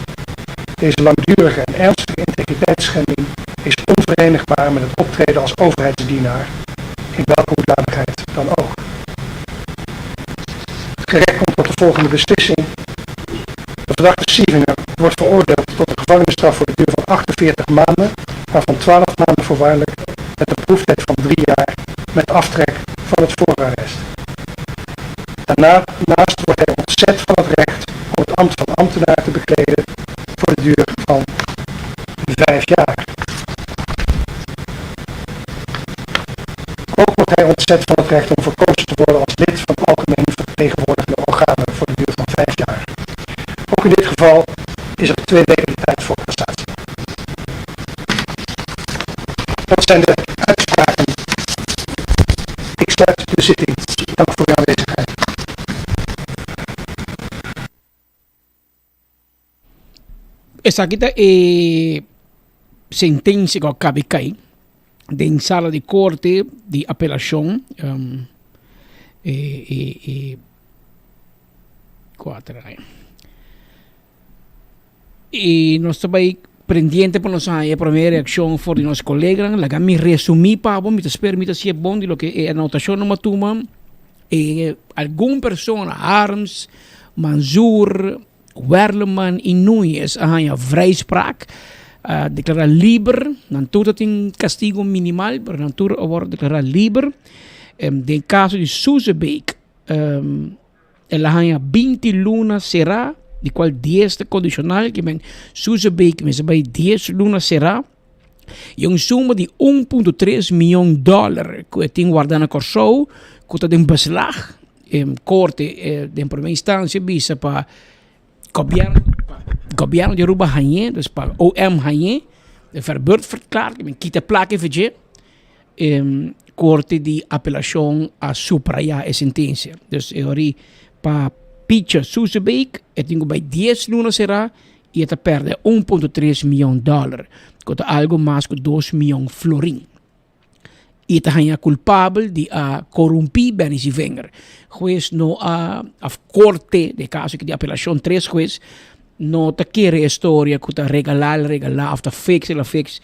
Deze langdurige en ernstige integriteitsschending is onverenigbaar met het optreden als overheidsdienaar, in welke hoedanigheid dan ook. Het gerecht komt tot de volgende beslissing. De verdachte Sievinger wordt veroordeeld tot een gevangenisstraf voor de duur van 48 maanden, waarvan 12 maanden voorwaardelijk met een proeftijd van 3 jaar met aftrek van het voorarrest. Daarnaast wordt hij ontzet van het recht om het ambt van ambtenaar te bekleden voor de duur van 5 jaar. Ook wordt hij ontzet van het recht om verkozen te worden als lid van algemeen vertegenwoordigende organen voor de duur van 5 jaar. Ook in dit geval is er 2 weken de tijd voor cassatie. Dat zijn de uitspraken. Ik sluit de zitting. Dank voor uw aanwezigheid. Esaki ta e sentencia cu a cabi cay den sala di corte di apelacion e e e cuater ay. Y nos ta bay pendiente pa nos haya e prome reaccion for di nos coleganan. Laga mi resumi pa bo, mi ta spera mi ta hacié bon di loke e anotacionnan a tuma. E algun persona, Harms, Manzoor, Werleman y Nuñez a haña vrijspraak, a declara liber. Nan tur ta tin castigo minimal, pero nan tur a worde declara liber. Den caso di Suzebeek, el a haña binti luna será, di cual dies ta condicional, ke men Suzebeek mester bay dies luna será. Y un suma di 1.3 miyon dollar cu e tin warda na Corsou, cu ta den beslag. Corte den prome instancia bisa pa gobierno, pa gobierno di Aruba hañ'é, dus pa OM hañ'é, de verbeurdverklaard, men kita plaka e fedje. Corte di apelacion a subraya e sentencia. Dus e ori pa Picha Suzebeek e tin cu bay dies luna cera y e ta perde 1.3 miyon dollar, cu ta algo mas cu dos miyon florin. Y e ta haña culpabel di a corumpi Benny Zievinger. Hues no a, of corte, den caso aki di apelacion tres hues, no ta kere e storia cu ta regala el regala of ta fix el a fix,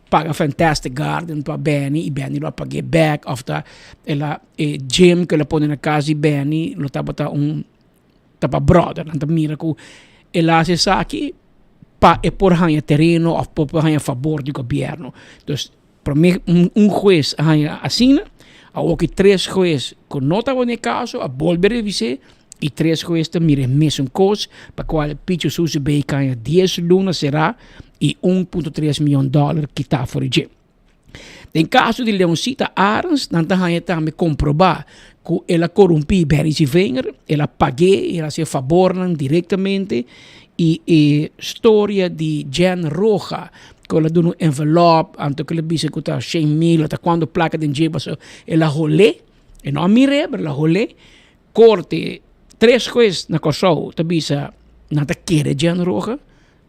paga Fantastic Garden pa Benny y Benny lo a pag'é back of ta el a e gym cu el a pone na cas di Benny lo tabata un ta pa brother. Nan ta mira cu el a haci esaki pa e por haña tereno of pa por haña fabor di gobierno. Dus prome un hues a haña asina, awoki tres hues cu no tabata den e caso a bolbe revis'é y tres hues ta mira e mesun cos pa cual Picho Susi bay caña dies luna cera y 1.3 miyon dollar kita for di dje. Den caso di Leoncita Arends, nan ta haña tambe comproba cu el a corumpi Berry Zivinger, el a pag'é, el a haci e fabornan directamente y e storia di Jen Roja cu el a duna un envelop, anto cu el a bisa cu ta shen mil o ta cuanto placa den dje pasobra el a hol'é, e no a mir'é pero el a hol'é. Corte, tres hues na Corsou ta bisa nan ta kere Jen Roja,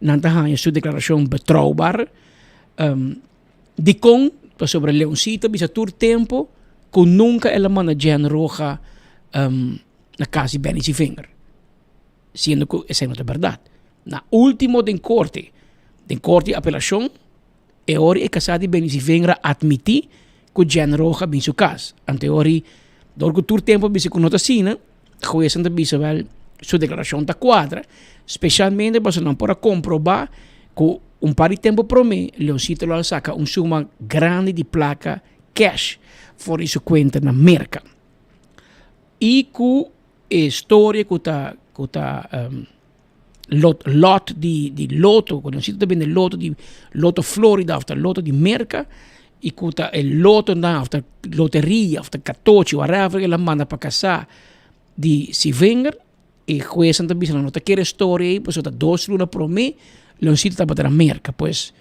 Nan ta haña su deklarashon betrouwbaar. Dikon? Pasobra Leoncito a bisa tur tempu ku nunka el a manda Jen Roja na kas di Benny Zievinger. Siendo ku esei no ta bèrdat. Na ultimo den korte, den korte di apelashon, e ora e kasá di Benny Zievinger a atmití ku Jen Roja a bin su kas. Anto e ora dor ku tur tempu a bisa ku no ta asina, Huesnan ta bisa wel su declaracion ta cuadra, specialmente pasobra nan por a comproba cu un par di tempo prome Leoncito lo a saca un suma grandi di placa cash for di su cuenta na Merca. Y cu e storia cu ta. ku ta lot lot di di loto, ku Leoncito ta bende loto di loto Florida of ta loto di Merka i ku ta e lotonan of ta loteria of ta katochi whatever el a manda pa kasá di Sivinger e huesnan ta bisa nan no ta kere storia ei pasobra ta dos luna promé Leoncito tabata na Merka pues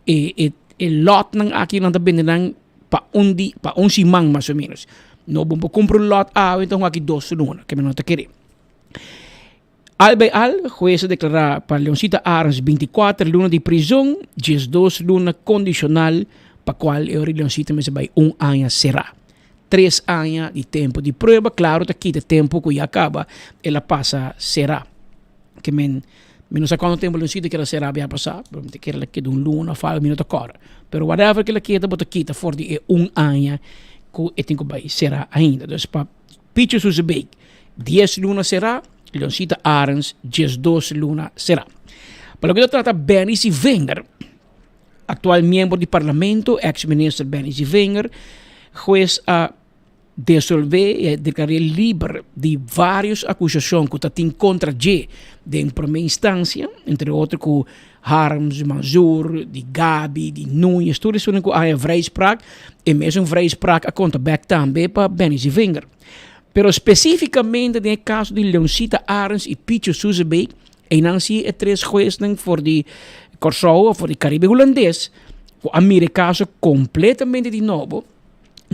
e e e lotnan aki nan ta bende nan pa un di pa un siman mas o menos no bo por kumpra un lot awe enton aki dos luna ke mi no ta kere. Al bij al, hues a deklará pa Leoncita Arends 24 luna di prizon, 12 luna kondishonal, pa kual e ora Leoncita mester bai un aña será. Tres aña di tempu di prueba, klaro ta kita tempu ku ya kaba el a pasa será. Ke men, mi no sa kuantu tempu Leoncita keda será bia pasá, pero mi ta kere el a keda un luna òf algu, mi no ta kòrda. Pero whatever ku el a keda bo ta kita for di e un aña ku e tin ku bai será ainda. Dus pa Picho Suzebeek, dies luna será, Leoncita Arends, 12 luna será. Pa loke ta trata Benny Sivinger, actual miembro di parlamento, ex-minister Benny Sivinger, hues a desolve y a declar'é liber di varios acusacion cu ta tin contra dje den prome instancia, entre otro cu Harms, Manzoor, di Gabi, di Nuñez, tur esunnan ku a haña vrijspraak, e mesun vrijspraak a konta bèk tambe pa Benny Zivinger. Pero spesífikamente den e kaso di Leoncita Arends i Picho Suzebeek, einan si e tres huesnan for di Kòrsou òf for di Karibe Hulandes ku a mira e kaso kompletamente di nobo,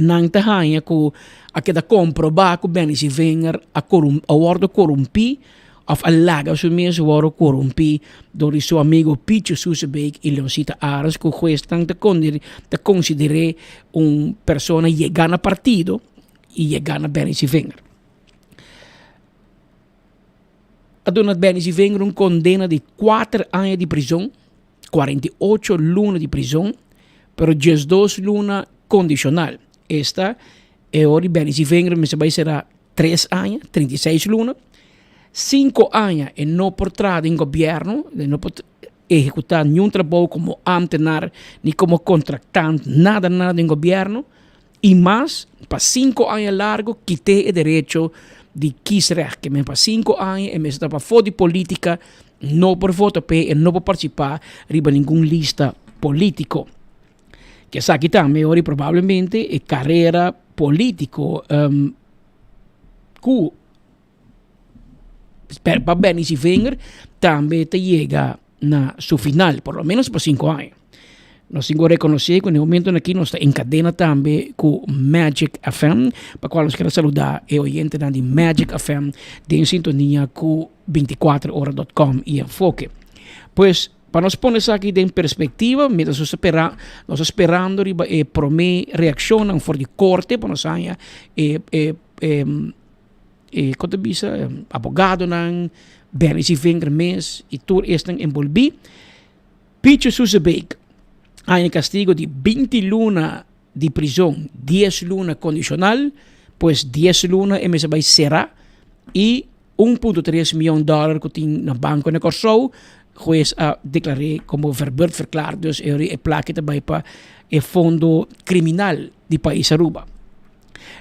nan ta haña ku a keda komprobá ku Benny Zivinger a a wòrdu korumpí òf a laga su mes wòrdu korumpí dor di su amigo Picho Susebeek i Leoncita Arends ku huesnan ta ta konsider'é un persona yegá na partido i yegá na Benny Zivinger. A duna Benny Zivinger un kondena di kuater aña di prizon. 48 luna di prizon, pero 12 luna kondishonal. Esta e ora di Benny Zivinger mester bai sera 3 aña, 36 luna. 5 aña e no por traha den gobièrnu, e no por ehekutá niun trabou komo ámtenar ni komo kontraktant, nada nada den gobièrnu. I mas, pa 5 aña largu kit'é e derecho di kiesrecht. Ke men pa 5 aña e mester ta pafó di polítika, no por vota p'e, e no por partisipá riba ningun lista polítiko. Ke esaki tambe ora i probablemente e karera polítiko ku pa Benny Sivinger tambe ta yega na su final, por lo menos pa 5 aña. Nos tin ku rekonosé ku na e momentonan aki nos ta en kadena tambe ku Magic FM, pa kual nos kere saludá e oyentenan di Magic FM den sintonia ku 24 ora dot com i Enfoke. Pues, pa nos pone esaki den perspektiva, mientras nos ta spera, nos ta sperando riba e promé reakshonnan for di korte pa nos haña e e e e kon ta bisa abogadonan, Benny Sivinger mes i tur esnan enbolbí. Picho Susebeek haña kastigo di binti luna di prizon, dies luna kondishonal, pues dies luna e mester bai será i un punto tres mion dòler ku tin na banko na Kòrsou, hues a deklar'é komo verbeurdverklaard, dus e ora e plaka ta bai pa e fondo kriminal di pais Aruba.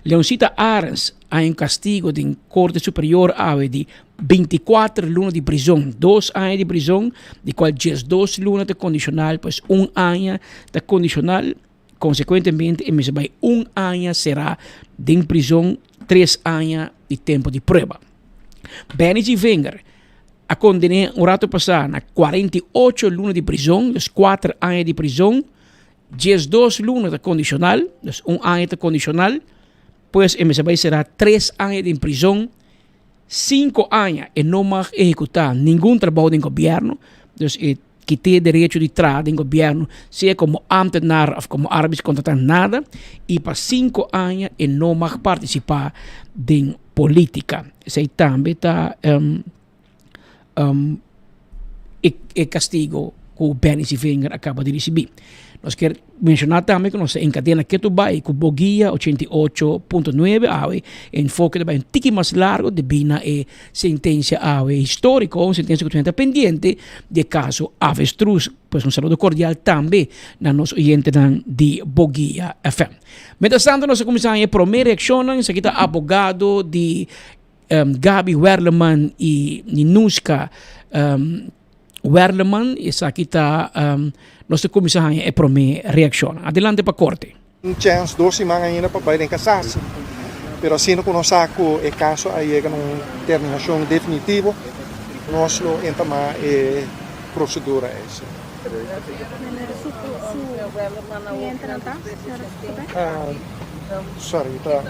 Leoncita Arends haña un kastigo den Korte Superior awe di 24 luna di prizon, dos aña di prizon, di kual 12 luna ta kondishonal, pues un aña ta kondishonal, konsekuentemente e mester bai un aña será den prizon, tres aña di tempu di prueba. Benny G. Vinger a kondené un rato pasá na 48 luna di prizon, dus kuater aña di prizon, 12 luna ta kondishonal, dus un aña ta kondishonal, pues e mester bai será tres aña den prizon, Cinco aña e no mag ehecuta ningun trabou den gobierno, dus e kit'e derecho di traha den gobierno, sea como ambtenaar of como arbeidscontractant, nada, y pa cinco aña e no mag participa den politica. Esey tambe ta e castigo cu Benny Sivinger a caba di ricibi. Nos kier menciona tambe cu nos ta encadena ketu bay cu Boguia 88.9 awe enfoke ta bay un tiki mas largo debi na e sentencia awe historico, un sentencia cu ta pendiente di e caso Avestruz. Pues un saludo cordial tambe na nos oyentenan di Boguia FM. Mientras tanto nos a cuminsa haña e prome reaccionnan, esaki ta abogado di. Gaby Werleman y Ninushka Werleman. Esaki ta nos ta cuminsa haña e prome reaccion. Adelante pa corte. Un chèns dos siman ainda pa bai den kasasi, pero asina ku nos sa ku e kaso a yega na un terminashon definitivo, nos lo entamá e prosedura ei. Sorry, ta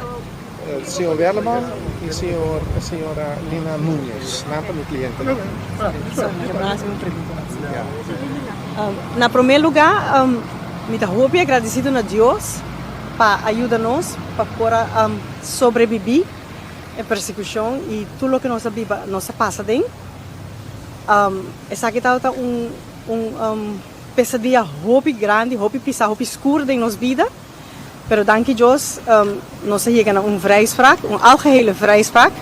señor Werleman y señor señora Lina Núñez, nan ta mi clientenan. Na prome lugar mi ta hopi agradecido na Dios pa a yuda nos pa por a sobrevivi e persecucion y tur loke nos a biba nos a pasa den. Esaki tabata un un pesadia hopi grandi, hopi pisa, hopi skur den nos bida, pero danki Dios nos a yega na un vrijspraak, un algehele vrijspraak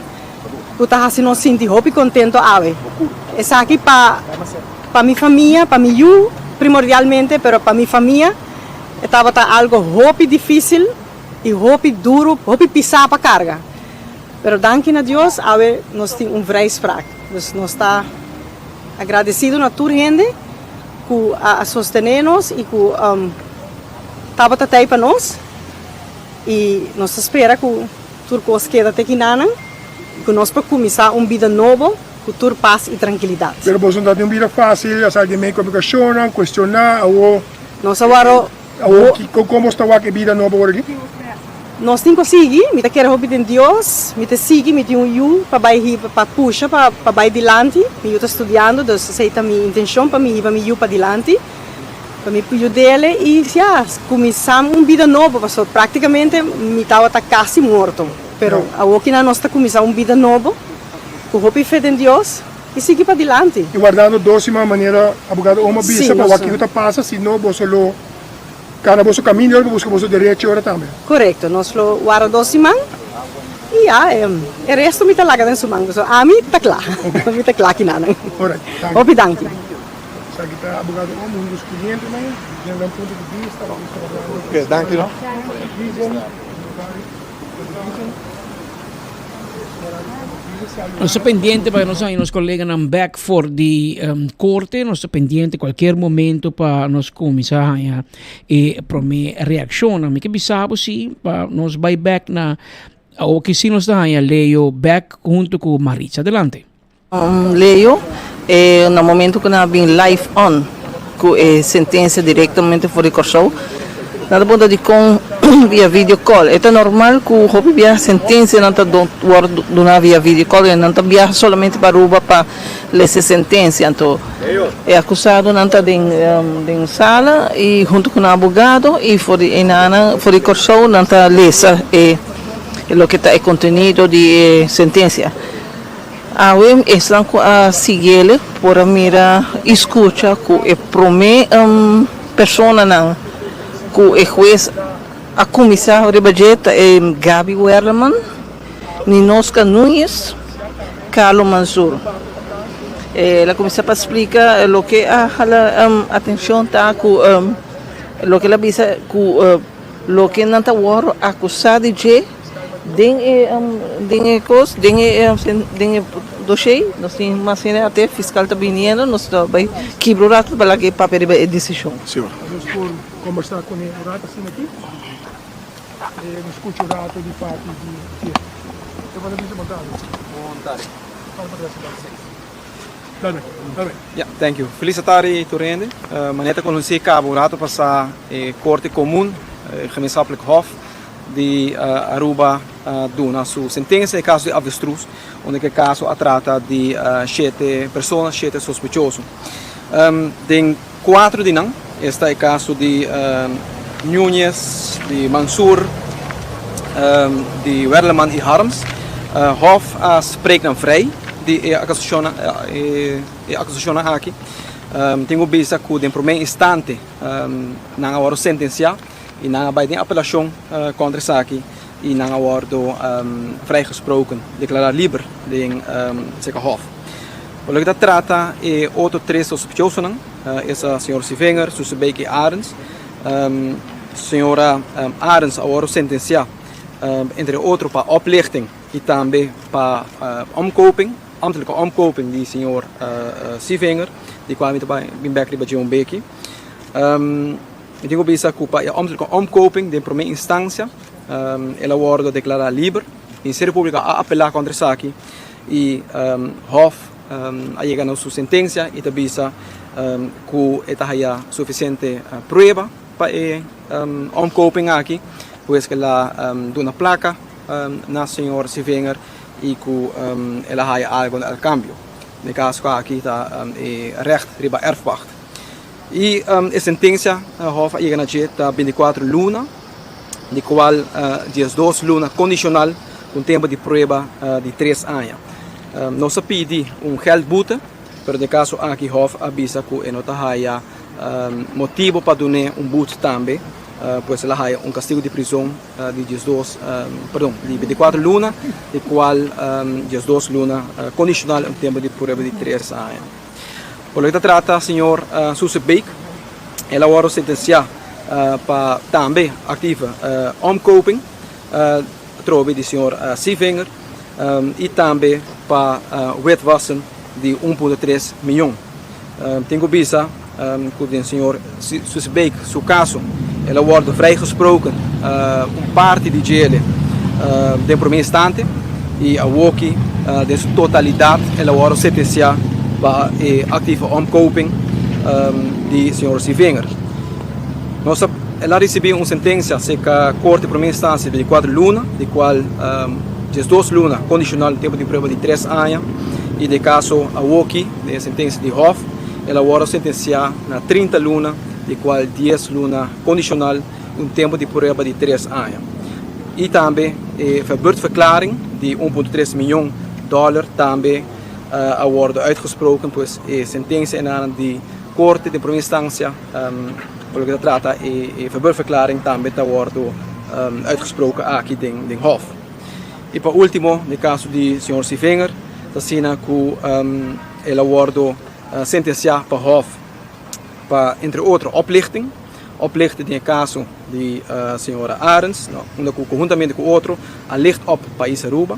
ku ta hasi nos sinti hopi kontento awe. Esaki pa pa mi famia, pa mi yu primordialmente, pero pa mi famia e tabata algo hopi difisil i hopi duru, hopi pisa pa karga. Pero danki na Dios awe nos tin un vrijspraak. Dus nos ta agradecido na tur hende cu a sostene nos y cu tabata tey pa nos y nos ta spera cu tur cos keda te kinanan y cu nos por cuminsa un bida nobo cu tur paz y trankilidad. Pero boso no ta tin un bida facil, a sali den medio complicacionnan, cuestiona, awo. Nos a waro. Awo kico con boso ta wak e bida nobo awor aki? Nos tin cu sigui, mi ta kere hopi den Dios, mi ta sigui, mi tin un yu pa bai hiba, pa pusha pa pa bai dilanti, mi yu ta studiando, dus esey ta mi intencion pa mi hiba mi yu padilanti, pa mi por yud'ele y ya, cuminsa un bida nobo, pasobra practicamente mi tabata casi morto, pero awokinan nos ta cuminsa un bida nobo cu hopi fe den Dios y sigui padilanti. Y wardando dos siman manera abogado Omo a bisa pa wak kico ta pasa, si no boso lo. Kana boso kaminda ora bo buska boso derechi ora tambe. Korekto, nos lo warda dos siman i ya e resto mi ta laga den su man pasobra ami ta kla, mi ta kla kinanan. Alright, danki. Hopi danki. Esaki ta abogado Omo huntu su klientenan, den nan punto di bista loke ta hablando. Ok, danki no. Nos ta pendiente pa nos haña nos coleganan back for di corte. Nos ta pendiente cualkier momento pa nos cuminsa haña e prome reaccionnan. Mi ke bisa bo si pa nos bai back na awoki si nos ta haña Leo back hunto cu Maritza. Adelante. Leo, e na momento ku nan a bin live on ku e sentensia direktamente for di Kòrsou, nan ta puntra dikon via video call. E ta normal ku hopi biaha sentensianan ta wòrdu duná via video call i nan ta biaha solamente pa Aruba pa lesa e sentensia. Anto e akusadonan ta den den sala i huntu ku nan abogado i for di einan for di Kòrsou nan ta lesa e loke ta e kontenido di e sentensia. Awe esnan ku a siguiele por a mira i skucha ku e promé personanan ku e hues a kuminsá riba dje ta e Gaby Werleman, Ninoska Nuñez, Carlo Mansur. El a kuminsá pa splika loke a hala atenshon ta ku loke el a bisa ku loke nan ta wòrdu akusá di dje. Den e den e kos den e den e doshé nos tin mas hende ate fiskal ta biniendo nos ta bai kibra un rato pa laga e papia riba e desishon. Nos por kombersá kuné un rato asina aki e nos skucha un rato di parti di dje. Bo por bisa bon tardi. Bon tardi. Para pa trese bal seis. Dale, dale. Ya, thank you. Felis atardi tur hende. Manera ta konosí kaba un rato pasá e Korte Komun, e Gemeenschappelijk Hof, di Aruba a duna su sentencia e caso di avestruz, unda cu e caso a trata di shete persona, shete sospechoso. Den cuatro di nan, esta e caso di Nuñez, di Mansur, di Werleman y Harms, Hof a spreek nan vrij di e acusacionnan, e acusacionnan aki. Tin cu bisa cu den prome instante nan a worde sentencia. I nan a bai den apelashon kontra esaki i nan a wòrdu vrijgesproken, deklará liber den seka hòf. Por loke ta trata e otro tres sospechosonan, esa señor Sivinger, Susebeek i Arends. Señora Arends a wòrdu sentensiá. entre otro pa oplichting y tambe pa omkoping, ambtelijke omkoping di señor Sievinger, di cual mi ta bay bin bek riba dje un beki. Mi tin cu bisa cu pa e ambtelijke omkoping den prome instancia el a wordo declara liber. Ministerio Publico a apela contra esaki y Hof a yega na su sentencia y ta bisa cu e ta haya suficiente prueba pa e omkoping aki, pues cu el a duna placa na señor Sievinger y cu el a haya algo al cambio. Den e caso aki ta e recht riba erfpacht. Y e sentencia Hof a yega na dje ta binticuatro luna, di cual diesdos luna condicional cu un tempo di prueba di tres aña. Nos a pidi un geldboete, pero den e caso aki Hof a bisa cu e no ta haya motibo pa dun'é un boete tambe, pues el a haya un castigo di prizon di diesdos, perdon, di binticuatro luna, di cual diesdos luna condicional un tempo di prueba di tres aña. Por loke ta trata señor Susebeek, el a wòrdu sentensiá pa tambe actieve omkoping atrobe di señor Sievinger y tambe pa witwassen di un punto tres miyon. Tin ku bisa ku den señor Susebeek su kaso el a wòrdu vrijgesproken un parti di djele den prome instante y awoki den su totalidat el a wòrdu sentensiá pa e actieve omkoping di señor Sievinger. Nos a el a risibí un sentensia serka korte prome instansia di kuater luna di kual diesdos luna kondishonal tempu di prueba di tres aña y den kaso awoki den e sentensia di hof el a wòrdu sentensiá na 30 luna di kual dies luna kondishonal i un tempu di prueba di tres aña. I tambe e verbeurdverklaring di un punto tres miyon dòler tambe a wòrdu uitgesproken, pues e sentensia enanan di korte den prome instansia pa loke ta trata e verbeurdverklaring tambe ta wòrdu uitgesproken aki den hof. I pa ultimo, den kaso di señor Sievinger ta asina ku el a wòrdu sentensiá pa hof pa entre otro oplichting, oplichting den e kaso di señora Arends, unda ku konhuntamente ku otro a licht op pais Aruba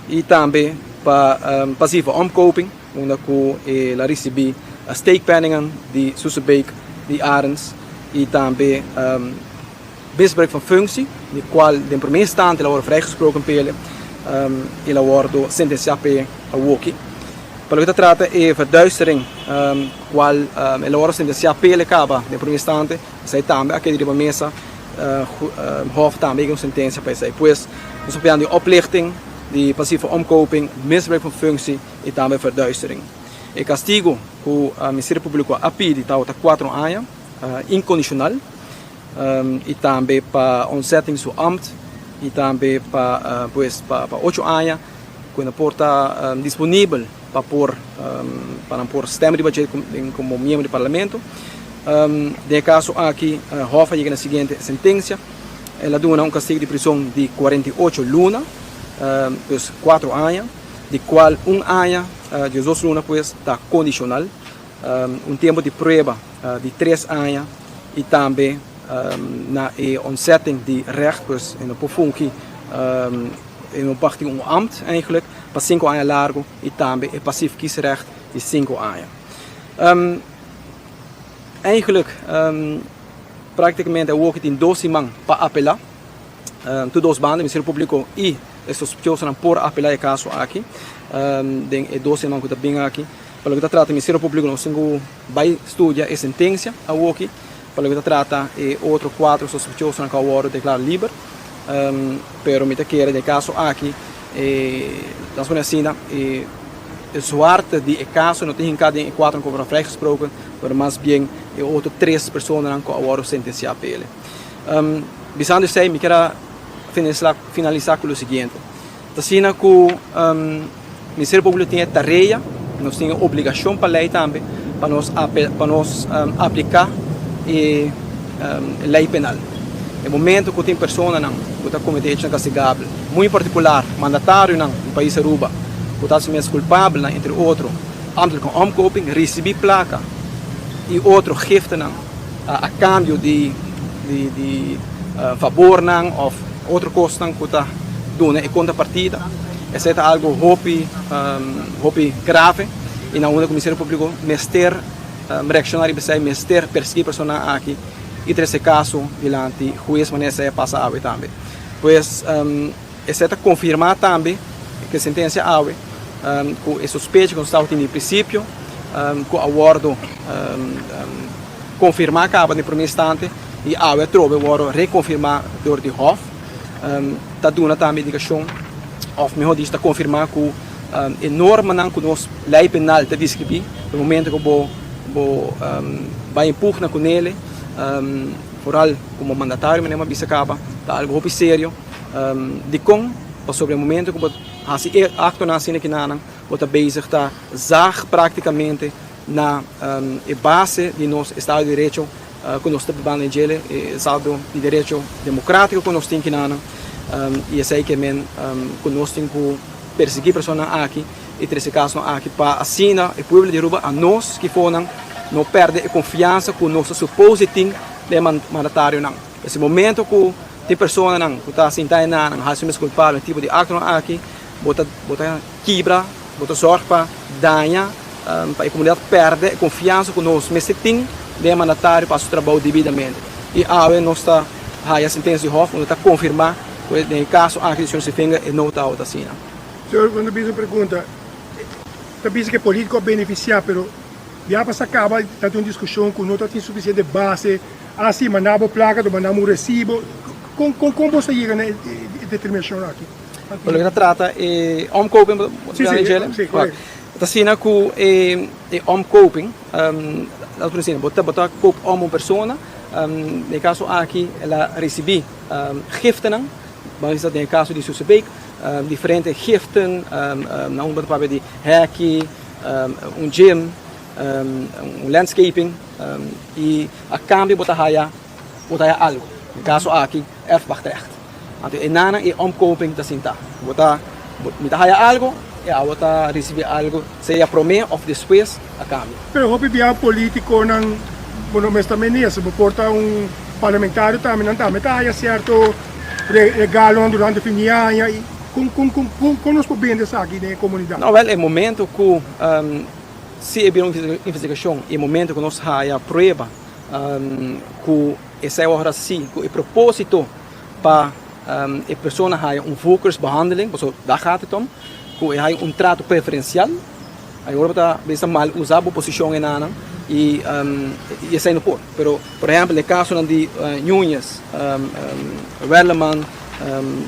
i tambe pa passieve omkoping unda ku el a risibí steekpenningen di Susebeek di Arends i tambe misbruik van functie, di cual den prome instante el a wordo vrijgesproken p'e, el a wordo sentencia p'e awoki. Pa loke ta trata e verduistering cual el a wordo sentencia p'e caba den prome instante, esai tambe a keda riba mesa, Hof tambe a yega un sentencia pa esai. Pues, nos ta papiando di oplichting, di passieve omkoping, misbruik van functie y tambe verduistering. E castigo cu Ministerio Publico a pidi tabata cuatro aña, incondicional. y tambe pa ontzetting su ambt y tambe pa pues pa ocho aña cu nan por ta disponibel pa por pa nan por stem riba dje como miembro di parlamento. Den e caso aki Hof a yega na e siguiente sentencia, el a duna un castigo di prison di 48 luna, pues cuatro aña, di cual un aña, diesdos luna pues ta condicional. Un tempu di prueba di tres aña y tambe na e ontzetting di recht, pues e no por fungi, e no por tin un ambt eigenlijk pa sinku aña largo y tambe e passief kiesrecht di sinku aña. Eigenlijk prakticamente awoki tin dos siman pa apela, tur dos banda, Ministerio Publico y e sospechosonan por apela e caso aki den e dos siman cu ta bin aki. Pa loke ta trata Ministerio Públiko nos tin ku bai studia e sentensia awoki. Pa loke ta trata e otro kuatro sospechosonan ku a wòrdu deklará liber. Pero mi ta kere den e kaso aki laat pone asina e zwarte di e kaso no ta hinká den e kuatronan ku a wòrdu vrijgesproken pero mas bien e otro tres personanan ku a wòrdu sentensiá pa el. Bisando esei mi kier a finalisá ku lo siguiente. Ta asina ku Ministerio Públiko tin e tarea, nos tin e obligashon pa lei tambe pa nos pa nos apliká e lei penal. E momento ku tin personanan ku ta kometé hechonan kastigabel, muy en partikular mandatarionan di pais Aruba ku ta hasi mes kulpabelnan entre otro ambtelijke omkoping, risibí plaka i otro giftenan a kambio di di fabornan òf. otro kosnan ku ta duna e kontrapartida. Esei ta algu hopi hopi grave i na unda ku Ministerio Públiko mester reakshoná riba esei, mester persiguí personanan aki i trese e kaso dilanti hues manera esei a pasa awe tambe. Pues esei ta konfirmá tambe ku e sentensia awe ku e sospecha ku nos tabatin di prinsipio ku a wòrdu konfirmá kaba den promé instante i awe atrobe wòrdu rekonfirmá dor di hòf ta duna tambe indikashon òf mihó dicho ta konfirmá ku e normanan ku nos lei penal ta deskribí e momento ku bo bo bai en pugna ku nele foral komo mandatario manera mi a bisa kaba ta algu hopi serio dikon pasobra e momento ku bo hasi e aktonan asina kinanan bo ta bezig ta zag praktikamente na e base di nos estado di derecho ku nos ta bibando den djele, e estado di derecho demokratiko ku nos tin kinanan i esei ke men ku nos tin ku persiguí personanan aki i trese kasonan aki pa asina e pueblo di Aruba anos kifonan no pèrdè e konfiansa ku nos ta supos di tin den e mandatarionan. Esei momento ku tin personanan ku ta sinta enanan hasi mes kulpabel den tipo di aktonan aki bo ta bo ta kibra, bo ta zòrg pa daña pa e komunidat pèrdè e konfiansa ku nos mester tin den e mandatario pa hasi su trabou debidamente. I awe nos ta haya sentensia di hòf unda ta konfirmá ku den e kaso aki di señor Sevinger e no tabata asina. Señor, cuando bisa un pregunta, ta bisa cu e politico a beneficia, pero ya pa sa caba ta tin un discusion cu no ta tin suficiente base, ah si, manda bo placa, to manda bo un recibo, con con con bo sa yega na e determinacion aki? Pa loke ta trata e omkoping, bo ta Si, si, si, correcto. Ta asina cu e omkoping, laat nos asina, bo ta bo ta koop om un persona, den e caso aki el a ricibi giftennan, ban bisa den e caso di Susebeek, diferente giften, na un bo ta papia di heki, un gym, un landscaping y a cambio bo ta haya bo ta haya algo, den e caso aki erfpachtrecht. Anto e nana e omkoping ta sinta. Bo ta mi ta haya algo y abo ta ricibi algo sea prome of despues a cambio. Pero hopi bia politiconan, bo no mester minister, bo por ta un parlamentario tambe, nan tambe ta haya cierto regalonan durante fin di aña y con con con con nos por bende esaki den e comunidad? No, wel e momento cu si e bira un investigacion y e momento cu nos haya prueba cu esey ora si cu e proposito pa e persona haya un voorkeursbehandeling, pasobra daar gaat het om, ku e haya un trato preferensial, ayora bo ta bisa mal usa bo posishon enanan i esei no por. Pero por ehèmpel e kasonan di Nuñez, Werleman,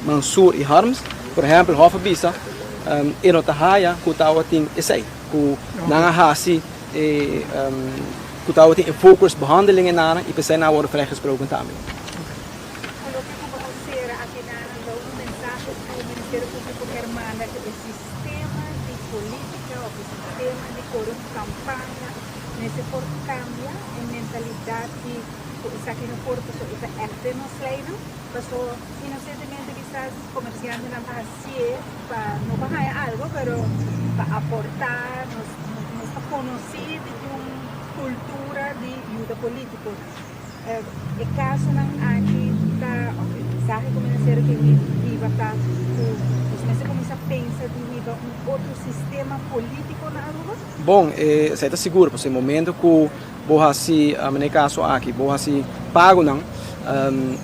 Mansur i Harms, por ehèmpel Hof a bisa e no ta haya ku tabatin esei, ku nan a hasi e ku tabatin e voorkeursbehandeling enanan i p'esei nan a wòrdu vrijgesproken tambe. Ku loke ku bo a sera akinan ta un mensahe ku Ministerio Públiko kier manda ku e sistema di polítika òf e sistema di kore un kampaña mester por kambia e mentalidat di ku esaki no por paso e ta ègt den nos leinan paso inosentemente kisas komersiantenan ta hasié pa no pa haña algu pero pa aportá nos nos ta konosí di tin un kultura di yuda polítiko. E kasonan aki ta òf e mensahe ku Ministerio ke hiba ta ku nos mester kuminsá pensa di hiba un otro sistema polítiko na Aruba? Bon, esei ta sigur, pasobra e momento ku bo hasi, na e kaso aki, bo hasi pagonan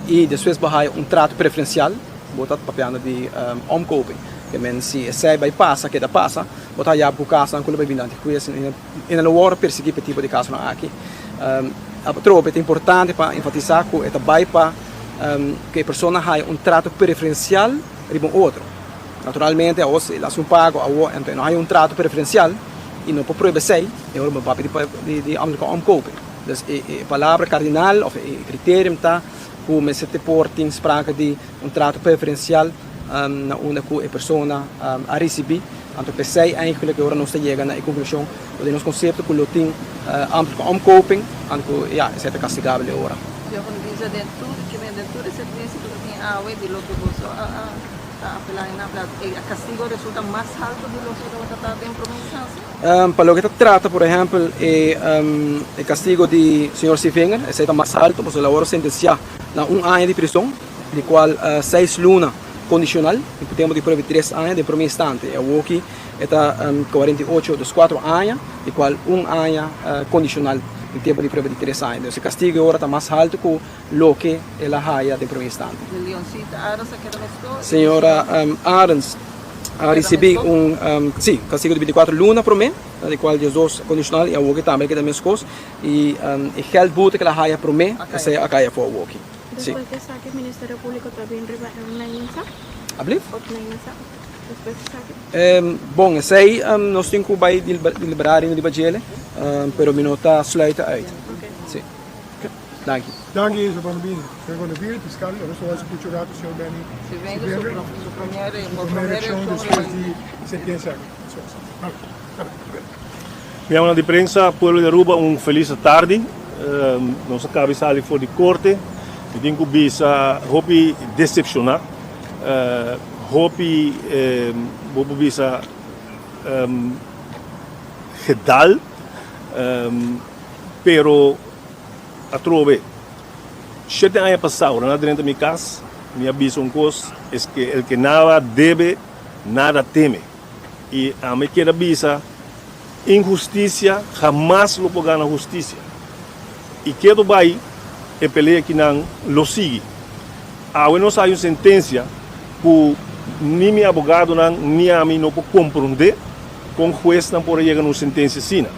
i despues bo haya un trato preferensial, bo ta papiando di omkoping. Ke men si esei bai pasa, keda pasa, bo ta haya bo kasonan ku lo bai bini dilanti hues i nan lo wòrdu persiguí pa e tipo di kasonan aki. Atrobe ta importante pa enfatisá ku e ta bai pa ku e persona haya un trato preferensial riba un otro. Naturalmente awo si el hasi un pago awo anto e no haya un trato preferensial i no por prueba esei, e ora bo papia di ambtelijke omkoping. Dus e palabra kardinal òf e kriterium ta ku mester te por tin sprake di un trato preferensial na unda ku e persona a risibí. Anto p'esei eigenlijk e ora nos ta yega na e konklushon ku den nos konsepto ku lo tin ambtelijke omkoping, anto ku ya, esei ta kastigabel e ora. Señor Van Bisa, den tur den tur e sentensia ku ta tin awe di loke boso a ta apelá i nan apelá, e kastigo resulta mas haltu di loke tabata ta den prome instansia? Pa loke ta trata por ehèmpel e kastigo di señor Sevinger, esei ta mas haltu pasobra el a wòrdu sentensiá na un aña di prison. di cual seis luna condicional, cu tempo di prueba di tres aña den prome instante. E awoki e ta 48, dus cuatro aña, di cual un aña condicional den tempo di prueba di tres aña. Dus e castigo e ora ta mas halto cu loke el a haya den prome instante. Leoncita Arends a keda mesco? Señora Arends a ricibi un, si, castigo di 24 luna prome, di cual diesdos condicional y awoki tambe a keda mescos. Y e geldboete cu el a haya prome, esey a cay afo awoki. Si. Despues di esaki Ministerio Publico ta bin riba e opneming sa? Ablief? Opneming sa? Despues di esaki? Bon, esey nos tin cu bay deliberá riba djele, pero mi no ta sluita uit. Oké. Si. Danki. Danki, Señor Van der Bier. Señor Van der Bier, fiscal, nos ta wak scucha un rato señor Benny Sievinger su prome reaccion despues di sentencia aki. Miembronan di prensa, pueblo di Aruba un feliz atardi. Nos a caba di sali for di corte. Mi tin cu bisa hopi decepciona, hopi bo por bisa gedal, pero atrobe shete aña pasa ora nan a drenta mi cas mi a bisa un cos, es que el que nada debe nada teme. I ami kier a bisa, Inhustisia hamas lo por gana hustisia. I kedo bai e pelea kinan lo sigui. Awe nos hay un sentensia ku ni mi abogadonan ni ami no por komprondé kon huesnan por a yega na un sentensia asina.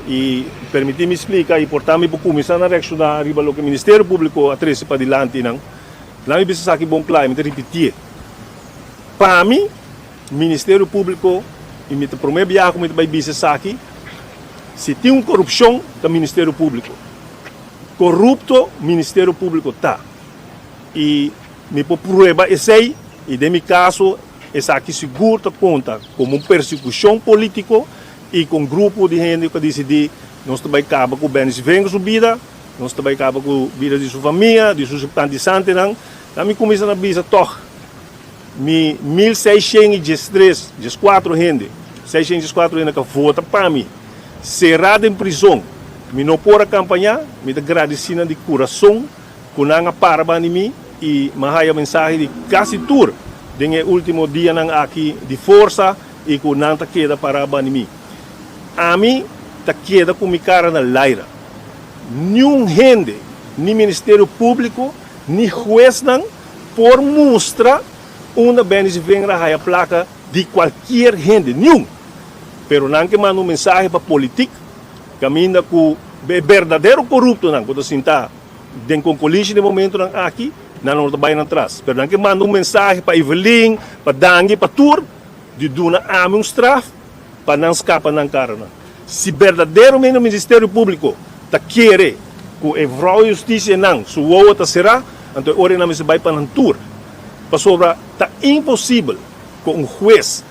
I permití mi splika i por ta mi por kuminsá na reakshoná riba loke Ministerio Públiko a trese padilanti nan. Laat mi bisa esaki bon kla i mi ta ripitié. Pa mi, Ministerio Públiko, i mi ta promé biaha ku mi ta bai bisa esaki, si tin un korupshon ta Ministerio Públiko. Korupto Ministerio Públiko ta. I mi por prueba esei, i den mi kaso esaki sigur ta konta komo un persekushon polítiko i ku un grupo di hende ku a disidí nos ta bai kaba ku Benny Sievinger su bida, nos ta bai kaba ku bida di su famia, di su simpatisantenan. Ta mi kuminsá na bisa tòg. Mi 1613, dieskuatro hende, seishent dieskuatro hende ka vota pa mi, será den prizon. Mi no por a kampañá, mi ta gradisí nan di kurason ku nan a para banda di mi i mi a haya mensahe di kasi tur den e último dianan aki di forsa i ku nan ta keda pará banda di mi. Ami ta keda ku mi kara na laira. Niun hende, ni Ministerio Públiko, ni huesnan, Por mustra unda Benny Sievinger a haya placa di cualkier hende, niun! Pero nan ke manda un mensahe pa politik caminda cu e berdadero coruptonan cu ta sinta den concolishi den momentonan aki, nan no ta bay nan tras. Pero nan ke manda un mensahe pa Evelyn, pa Dangui, pa tur, di duna ami un straf pa nan scapa nan caranan. Si berdaderamente Ministerio Publico ta kere cu e vrouw justicia nan su wowo ta cera, anto e ora nan mester bay pa nan tur. Pasobra ta imposibel cu un huez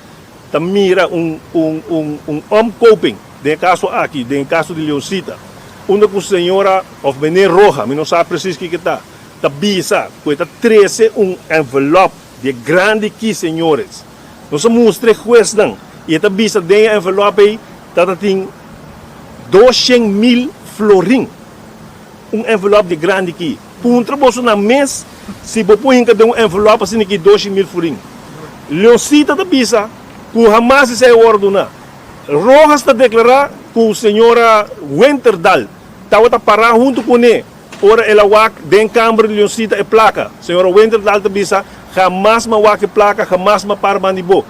ta mira un un un un omkoping, den e caso aki, den e caso di Leoncita, unda cu señora of meneer Roja, mi no sa precies kiko ta, ta bisa cu e ta trece un envelop di e grandi ki, señores. Nos a mustra e huesnan y e ta bisa den e envelop ey ta ta tin 200.000 florin. Un envelop di grandi ki. Puntra boso nan mes si bo por hinca den un envelop asina ki 200.000 florin. Leoncita ta bisa cu hamas esey a worde duna. Rojas ta declara cu señora Winterdal tabata para hunto cune Ora el a wak den kamber di Leoncita e plaka, señora Winterdal ta bisa, Hamas m'a wak e plaka, hamas m'a para banda di bo.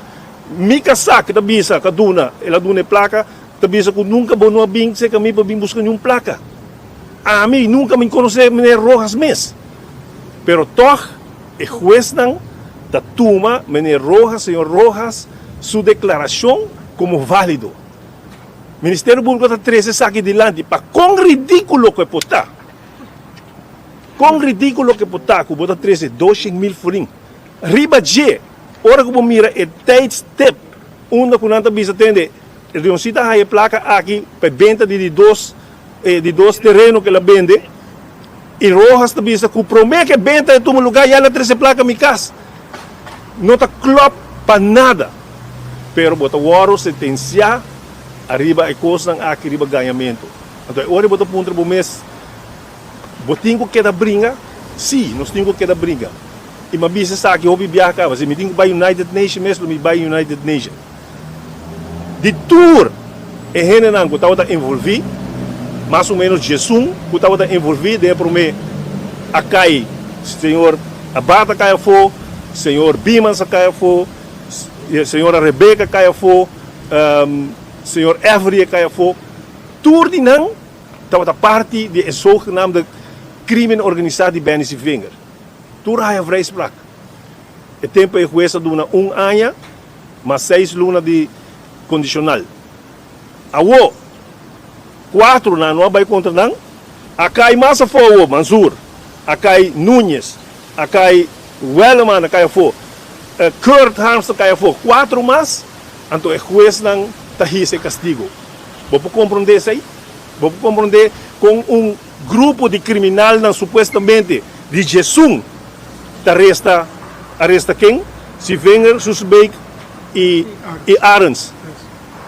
Mi kasá ku ta bisa ku a duna, el a duna e plaka, ta bisa ku nunka bo no a bin serka mi pa bin buska niun plaka. Ami nunka mi konosé meneer Rojas mes. Pero tòg e huesnan ta tuma meneer Rojas, señor Rojas, su deklarashon komo válido. Ministerio Públiko ta trese esaki dilanti pa kon ridíkulo ku e por ta. Kon ridíkulo ku e por ta ku bo ta trese 200.000 florin riba dje ora ku bo mira e tijdstip unda ku nan ta bisa tende Leoncita a haya e plaka aki pa e benta di di dos di dos tereno ku el a bende i Rojas ta bisa ku promé ku e benta e tuma lugá ya el a trese plaka mi kas. No ta klòp pa nada, pero bo ta wòrdu sentensiá ariba e kosnan aki riba gañamentu. Anto e ora bo ta puntra bo mes, Bo tin ku keda bringa? Sí, nos tin ku keda bringa. I mi a bisa esaki hopi biaha kaba, si mi tin ku bai United Nation mes lo mi bai United Nation. Di tur e hendenan ku tabata envolví, mas o ménos diesun ku tabata envolví den e promé a kai, señor Abbad a kai afó, señor Biemans a kai afó, señora Rebecca a kai afó, señor Every a kai afó. Tur di nan tabata parti di e zogenaamde crimen organisá di Benny Sievinger. Tur a haya vrijspraak. E tempu e hues a duna un aña mas seis luna di kondishonal. Awo, kuatro nan no a bai kontra nan, a kai mas afó awo, Mansur, a kai Nuñez, a kai Welleman a kai afó, Kurt Harms a kai afó, kuatro mas, anto e huesnan ta hisa e kastigo. Bo por komprondé esei? Bo por komprondé kon un grupo di kriminalnan supuestamente di djesun ta resta aresta ken? Sivinger, Soesebeek i i Arends.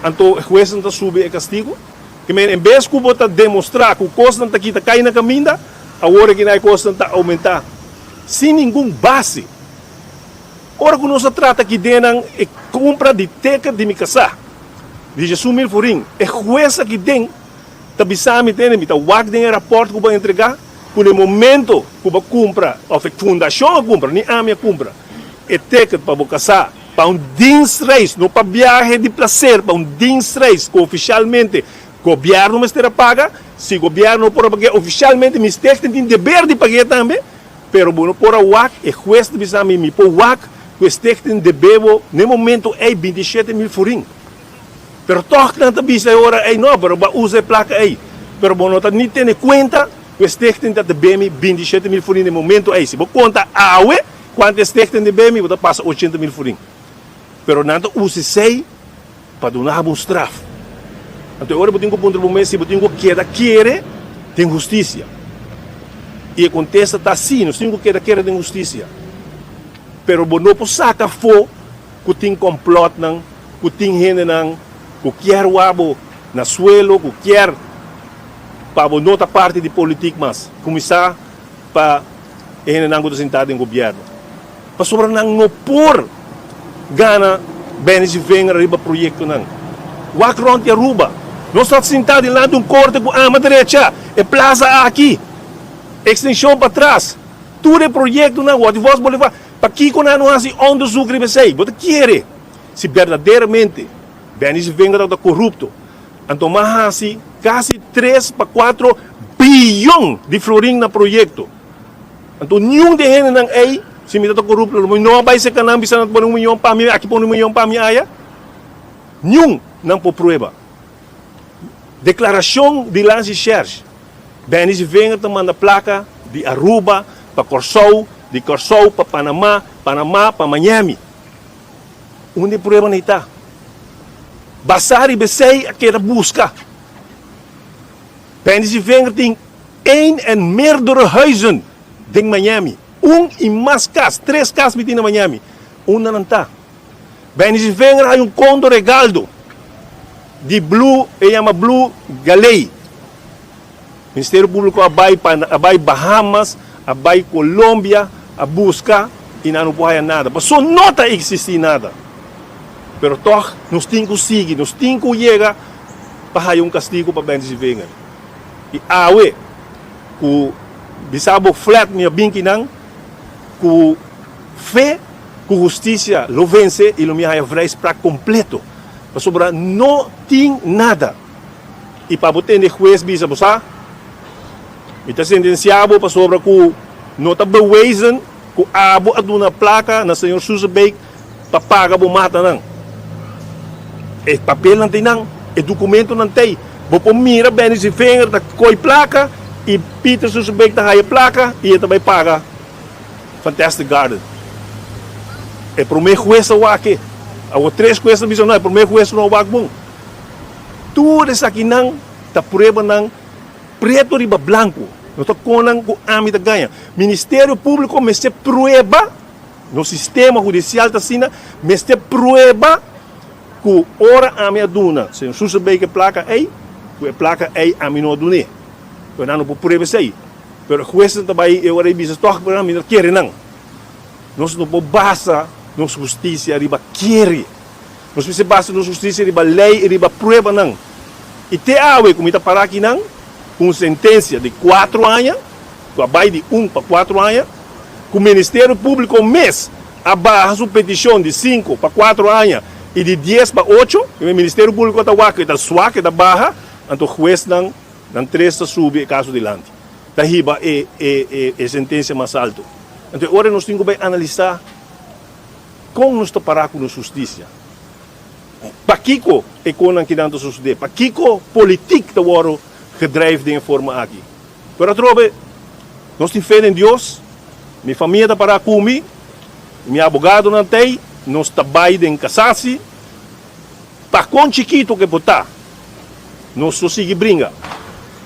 Anto e huesnan ta subi e kastigo? Ke men en bes ku bo ta demostrá ku kosnan ta kita kai na kaminda, awor aki na e kosnan ta oumentá sin ningun base. Ora ku nos a trata ki dennan e kumpra di teket di mi kasá di 10,000 forin, e hues aki den ta bisa mi tende mi ta wak den e rapòrt ku bo a entregá ku na e momento ku bo a kumpra òf e fundashon a kumpra, ni ami a kumpra, e teket pa bo kasá pa un dienstreis, no pa biahe di plaser, pa un dienstreis ku ofishalmente gobièrnu mester a paga. Si gobièrnu no por a pag'é ofishalmente, mi stichting tin deber di pag'é tambe, pero bo no por a wak, e hues ta bisa mi, mi por wak ku e stichting debe bo na e momento ei 27,000 florin. Pero tòg nan ta bisa e ora ei, no, pero bo a usa e plaka ei. Pero bo no ta ni tene kuenta ku e stichting ta debe mi 27,000 florin na e momento ei. Si bo konta awe kuantu e stichting debe mi, bo ta pasa 80,000 florin. Pero nan ta usa esei pa duna bo un straf. Anto e ora bo tin ku puntra bo mes si bo tin ku keda kere den hustisia. I e kontesta ta si, nos tin ku keda kere den hustisia. Pero bo no por saka afó ku tin kòmplòtnan. Ku tin hendenan ku kier wak bo na suelo, ku kier pa bo no ta parti di politik mas. Kuminsá pa e hendenan ku ta sintá den gobièrnu. Pasobra nan no por gana Benny Zievinger riba proyektonan. Wak rònt di Aruba. Nos ta sintá dilanti un korte ku ama drecha e plaza aki, ekstenshon patras, tur e proyektonan, Watty Vos Boulevard. Pakiko nan no hasi onderzoek riba esei? Bo ta kere? Si berdaderamente Benny Zwinger tabata korupto, anto m'a hasi kasi tres pa kuatro biyon di florin na proyekto. Anto niun di e hendenan ei, si mi tabata korupto, lo mi no a bai serka nan bisa nan pone un miyon pa mi aki, pone un miyon pa mi aya. Niun nan por prueba. Deklarashon di Lansi Shersh, Benny Zwinger ta manda plaka di Aruba pa Kòrsou, di Kòrsou pa Panama, Panama pa Miami. Unda e prueba nei ta? Basá riba esei a keda buska. Benny Zievinger tin een en meerdere huizen den Miami. Un i mas kas, tres kas mi tin na Miami. Unda nan ta? Benny Zievinger hay un kondo regaldo di Blue, e yama Blue Galey. Ministerio Públiko a bai pa a bai Bahamas, a bai Colombia, a buska i nan no por haya nada. Paso no ta eksistí nada. Pero tòg nos tin ku sigui, nos tin ku yega pa haya un kastigu pa Benji Zievinger. I awe ku bisa bo flat mi a bin kinan ku fe ku hustisia lo vense i lo mi haya vrijspraak kompleto. Pasobra no tin nada. I pa bo tende hues bisa bo sa, Mi ta sentensiá bo pasobra ku no ta bewezen ku abo a duna plaka na señor Susebeek pa paga bo matanan. E papelnan ta einan, e dokumentonan ta ei. Bo por mira Benny Zievinger ta koi plaka i Peter Susebeek ta haya plaka i e ta bai paga Fantastic Garden. E promé hues a wak e. Awor tres hues ta bisa no, e promé hues no a wak bon. Tur esakinan ta pruebanan preto riba blanco. No ta konan ku ami ta gaña. Ministerio Públiko mester prueba, nos sistema hudisial ta asina, mester prueba ku ora ami a duna señor Susebeek e plaka ei, ku e plaka ei ami no a dun'é. Pero nan no por prueba esei. Pero e huesnan ta bai e ora ei bisa tòg, pero ami no kere nan. Nos no por basa nos hustisia riba kere. Nos mester basa nos hustisia riba lei i riba pruebanan. I te awe ku mi ta para akinan ku un sentensia di kuatro aña, ku a bai di un pa kuatro aña, ku Ministerio Públiko mes a baha su petishon di sinku pa kuatro aña i di dies pa ocho, i Ministerio Públiko ta wak ku e ta swak, e ta baha, anto huesnan nan tres ta subi e kaso dilanti, ta hiba e e sentensia mas alto. Anto e ora nos tin ku bai analisá kon nos ta pará ku nos hustisia. Pakiko e konan kinan ta sosodé? Pakiko politik ta wòrdu gedrijf den e forma aki? Pero atrobe, nos tin fe den Dios, mi famia ta pará ku mi, mi abogadonan t'ei, nos ta bai den kasasi, pa kon chikitu ku e por ta, nos lo sigui bringa.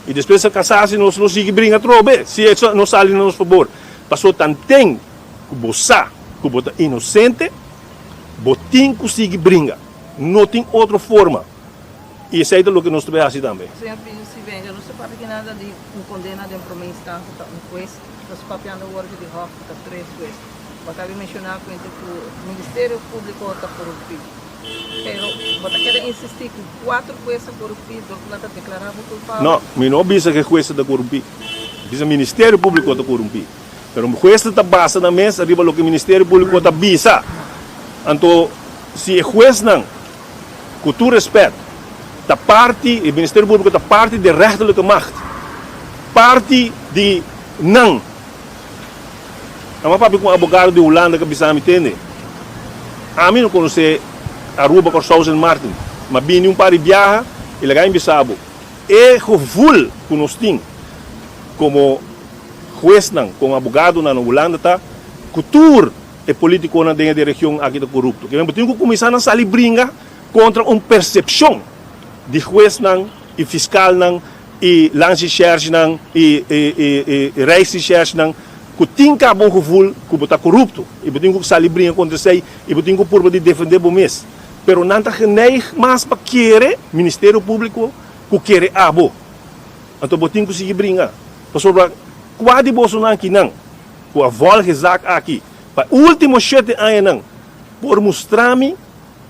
I despues di kasasi nos lo sigui bringa atrobe, si e no sali na nos fabor. Pasobra tanten ku bo sa ku bo ta inosente, bo tin ku sigui bringa. No tin otro forma. I esei ta loke nos ta bay hasi tambe. Señor Presidente, no se papia ki nada di un condena den prome instancia ta un hues, nos papiando awor aki di hof cu ta tres hues. Bo a cabe menciona cu ente cu Ministerio Publico ta corumpi, pero bo ta keda insisti cu cuatro hues ta corumpi dor cu nan ta declara bo culpabel? No, mi no bisa cu e huesnan ta corumpi. Mi bisa Ministerio Publico ta corumpi. Pero huesnan ta basa nan mes ariba loke Ministerio Publico ta bisa. Anto si e huesnan. Ku tur respet, ta parti, e Ministerio Públiko ta parti di e rechterlijke macht, parti di nan. Ami a papia ku un abogado di Hulanda ku a bisa mi, Tende, ami no konosé Aruba, Kòrsou, Sint Maarten, ma bini un par di biaha i laga mi bisa bo, e gevoel ku nos tin komo huesnan, komo abogadonan na Hulanda ta ku tur E politiconan den e de region aki ta corupto. Kimen bo tin cu cuminsa nan sali bringa contra un percepcion di huesnan y fiscalnan y landsrecherchenan y rijksrecherchenan cu tin caba un gevoel cu bo ta corupto y bo tin cu sali bringa contra esey y bo tin cu purba di defende bo mes. Pero nan ta geneig mas pa kere Ministerio Publico cu kere abo. Anto bo tin cu sigui bringa pasobra cua di bosonan akinan Ku a volg e zaak aki pa e ultimo shete añanan por mustra mi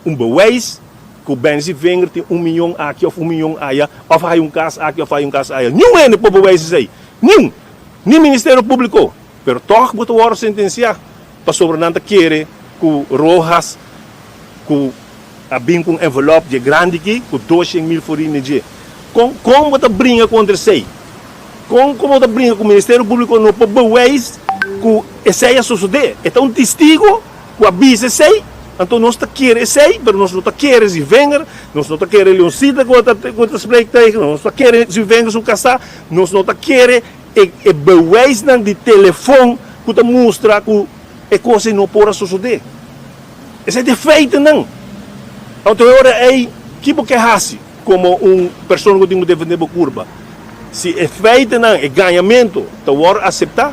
un bewijs ku Benzi Vinger tin un miyon aki of un miyon aya of a haya un kas aki of a haya un kas aya. Niun hende por bewijs esei. Niun! Ni Ministerio Publiko. Pero tog bo ta wòrdu sentensiá pasobra nan ta kere ku Rojas ku a bin ku un envelop dje grandi aki ku doshen mil forin den dje. Kon kon bo ta bringa kontra esei? Kon ku bo ta bringa ku Ministerio Públiko no por bewijs ku esei a sosodé? E ta un testigo ku a bisa esei, anto nos ta kere esei, pero nos no ta kere Zivenger, nos no ta kere Leoncita ku ta ku ta spreek tegen, nos no ta kere Zivenger su kasá, nos no ta kere e e bewijsnan di telefon ku ta mustra ku e kos ei no por a sosodé. Esei ta e feitennan. Anto e ora ei, ki bo ke hasi komo un persona ku tin ku defendé bo kurpa? Si e feitennan, e gañamentu, ta wòrdu aseptá,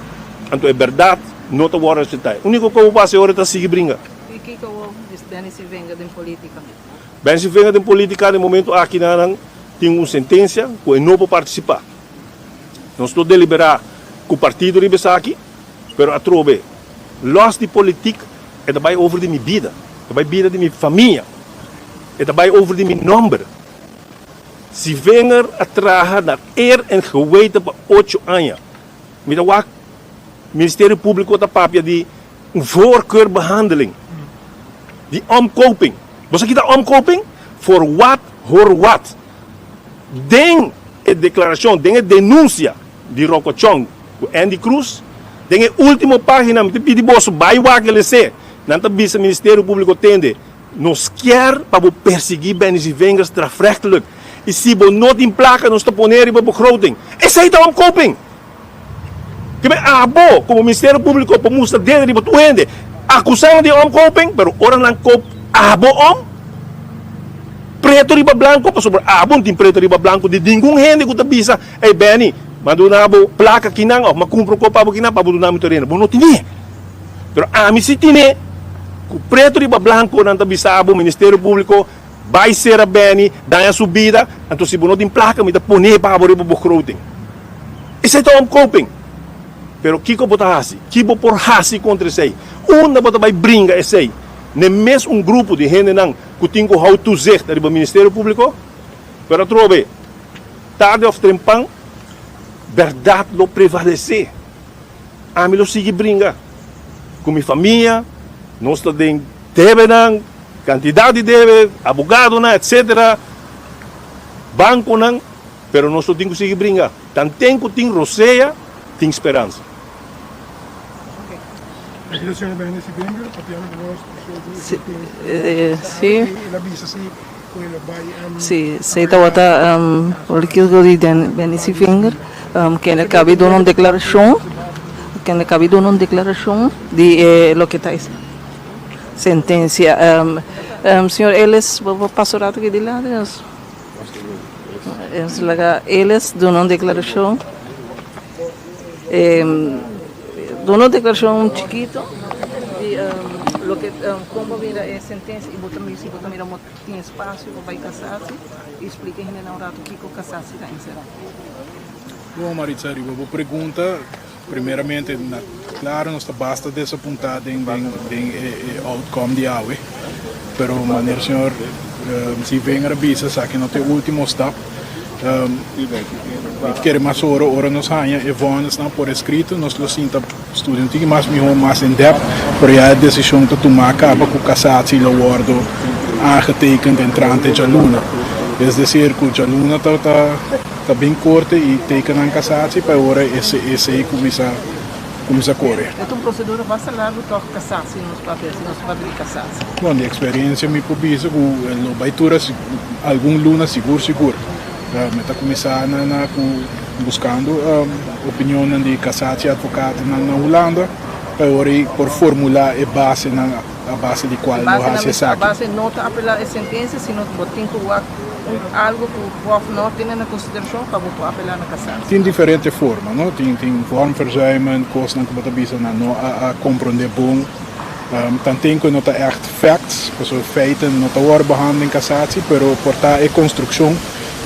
anto e bèrdat no ta wòrdu aseptá. E úniko kos ku bo hasi e ora ta sigui bringa. I kiko awor di Benny Sivenga den polítika? Benny Sivenga den polítika den momentu aki nan tin un sentensia ku e no por partisipá. Nos lo deliberá ku partido riba esaki, pero atrobe lòs di politik e ta bai over di mi bida, e ta bai bida di mi famia, e ta bai over di mi nòmber. Sivenger a traha na eer en geweten pa ocho aña. Mi ta wak Ministerio Publico ta papia di un voorkeurbehandeling, di omkoping. Bo sa kita omkoping? Voor wat hoor wat. Den e declaracion, den e denuncia di Rocco Chong cu Endy Croes, den e ultimo pagina mi ta pidi boso bay wak el esey, nan ta bisa Ministerio Publico tende, Nos kier pa bo persiguí Benny Zivenger strafrechtelijk i si bo no tin plaka nos ta pone riba begroting. Esei ta omkoping! Kibé abo komo Ministerio Públiko por mustra dede riba tur hende akusá nan di omkoping pero ora nan kop abo om preto riba blanko pasobra abo no tin preto riba blanko di ningun hende ku ta bisa ey Benny m'a duna bo plaka kinan òf m'a kumpra un kop pa bo kinan pa bo duna mi tereno bo no tine. Pero ami si tine ku preto riba blanko nan ta bisa bo Ministerio Públiko bai sera Benny daña su bida anto si bo no tin plaka mi ta pone pa bo riba bo begroting. Esei ta omkoping. Pero kiko bo ta hasi? Ki bo por hasi kontra esei? Unda bo ta bai bringa esei? N'e mes un grupo di hendenan ku tin ku hou toezicht riba Ministerio Públiko? Pero atrobe, tarde òf trempan, bèrdat lo prevalesé. Ami lo sigui bringa ku mi famia, nos ta den debenan, kantidat di debe, abogadonan, etsetera, bankonan, pero nos lo tin ku sigui bringa. Tanten ku tin rosea, tin speransa. Sí, esei tabata loke di Benny Sevinger, kende kabi duna un deklarashon, kende kabi duna un deklarashon di e loke ta e sentensia. Señor Ellis, bo por pasa un rato aki dilanti? Nos laga Ellis duna un deklarashon. Duna un deklarashon chikito di loke kon bo mira e sentensia i bo ta mira si bo ta mira bo tin espasio pa bai kasasi i splika e hendenan un rato kiko kasasi ta enserá. Bon Maritza riba bo pregunta primeramente na klaro nos ta basta desapuntá den den e outcome di awe pero manera señor Sievinger a bisa esaki no ta e ultimo stap. Mi ta kere mas ora ora nos haña e vònisnan por eskrito, nos lo sinta studia un tiki mas mihó, mas in depth, pero ya e desishon ta tumá kaba ku kasatsi lo wòrdu aangetekend entrante djaluna. Es desir ku djaluna ta ta bin korte i tekenan kasatsi pa e ora esei kuminsá kuminsá kore. E ta un prosedura basta largu tòg kasatsi nos papia, si nos papia di kasatsi. Bon, di eksperensia mi por bisa ku lo bai tura algun luna sigur sigur. Mi ta kuminsá na na ku buskando opinionnan di kasatsi advokatonan na Hulanda pa e ora ei por formulá e basenan a base di kual lo hasi esaki. A base no ta apelá e sentensia sino bo tin ku wak un algu ku hof no tene na konsiderashon pa bo por apelá na kasatsi. Tin diferente forma no, tin tin vormverzuimen, kosnan ku bo ta bisa nan no a komprondé bon. Tanten ku no ta ègt facts, pasobra feiten no ta wòrdu behandel den kasatsi, pero por ta e konstrukshon,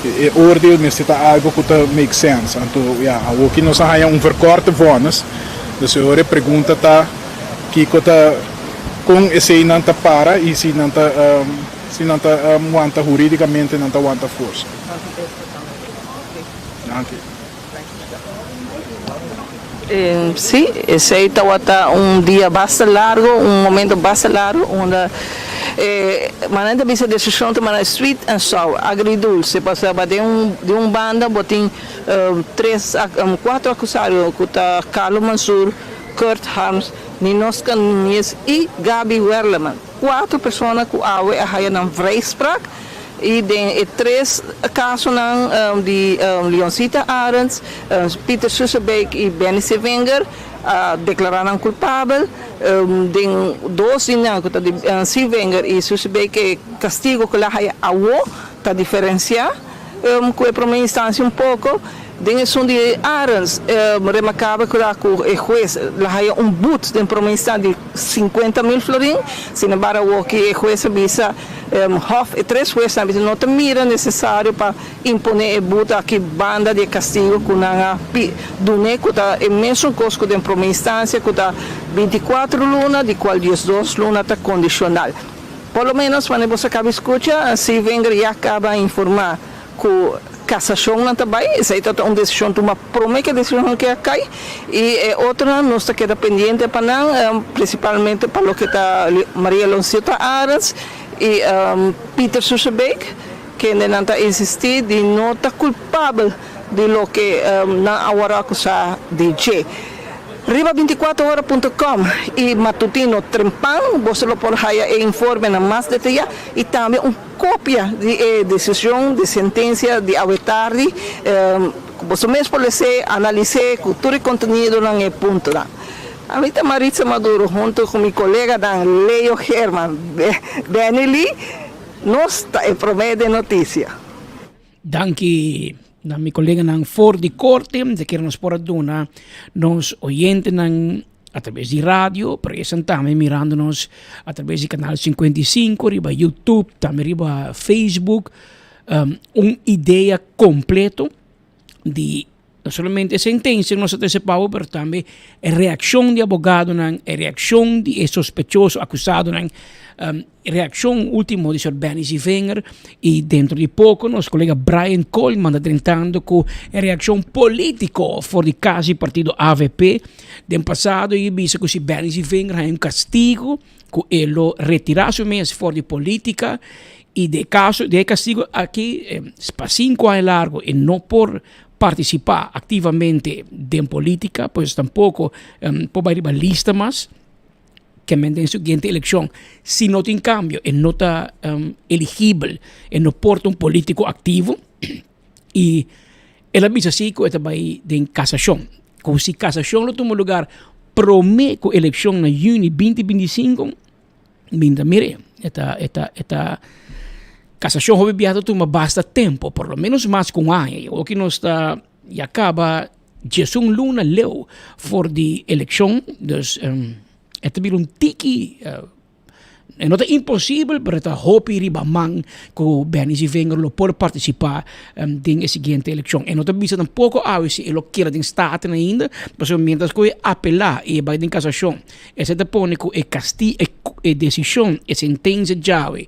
e oordeel mester ta algu ku ta make sense. Anto ya, awoki nos a haña un verkorte vònis, dus e ora e pregunta ta kiko ta, kon eseinan ta para i si nan ta si nan ta wanta huridikamente nan ta wanta forsa. Danki. Sí, esei tabata un dia basta largo, un momento basta largo unda e manera ta bisa desishon ta manera sweet and sour, agridulce, pasobra den un di un banda bo tin tres cuatro acusario cu ta Carlo Mansur, Kurt Harms, Ninoska Nuñez y Gaby Werleman. Cuatro persona cu awe a haya nan vrijspraak y den e tres casonan di Leoncita Arends, Pieter Susebeek y Benny Sevinger a declara nan culpabel. Den dos di nan cu ta di Sevinger y Susebeek e castigo cu la haya awo ta diferencia cu e prome instancia un poco. Den esun di Arends remarcabel cu ta cu e hues la haya un boet den prome instancia di 50.000 florin, sin embargo awoki e hues a bisa Hof, e tres huesnan a bisa no ta mira necesario pa impone e boet aki banda di e castigo cu nan a dune cu ta e mesun cos cu den prome instancia cu ta 24 luna di cual 12 luna ta condicional. Por lo menos wanneer boso a caba scucha, Sievinger ya caba a informa Ku kasashonnan ta bai, esei ta ta un desishon tuma promé ku e desishon ke a kai i e otronan nos ta keda pendiente pa nan, prinsipalmente pa loke ta Maria Loncita Arends i Pieter Susebeek, kende nan ta insistí di no ta kulpabel di loke nan a wòrdu akusá di dje. Riba binticuatrohora punto com i Matutino Trempan boso lo por haya e informenan mas detayá i tambe un Kopia di e desishon di sentensia di awe tardi ku boso mes por les'é, analis'é ku tur e kontenidonan e puntonan. Ami ta Maritza Maduro hunto ku mi koleganan Leo Herman, Benny Lee, nos ta e promé den notisia. Danki na mi koleganan for di korte, de kere nos por a duna nos oyentenan a traves di radio, pero esan tambe mirando nos a traves di kanal 55, riba YouTube, tambe riba Facebook, um, un idea completo di. No solamente e sentencia nos a trece pa bo, pero tambe e reaccion di abogadonan, e reaccion di e sospechoso, acusadonan, e reaccion ultimo di señor Benny Zievinger y dentro di poco nos colega Brian Koolman ta drentando cu e reaccion politico for di cas di partido avp. Den pasado y bisa cu si Benny Zievinger haya un castigo cu e lo retira su mes for di politica y de caso de e castigo aki pa cinco aña largo e no por partisipá aktivamente den polítika, pues tampoko por bai riba lista mas, ke men den siguiente elekshon si no tin kambio e no ta eligibel, e no por ta un polítiko aktivo i el a bisa si ku e ta bai den kasashon, ku si kasashon lo tuma lugar promé ku elekshon na yüni binti 25. Mi ta mir'é, e ta, e ta, e ta Kasashon hopi biaha ta tuma basta tempo, por lo menos mas ku un aña. I oki nos ta ya kaba diesun luna leu for di elekshon, dus e ta bira un tiki, e no ta imposibel, pero e ta hopi riba man ku Benny Zievinger lo por partisipá den e siguiente elekshon. E no ta bisa tampoko awe si e lo keda den Staten ainda, pasobra mientras ku e apelá i e bai den kasashon, Esei ta pone ku e kasti, e desishon, e sentensia djawe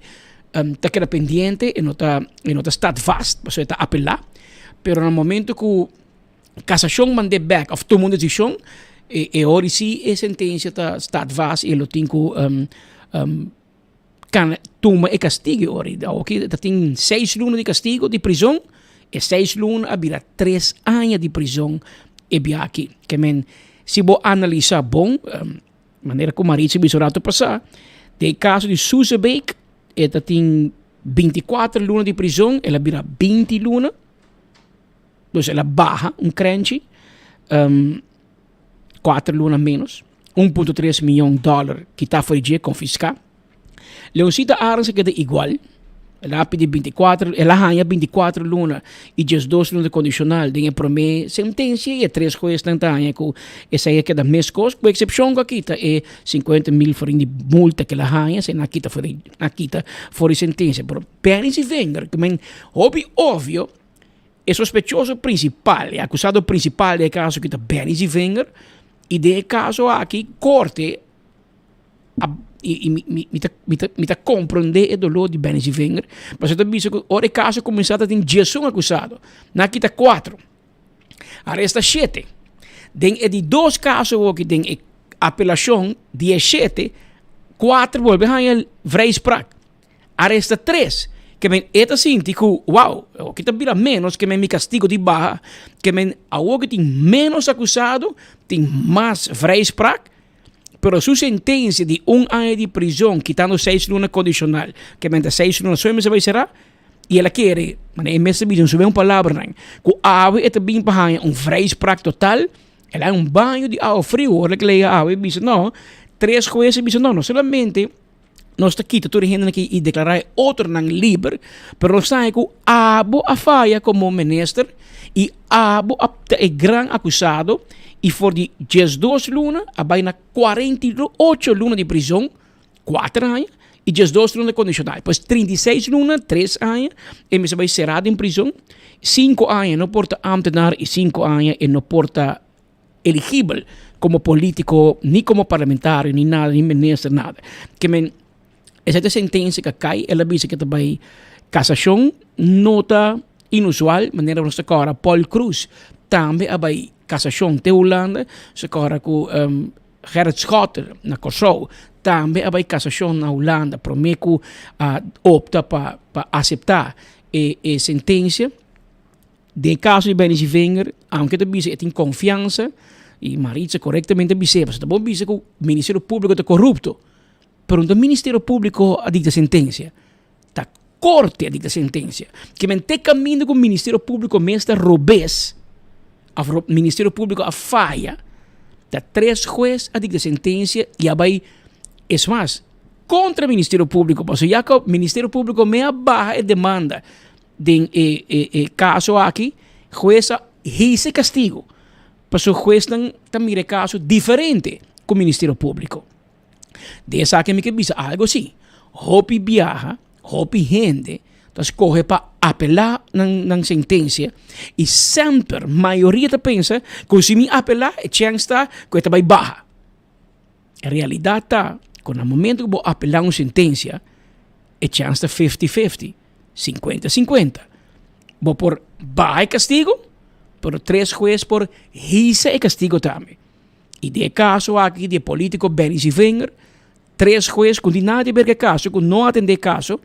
ta keda pendiente, e no ta, e no ta staat vast, pasobra e ta apelá. Pero na momento ku kasashon mand'é bèk òf tuma un desishon, e e ora si e sentensia ta staat vast i e lo tin ku kana tuma e kastigo e ora. Awoki ta tin seis luna di kastigo di prizon, e seis luna a bira tres aña di prizon e bia aki. Ke men si bo analisa bon, manera ku Maritza bisa un rato pasá, den e kaso di Suzebeek e ta tin binti kuater luna di prizon, el a bira binti luna, dus el a baha un krenchi, kuater luna ménos. 1.3 miyon dòler kitá for di dje, konfiská. Leoncita Arends a keda igual. El a pidi 24, el a haña 24 luna i 12 luna kondishonal den e promé sentensia i e tres huesnan ta haña ku esei a keda meskos, ku eksepshon ku a kita e 50 mil florin di multa ku el a haña, esei nan a kita for di, nan a kita for di sentensia. Pero Benny Zievinger, ku men hopi obvio, E sospechoso prinsipal, e akusado prinsipal den e kaso aki ta Benny Zievinger i den e kaso aki korte a i mi mi mi ta mi ta mi ta komprondé e doló di Benny Zievinger pasobra ta bisa ku ora e kaso kuminsá ta tin diesun akusado nan a kita kuatro aresta shete den e di dos kaso awoki den e apelashon di e shete kuater bolbe haña vrijspraak. Aresta tres, ke men e ta sinti ku wow, awor ki ta bira ménos, ke men mi kastigo di baha, ke men awor ki tin ménos akusado, tin mas vrijspraak, pero su sentensia di un aña di prizon kitando seis luna kondishonal, ke men ta seis luna so e mester bai será, i el a kere, manera e mes ta bisa den su mes palabranan, ku awe e ta bin pa haña un vrijspraak total, el a haña un baño di awa friu, ora ku el a yega awe e bisa no, tres hues a bisa no, no solamente. Nos ta kita tur e hendenan aki i deklará e otronan liber, pero nos sabe ku abo a faya komo minister i abo a ta e gran akusado i for di diesdos luna a bai na 48 luna di prizon, kuater aña, i diesdos luna kondishonal. Pues 36 luna, tres aña, e mester bai será den prizon, sinku aña e no por ta ámtenar i sinku aña e no por ta eligibel como politico, ni como parlamentario, ni nada, ni minister, nada. Ke men, esei ta sentencia ke a kai, el a bisa ke ta bai casacion, no ta inusual, manera nos ta kora Paul Croes tambe a bai casacion te Hulanda, se kora ku Gerrit Schotter na Kòrsou tambe a bai casacion na Hulanda prome ku a opta pa pa asepta e e sentencia. Den e kaso di Benny Zievinger, aunke ta bisa e tin konfiansa, i Maritza korektamente a bis'é, pasobra ta bon bisa ku Ministerio Públiko ta korupto, pero no ta Ministerio Públiko a dikta sentensia, ta korte a dikta sentensia. Ke men te kaminda ku Ministerio Públiko mes ta robes, òf Ministerio Públiko a faya, ta tres hues a dikta sentensia i a bai, es mas, kontra Ministerio Públiko, pasobra ya ku Ministerio Públiko me a baha e demanda. Den e e e kaso aki hues a hisa e kastigo pasobra huesnan ta mira e kaso diferente ku Ministerio Públiko. Den esaki mi ke bisa algu si, hopi biaha, hopi hende. ta skohe pa apelá nan nan sentensia i semper mayoria ta pensa ku si mi apelá e chèns ta ku e ta bai baha. E realidat ta ku na momento ku bo apelá un sentensia e chèns ta fifty fifty, sinkuenta sinkuenta. Bo por baha e kastigu pero tres hues por hisa e kastigu tambe. I den e kaso aki di e politiko Benny Sevinger Tres hues ku di nada di ber ku e kaso, ku no atendé e kaso,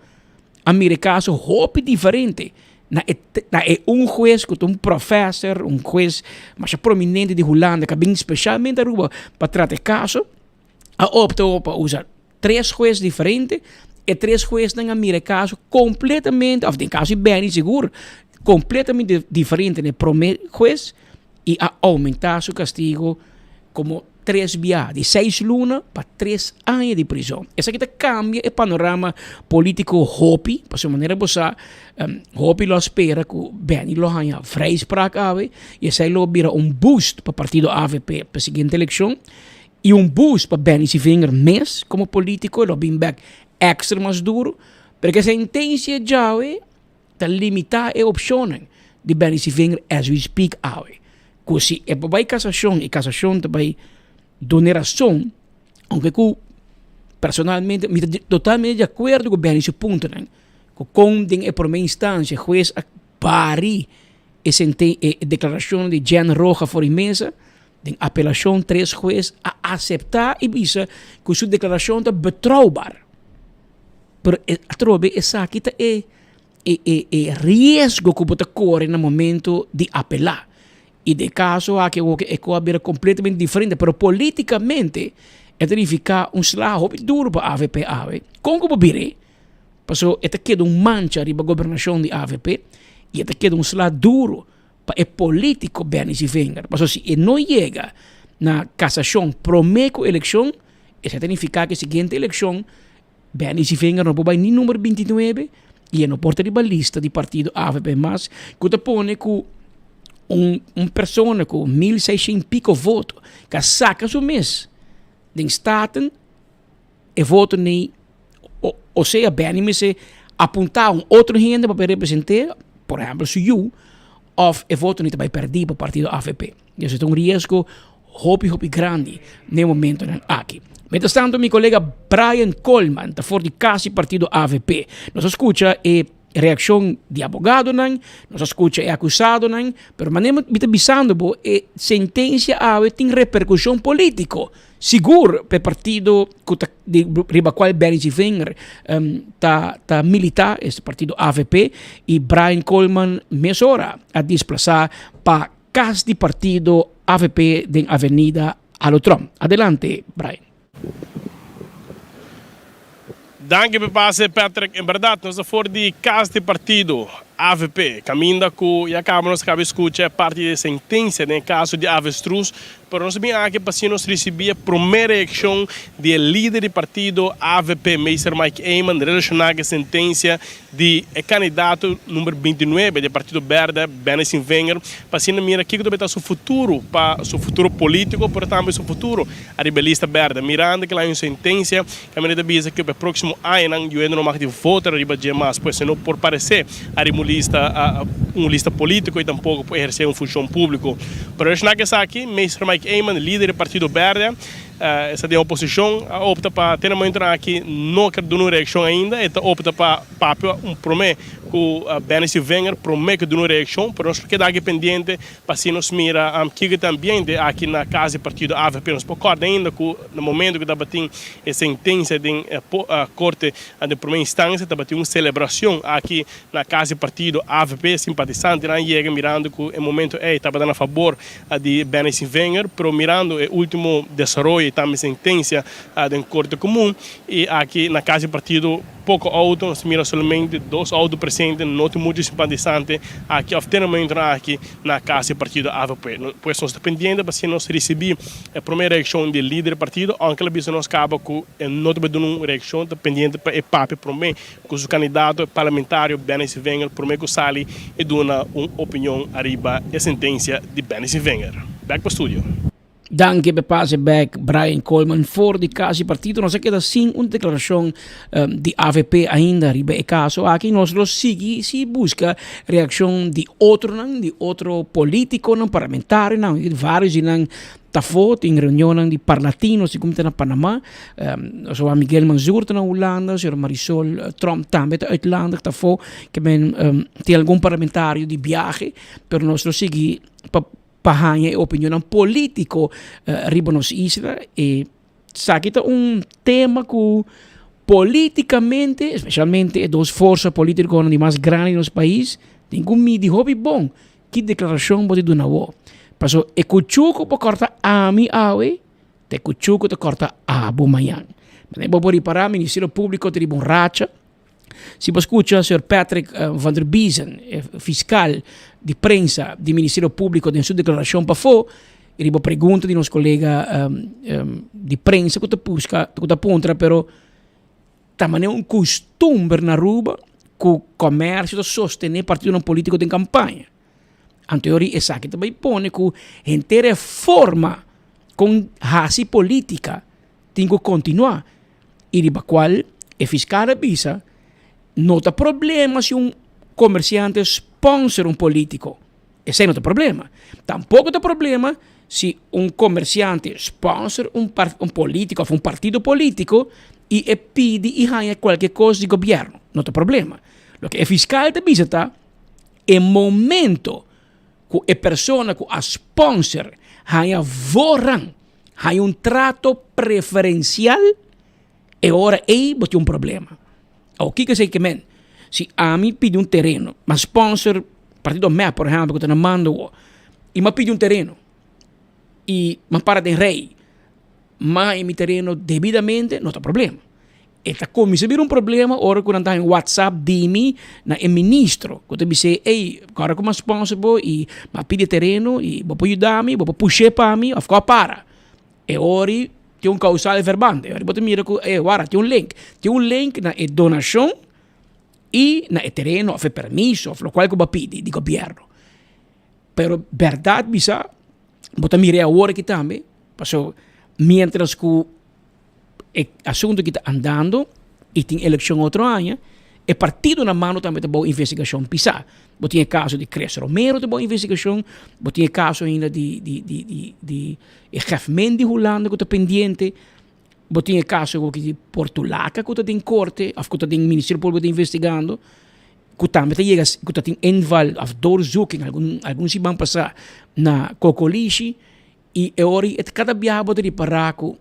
a mira e kaso hopi diferente na e na e un hues ku ta un profèser, un hues masha prominente di Hulanda ku a bin speshalmente Aruba pa trata e kaso, a opta pa usa tres hues diferente. E tres huesnan a mira e kaso kompletamente, òf den kaso di Benny sigur, kompletamente diferente na e promé hues. i a oumentá su kastigu komo tres bia, di seis luna pa tres aña di prizon. Esaki ta kambia e panorama polítiko hopi, pasobra manera bo sa, hopi lo a spera ku Benny lo haña vrijspraak awe i esei lo bira un boost pa partido avp pa e siguiente elekshon i un boost pa Benny Sevinger mes komo polítiko, e lo bin bèk èkstra mas duru, pero ku e sentensia djawe Ta limitá e opshonnan di Benny Sevinger as we speak awe. Ku si e por bai kasashon i kasashon ta bai dun'e rason, ounke ku personalmente mi ta totalmente di akuerdo ku Benny su puntonan, ku kon den e promé instansia hues a bari e senten e deklarashon di Jen Roja for di mesa, den apelashon tres hues a aseptá i bisa ku su deklarashon ta betrouwbaar. Pero atrobe esaki ta e e e e riesgo ku bo ta kore na momento di apelá. I den e kaso aki awor e kos a bira kompletamente diferente, pero politikamente e ta nifiká un sla hopi duru pa avp awe. Kon ku bo bira? Pasobra e ta keda un mancha riba gobernashon di avp i e ta keda un sla duru pa e politiko Benny Sevinger. Pasobra si e no yega na kasashon promé ku elekshon, esei ta nifiká ku e siguiente elekshon Benny Sevinger no por bai ni number bintinuebe i e no por ta riba lista di partido avp mas ku ta pone ku un un persona ku mil seishent piko voto ka saka su mes den staten e voto nei osea Benny mester apuntá un otro hende pa por represent'é por ehèmpel su yu òf e voto nei ta bai pèrdí pa partido avp. Esei ta un riesgo hopi hopi grandi n'e momentonan aki. Mientras tanto mi colega Brian Coleman ta for di cas di partido avp. Nos a scucha e reaccion di abogadonan, nos a scucha e acusadonan, pero manera mi ta bisando bo e sentencia awe tin repercusion politico. Sigur p'e partido cu ta di riba cual Benny Sevinger ta ta milita, es partido avp, y Brian Coleman mesora a displasa pa Cas di partido avp den Avenida Alo Tromp. Adelante Brian. Danki p'e pase Patrick. En berdad nos ta for di cas di partido avp caminda cu ya caba nos caba scucha e parti di e sentencia den e caso di avestruz pero nos a bin aki pa asina nos ricibi e prome reaccion di e lider di partido avp Meester Mike Eman relaciona cu e sentencia di e kandidato number bintinuebe di e Partido Berde, Benny Sinvenger, pa asina mira kiko ta bay ta su futuro pa su futuro politico, pero tambe su futuro ariba e lista berde. Mirando ke la un sentencia kaminda ta bisa ke pa e proximo añanan yuende no mag di vota riba dje mas, pues e no por parece ariba un lista un lista politico y tampoco por eherce un funcion publico. Pero relaciona ku esaki, Meester Mike Eman, lider di Partido Berde, Esta den oposishon a opta pa te na momentonan aki no ker duna un reakshon ainda. E ta opta pa papia un prome ku Benny Sylvinger prome ku duna un reakshon, pero nos lo keda aki pendiente pa asina nos mira kiko ta ambiente aki na kas di partido avp. Nos por kòrda ainda ku na momento ku tabatin e sentensia den korte den prome instansia tabatin un selebrashon aki na kas di partido avp. Simpatisantenan yega mirando ku e momento ei tabata na fabor di Benny Sylvinger, pero mirando e ultimo desaroyo y tambe sentencia den Corte Comun y aki na cas di partido poco auto, nos ta mira solamente dos auto presente, no tin mucho simpatizante aki of te momentonan aki na cas di partido avp. Pues nos ta pendiente pa si nos ricibi e prome reaccion di e lider di partido, aunke el a bisa nos caba cu e no ta bay duna un reaccion, ta pendiente pa e papia prome Ku su kandidato parlamentario Benny Sevinger promé ku sali e duna un opinion ariba e sentensia di Benny Sevinger. Bèk pa studio. Danki p'e pase bek Brian Koolman for di Cas di Partido. Nos a keda sin un declaracion di avp ainda riba e caso aki. Nos lo sigui si busca reaccion di otronan, di otro politiconan, parlamentarionan. Varios di nan ta afo, tin reunionnan di Parlatino segun ta na Panama. Nos a wak Miguel Manzoor ta na Hulanda, señora Marisol Tromp tambe ta uitlandig ta afo. Ke men tin algun parlamentario di biahe, pero nos lo sigui pa. pa haña e opinionnan polítiko riba nos isla. E esaki ta un tema ku polítikamente, espesialmente e dos forsa polítikonan di mas grandi di nos pais, tin ku midi hopi bon ki deklarashon bo ta duna awor. Pasobra e kuchú ku bo kòrta ami awe, ta e kuchú ku ta kòrta abo mañan. Manera bo por ripará Ministerio Públiko ta riba un racha. Si bo skucha señor Patrick van der Biezen, e fiskal di prensa di Ministerio Públiko den su deklarashon pafó, riba pregunta di nos kolega di prensa ku ta buska, ku ta puntra, pero ta manera un kustumber na Aruba ku komersio ta sostené partidonan polítiko den kampaña. Anto yori esaki ta bai pone ku henter e forma kon hasi polítika tin ku kontinuá i riba kual e fiskal a bisa no ta problema si un komersiante sponsor un polítiko, esei no ta problema. Tampoko ta problema si un komersiante sponsor un un polítiko òf un partido polítiko i e pidi i haña kualke kos di gobièrnu, no ta problema. Loke e fiskal ta bisa ta e momento ku e persona ku a sponsor haña voorrang, haña un trato preferensial, e ora ei bo tin un problema. Awor kiko esei ke men? Si ami pidi un tereno, m'a sponsor partido mep por ehèmpel ku ta na mando awor, i m'a pidi un tereno i m'a para den rei, m'a haña mi tereno debidamente, no ta problema. E ta kuminsá bira un problema ora ku nan ta haña un whatsapp di mi na e ministro ku ta bis'é, ey, kòrda ku mi a sponsor bo i mi a pidi e tereno i bo por yuda mi, bo por push'é pa mi òf ku a para. E ora tin un kausal verband, e ora bo ta mira ku ey wara tin un link, tin un link na e donashon i na e tereno òf e permiso òf lokual ku bo a pidi di gobièrnu. Pero bèrdat bisa bo ta mir'é awor aki tambe, pasobra miéntras ku E asuntu ki ta andando i tin elekshon otro aña, e partido na mano tambe ta bou investigashon pisá. Bo tin e kaso di Chris Romero ta bou investigashon, bo tin e kaso ainda di di di di di e Gèfmen di Hulanda ku ta pendiente, bo tin e kaso ku di Portulaca ku ta den korte òf ku ta den Ministerio Públiko ta investigando, ku tambe ta yega ku ta tin inval òf doorzoeking algun algun siman pasá na Kokolishi. I e ora ei kada biaha bo ta ripará ku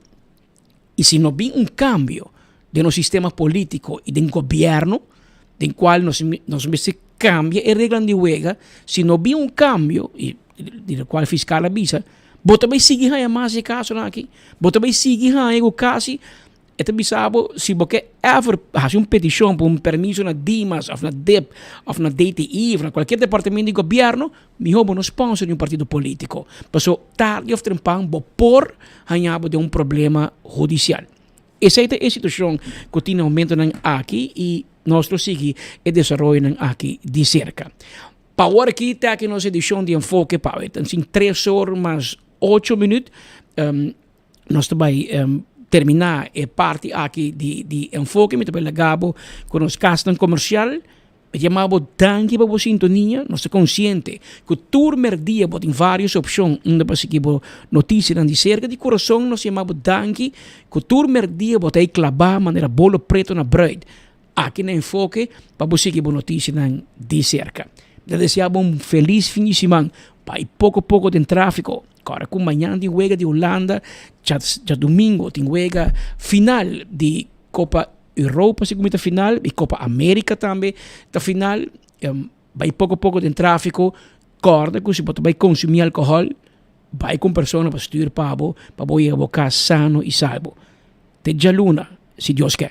i si no bin un kambio den nos sistema polítiko i den gobièrnu den kual nos nos mester kambia e reglanan di wega, si no bin un kambio i di lokual fiskal a bisa, bo ta bai sigui haña mas e kasonan aki, bo ta bai sigui haña ku kasi E ta bisa bo si bo ke ever hasi un petishon pa un permiso na Dimas of na dip of na DTI of na kualkier departamento di gobièrnu, mihó bo no sponsor di un partido polítiko. Paso tardi of trempan bo por haña bo den un problema hudisial. Esei ta e situashon ku tin na momentonan aki i nos lo sigui e desaroyonan aki di serka. Pa awor aki ta aki nos edishon di Enfoke pa awe. Ta sin tres or mas ocho minüt. Nos ta bai terminá e parti aki di di enfoke. Mi ta bai laga bo ku nos kasnan komersial. Mi ta yama bo danki pa bo sintonia. Nos ta konsiente ku tur mèrdia bo tin vários opshon unda pa sigui bo notisianan di serka. Di kurason nos ta yama bo danki ku tur mèrdia bo ta ei klabá manera bolo preto na brùit aki na enfoke pa bo sigui bo notisianan di serka. Mi ta desea bo un felis fin di siman. Bai poko poko den tráfiko. Kòrda ku mañana tin wega di Hulanda, djadumingu tin wega final di Kopa Europa segun mi ta final i Kopa Amerika tambe ta final. Bai poko poko den trafiko, kòrda ku si bo ta bai konsumí alkohòl, bai ku un persona pa stür pa bo, pa bo yega bo kas sano i salbo. Te djaluna, si Dios ke.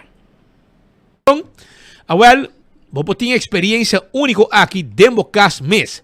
Awel, bo por tin e experiencia unico aki den bo cas mes.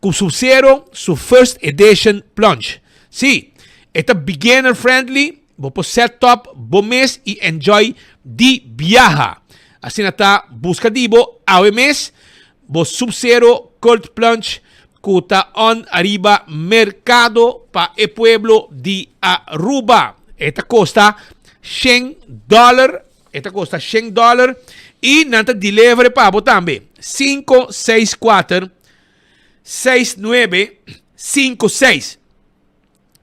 Cu Sub-Zero su First Edition Plunge. Sí, e ta beginner friendly, bo por set up bo mes y enjoy di biaha. Asina ta, busca di bo awe mes bo Sub-Zero Cold Plunge. ku ta on ariba merkado pa e pueblo di Aruba. E ta kosta shen dòler, e ta kosta shen dòler i nan ta deliver pa bo tambe. Sinku seis kuater seis nuebe sinku seis.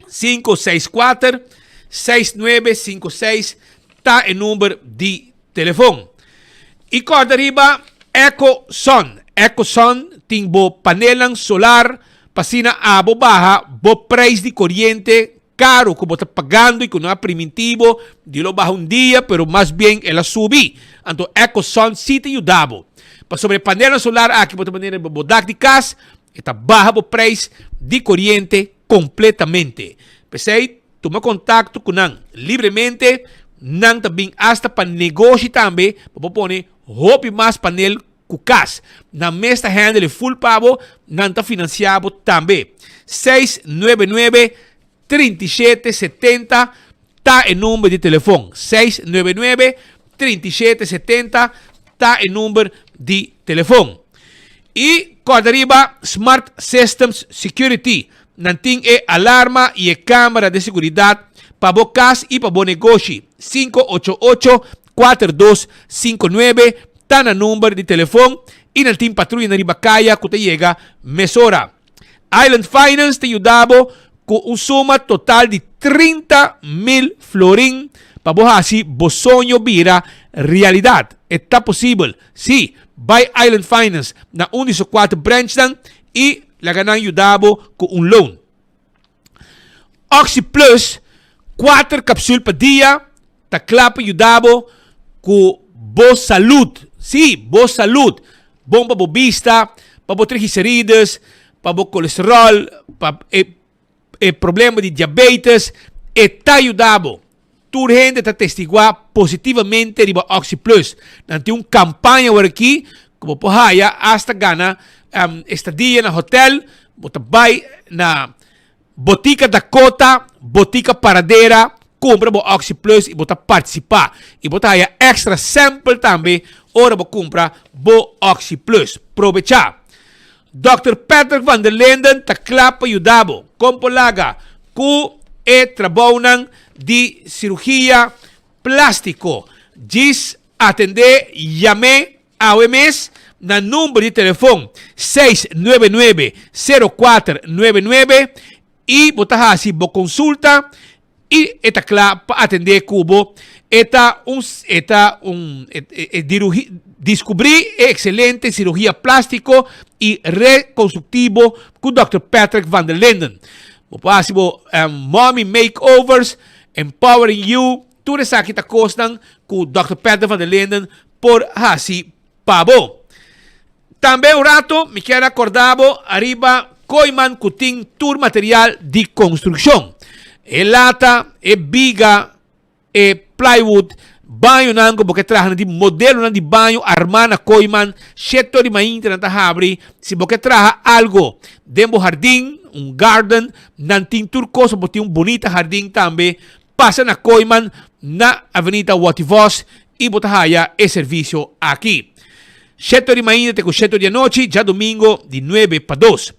564 6956 ta e number di telefon. I kòrda riba EcoSun. EcoSun tin bo panelnan solar pa asina abo baha bo prijs di koriente karu ku bo ta pagando i ku no a priminti bo di lo baha un dia pero mas bien el a subi. Anto EcoSun si ta yuda bo. Pasobra e panelnan solar aki bo ta manera riba bo dak di kas E ta baha bo prijs di koriente kompletamente. P'esei, tuma kontakto ku nan libremente, nan ta bin asta pa negoshi tambe pa bo pone hopi mas panel ku kas. Nan mes ta handle e full pa bo, nan ta finansia bo tambe. 699 37 70 ta e number di telefon. 699 37 70 ta e number di telefon. I kòrda riba Smart Systems Security. Nan tin e alarma i e kamera di seguridat pa bo kas i pa bo negoshi. 588 4259 ta nan number di telefon i nan tin patruyanan riba kaya ku ta yega mesora. Island Finance ta yuda bo ku un suma total di 30 mil florin pa bo hasi bo soño bira realidat. E ta posibel. Sí, bai Island Finance na un di su kuater branchnan i laga nan yuda bo ku un loan. Oxi Plus, kuater kapsul pa dia, ta kla pa yuda bo ku bo salud. Sí, bo salud. Bon pa bo bista, pa bo triglicerides, pa bo kolesterol, pa e e problema di diabetes, e ta yuda bo. Tur hende ta testiguá positivamente riba Oxi Plus. Nan tin un kampaña awor aki ku bo por haya asta gana estadia na hotel. Bo ta bai na Botica Dakota, Botica Paradera, kumpra bo Oxi Plus i bo ta partisipá. I bo ta haya extra sample tambe ora bo kumpra bo Oxi Plus. Probechá! Dòkter Patrick van der Linden ta kla pa yuda bo kon por laga ku e trabounan di sirugia plástiko. Djis atendé yam'é awe mes na number di telefon 699 0499 i bo ta hasi bo konsulta i e ta kla pa atendé ku bo. E ta un e ta un e dirugi diskubrí e ekselente sirugia plástiko i rekonstruktivo ku dòkter Patrick van der Linden. Bo por hasi bo mommy makeovers, empowering you, tur esaki ta kosnan ku dòkter Patrick van der Linden por hasi pa bo. Tambe un rato mi kier a corda bo ariba Kooiman cu tin tur material di construccion. E lata, e biga, e plywood, bañonan cu bo ke traha nan di modelonan di baño arma na Kooiman, sheto di mainta nan ta habri. Si bo ke traha algo den bo hardin, un garden, nan tin tur cos pa bo tin un bunita hardin tambe. Pasa na Kooiman na Avenida Wativos i bo ta haya e servisio aki. Sheto di mainta te ku sheto di anochi, djadumingo di nuebe pa dos.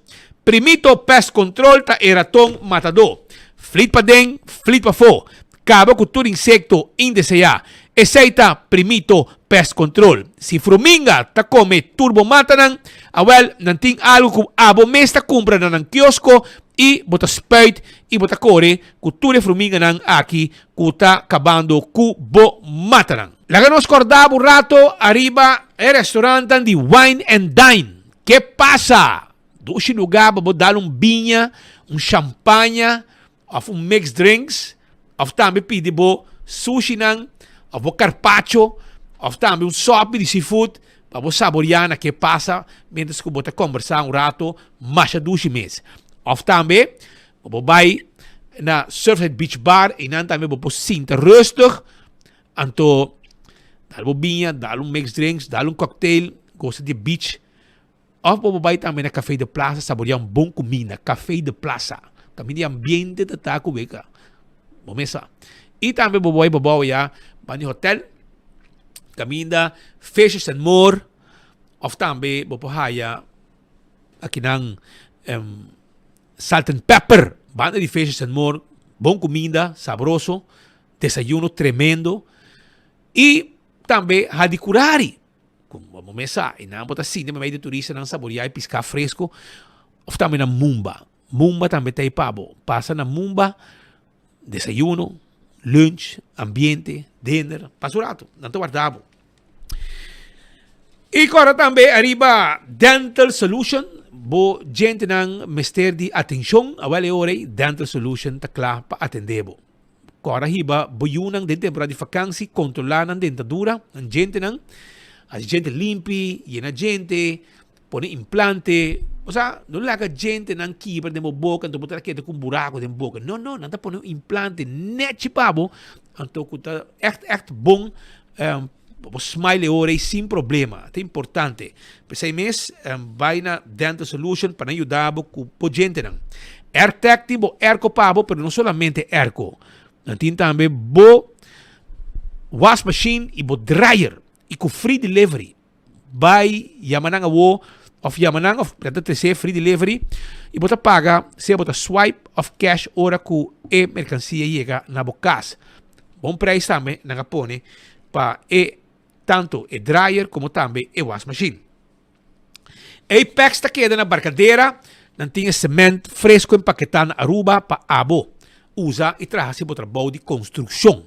Primito Pest Control ta e raton matadó. Flit paden, flit pafó. Kaba ku tur insekto indeseá. Esei ta Primito Pest Control. Si fruminga ta kome tur bo matanan, awèl nan tin algu ku abo mes ta kumpra na nan kiosko i bo ta spuit i bo ta kore ku tur e fruminganan aki ku ta kabando ku bo matanan. Laga nos kòrda bo rato ariba e restaurantan di Wine and Dine. Ke pasa? Dushi lugá pa bo dal un biña, un shampaña òf un mixed drinks òf tambe pidi bo sushinan òf bo karpacho òf tambe un sòpi di seafood pa bo saboriá na ke pasa miéntras ku bo ta kòmbersá un rato masha dushi mes. Òf tambe Bo por bai na Surfside Beach Bar, einan tambe bo por sinta rustig. Anto dal bo biña, dal un mixed drinks, dal un cocktail, gosa di e beach. Of bo por bai tambe na Café de Plaza, saborea un bon cuminda. Café de Plaza. Caminda di ambiente ta ta cu beka. Bo mes sa. Y tambe bo por bai babao ya, ban di hotel. Caminda Fishes and More. Of tambe bo por haya. Akinan Salt and Pepper, banda di Fishes and More, bon kuminda, sabroso, desayuno tremendo i tambe Hadicurari, ku bo mes sa, einan bo ta sinti meimei di turistanan saboriá e piská fresko òf tambe na Mumba. Mumba tambe ta ei pa bo. Pasa na Mumba, desayuno, lunch, ambiente, dinner, pasa un rato, nan ta warda bo. I kòrda tambe ariba Dental Solution, bo djentenan mester di atenshon, awel e ora ei Dental Solution ta kla pa atendé bo. Kòrda hiba bo yunan den temporada di fakansi, kontrolá nan dentadura, nan djentenan, hasi djente limpi, yena djente, Pone implante, osea, no laga djentenan kibra den bo boka, anto bo ta keda ku un buraku den boka. No, no, nan ta pone un implante nechi pa bo, anto ku ta ègt, ègt bon, pa bo smile e ora ei sin problema. Ta importante. P'esei mes, bai na Dental Solution pa nan yuda bo ku bo djentenan. Airtec tin bo airco pa bo, pero no solamente airco. Nan tin tambe bo wasmachine i bo dryer, i ku free delivery. Bai yama nan awo of yama nan of nan ta trese free delivery y bo ta paga sea bo ta swipe of cash ora cu e mercancia yega na bo cas. Bon prijs tambe nan a pone pa e tanto e dryer como tambe e wasmachine. Apex ta keda na Barcadera, nan tin e cement fresco empaketa na Aruba pa abo usa y traha si bo trabou di construccion.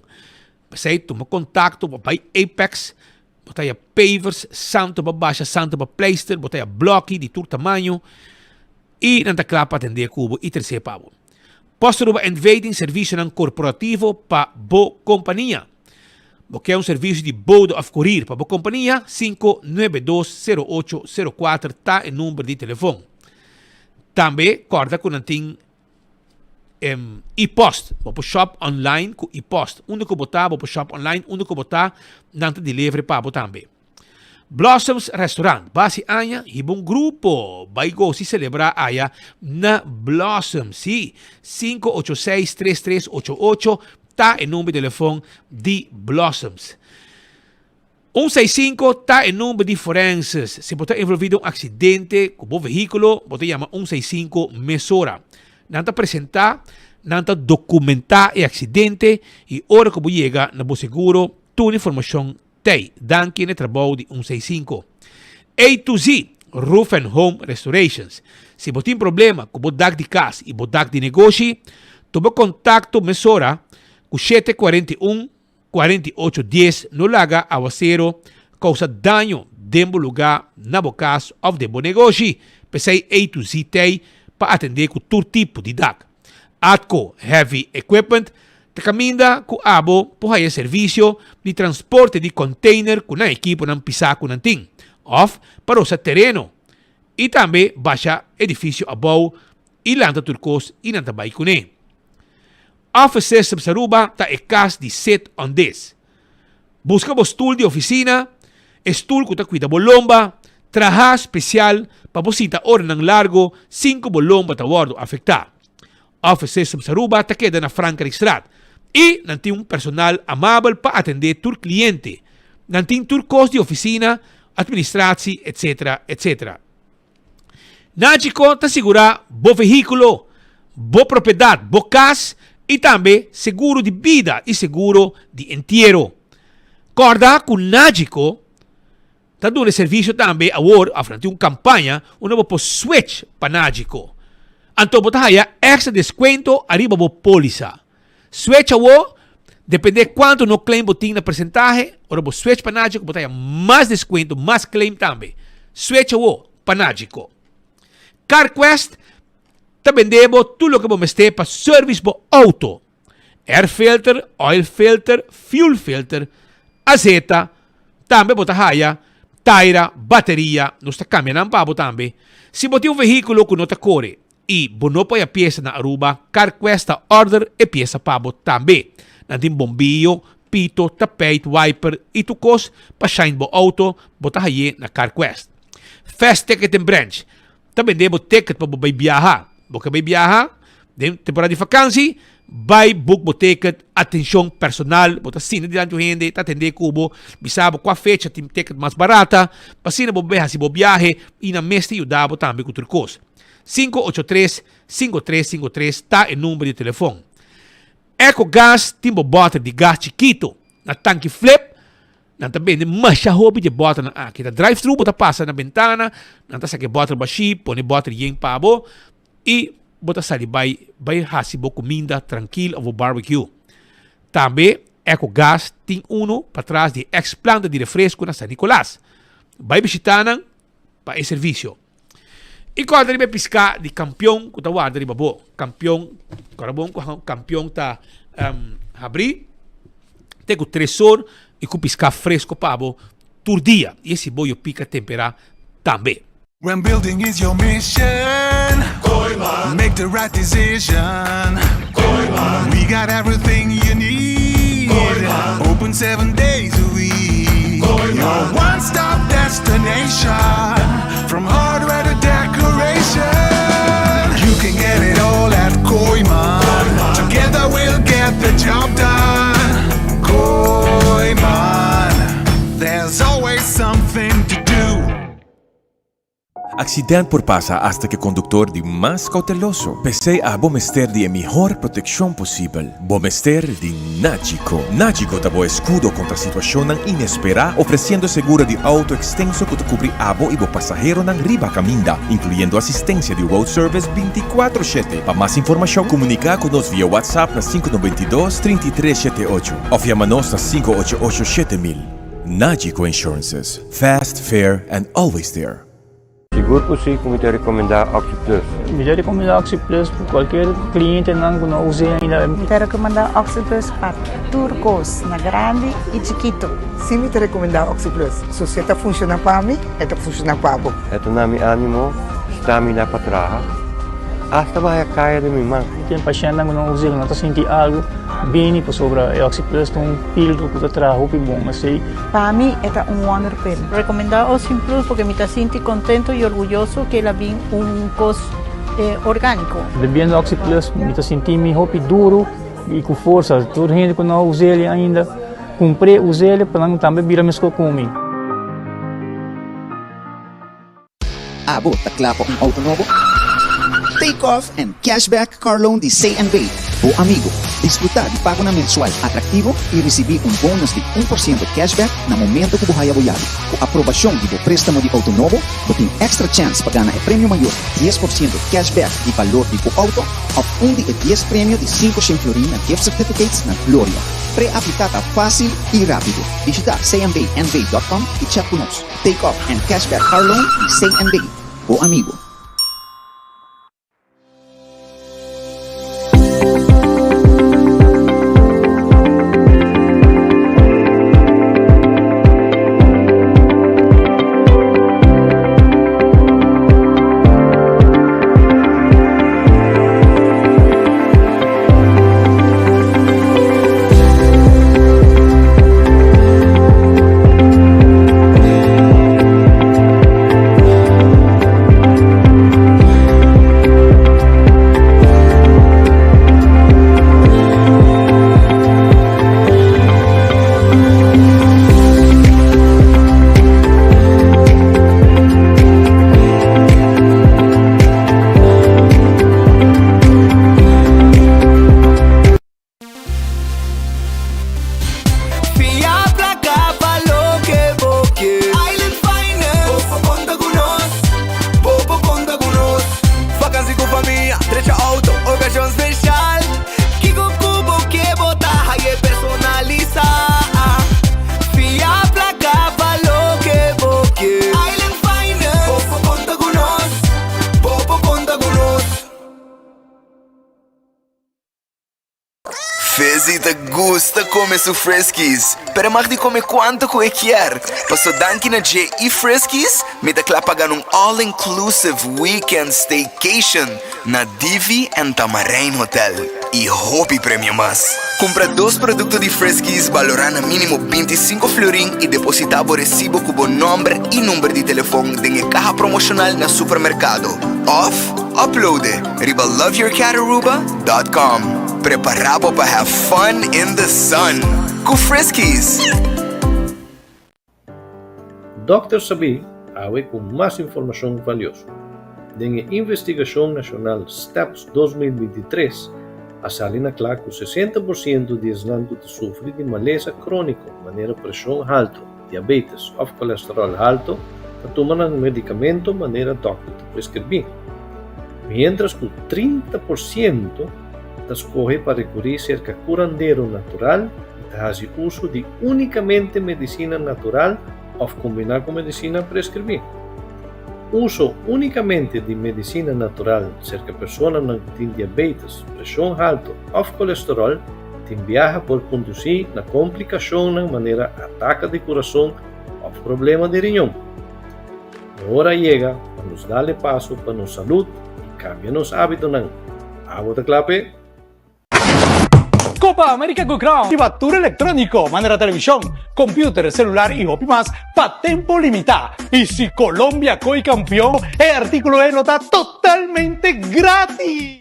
P'esei tuma contacto pa bai Apex Bo ta haya pavers, santo pa basha, santo pa pleister, bo ta haya bloki di tur tamaño y nan ta kla pa atende ku bo y trese pa bo. Post Aruba NV tin servisionan korporativo pa bo kompania. Bo ke un servisio di bode òf korir pa bo kompania? 592 0804 ta e number di telefon. Tambe kòrda ku nan tin E-post, bo por shop online ku e-post. Unda ku bo ta, bo por shop online. Unda ku bo ta, nan ta delivery pa bo tambe. Blossoms Restaurant, basi aña, hiba un grupo bai gosa i selebrá aya na Blossoms. Sí, 586 3388 ta e number di telefon di Blossoms. Un seis sinku ta e number di forenses. Si bo ta envolví den un aksidente ku bo vehíkulo, bo ta yama un seis sinku mesora. Nan ta presentá, nan ta dokumentá e aksidente i ora ku bo yega na bo seguro, tur informashon t'ei. Danki na e trabou di un seis sinku. A to Z Roof and Home Restorations. Si bo tin problema ku bo dak di kas i bo dak di negoshi, tuma kontakto mesora ku 741. 48 dies no laga awasero kousa daño den bo lugá, na bo kas òf den bo negoshi. P'esei A to Z t'ei pa atendé ku tur tipo di dak. Atco Heavy Equipment ta kaminda ku abo por haya servisio di transporte di kònteiner ku nan ekiponan pisá ku nan tin, òf pa rosa tereno i tambe basha edifisio abou i lanta tur kos i nan ta bai kuné. Office Systems Aruba ta e kas di Sit on This. Buska bo stul di ofisina, e stul ku ta kuida bo lomba, traha spesial pa bo sinta oranan largo sin ku bo lomba ta wòrdu afektá. Office Systems Aruba ta keda na Frankrijkstraat i nan tin un personal amabel pa atendé tur kliente. Nan tin tur kos di ofisina, administratie, etc. Etc. Nagico ta sigurá bo vehíkulo, bo propiedat, bo kas i tambe seguro di bida i seguro di entiero. Kòrda ku Nagico ta duna e servisio tambe awor òf nan tin un kampaña unda bo por switch pa Nagico. Anto bo ta haya èkstra deskuento ariba bo pólisa. Switch awor, depende kuantu no claim bo tin na presentahe, ora bo switch pa Nagico bo ta haya mas deskuento, mas claim tambe. Switch awor pa Nagico. CarQuest ta bende bo tur loke bo mester pa service bo auto. Air filter, oil filter, fuel filter, azeta, tambe bo ta haya taira, bateria, nos ta kambia nan pa bo tambe. Si bo tin un vehíkulo ku no ta kore, I bo no por haya piesa na Aruba, CarQuest ta order e piesa pa bo tambe. Nan tin bombillo, pito, tapijt, wiper i tur kos pa shine bo auto, bo ta hay'é na CarQuest. Fast Ticket and Branch ta bende bo ticket pa bo bai biaha. Bo ke bai biaha den temporada di vakansi? Bai book bo ticket, atencion personal, bo ta sinta dilanti un hende ta atende ku bo, bisa bo kua fecha tin ticket mas barata, pa asina bo bai hasi bo biahe i nan mes ta yuda bo tambe ku tur kos. 583 5353 ta e number di telefon. Ecogas tin bo bòter di gas chikito na tanki flip. Nan ta bende masha hopi di e bòternan aki. Ta drive thru bo ta pasa na bentana, nan ta saka e bòter bashí, pone e bòter yen pa bo i bo ta sali bai bai hasi bo kuminda trankil òf bo barbecue. Tambe Ecogas tin unu patras di e ex planta di refresco na San Nicolas. Bai bishita nan pa e servisio. I kòrda riba e piská di kampion ku ta warda riba bo. Kampion, kòrda bon ku kampion ta habrí te ku tres or i ku piská fresko pa bo tur dia. I e siboyo pika temperá tambe. When building is your mission, Kooyman. Make the right decision, Kooyman. We got everything you need, Kooyman. Open seven days a week, Kooyman. Your one-stop destination, from hardware to decoration. You can get it all at Kooyman. Kooyman. Together we'll get the job done. Kooyman, there's always something to do. Accident por pasa hasta cu e conductor di mas cauteloso. P'esey abo mester di e mihor proteccion posibel. Bo mester di Nagico. Nagico ta bo escudo contra situacionnan inespera, ofreciendo seguro di auto extenso cu ta cubri abo y bo pasaheronan riba caminda, incluyendo asistencia di road service binticuatro shete. Pa mas informacion, comunica cu nos via WhatsApp na 592 33 shete ocho of yama nos na 588 7000. Nagico Insurances. Fast, fair and always there. Sigur ku si ku mi ta rekomendá Oxi Plus. Mi ta rekomendá Oxi Plus pa kualkier klientenan ku no us'é ainda. Mi ta rekomendá Oxi Plus pa tur kos, na grandi i chikitu. Si mi ta rekomendá Oxi Plus. So si e ta funshoná pa mi, e ta funshoná pa bo. E ta na mi ánimo, stamina pa traha, asta baha e kaya den mi man. Tin pashèntnan ku no us'é ku no ta sinti algu bini pasobra e Oxi Plus ta un pildo ku ta traha hopi bon. Esei. Pa mi e ta un wonderpil. Recomenda Ocean Plus porque mi ta sinti contento y orguyoso que el a bin un cos organico. Bebiendo Oxi Plus mi ta sinti mi hopi duro y cu forsa. Tur hende cu no a us'el ainda cumpr'e us'el pa nan tambe bira mesco cu mi. Abo ta kla pa un auto nobo? Take off and cashback car loan di CNB, bo amigo. Disfruta di pagonan mensual atractivo y ricibi un bonus di un por ciento cashback na momento cu bo haya bo yabi. Cu aprobacion di bo prestamo di auto nobo, bo tin extra chance pa gana e premio mayor, dies por ciento cashback di balor di bo auto of un di e dies premio di 500 florin na gift certificates na Gloria. Pre-aplica ta facil y rapido. Bishita cnbnv.com y chat cu nos. Take off and cashback car loan di CNB, bo amigo. Fia placa pa loke bo ke. Island Finance. Bo por conta cu nos. Bo por conta cu nos. Vakantie cu famia, drecha auto, ocasion special. Kico cu bo ke bo ta haye personalisa. Fia placa pa loke bo ke. Island Finance. Bo por conta cu nos. Bo por conta cu nos. Fizzy ta gusta come su Friskies, pero e mag di come cuanto cu e kier, paso danki na dje y Friskies mi ta cla pa gana un all inclusive weekend staycation na Divi and Tamarijn Hotel y hopi premio mas. Cumpra dos producto di Friskies balora na minimo 25 florin y deposita bo recibo cu bo nomber y number di telefon den e caha promocional na supermercado of upload e riba loveyourcataruba.com. Prepara bo pa have fun in the sun cu Friskies! Dòkter Sabí awe ku mas informashon valioso. Den e investigashon nashonal Steps 2023 a sali na kla ku 60% di esnan ku ta sufri di malesa króniko manera preshon haltu, diabetes òf kolesteròl haltu ta tuma nan medikamento manera dòkter ta preskribí, miéntras ku 30% ta skohe pa rekurí serka kurandero natural i ta hasi uso di únikamente medisina natural òf kombiná ku medisina preskribí. Uso únikamente di medisina natural serka personanan ku tin diabetes, preshon haltu òf kolesteròl tin biaha por kondusí na komplikashonnan manera ataka di kurason òf problema di riñon. E ora a yega pa nos dal e paso pa nos salud i kambia nos hábitonan. Abo ta kla p'e? Copa America cu Crown riba tur electronico manera television, computer, celular y hopi mas pa tempo limita. Y si Colombia coy campeon, e articulo e lo ta totalmente gratis!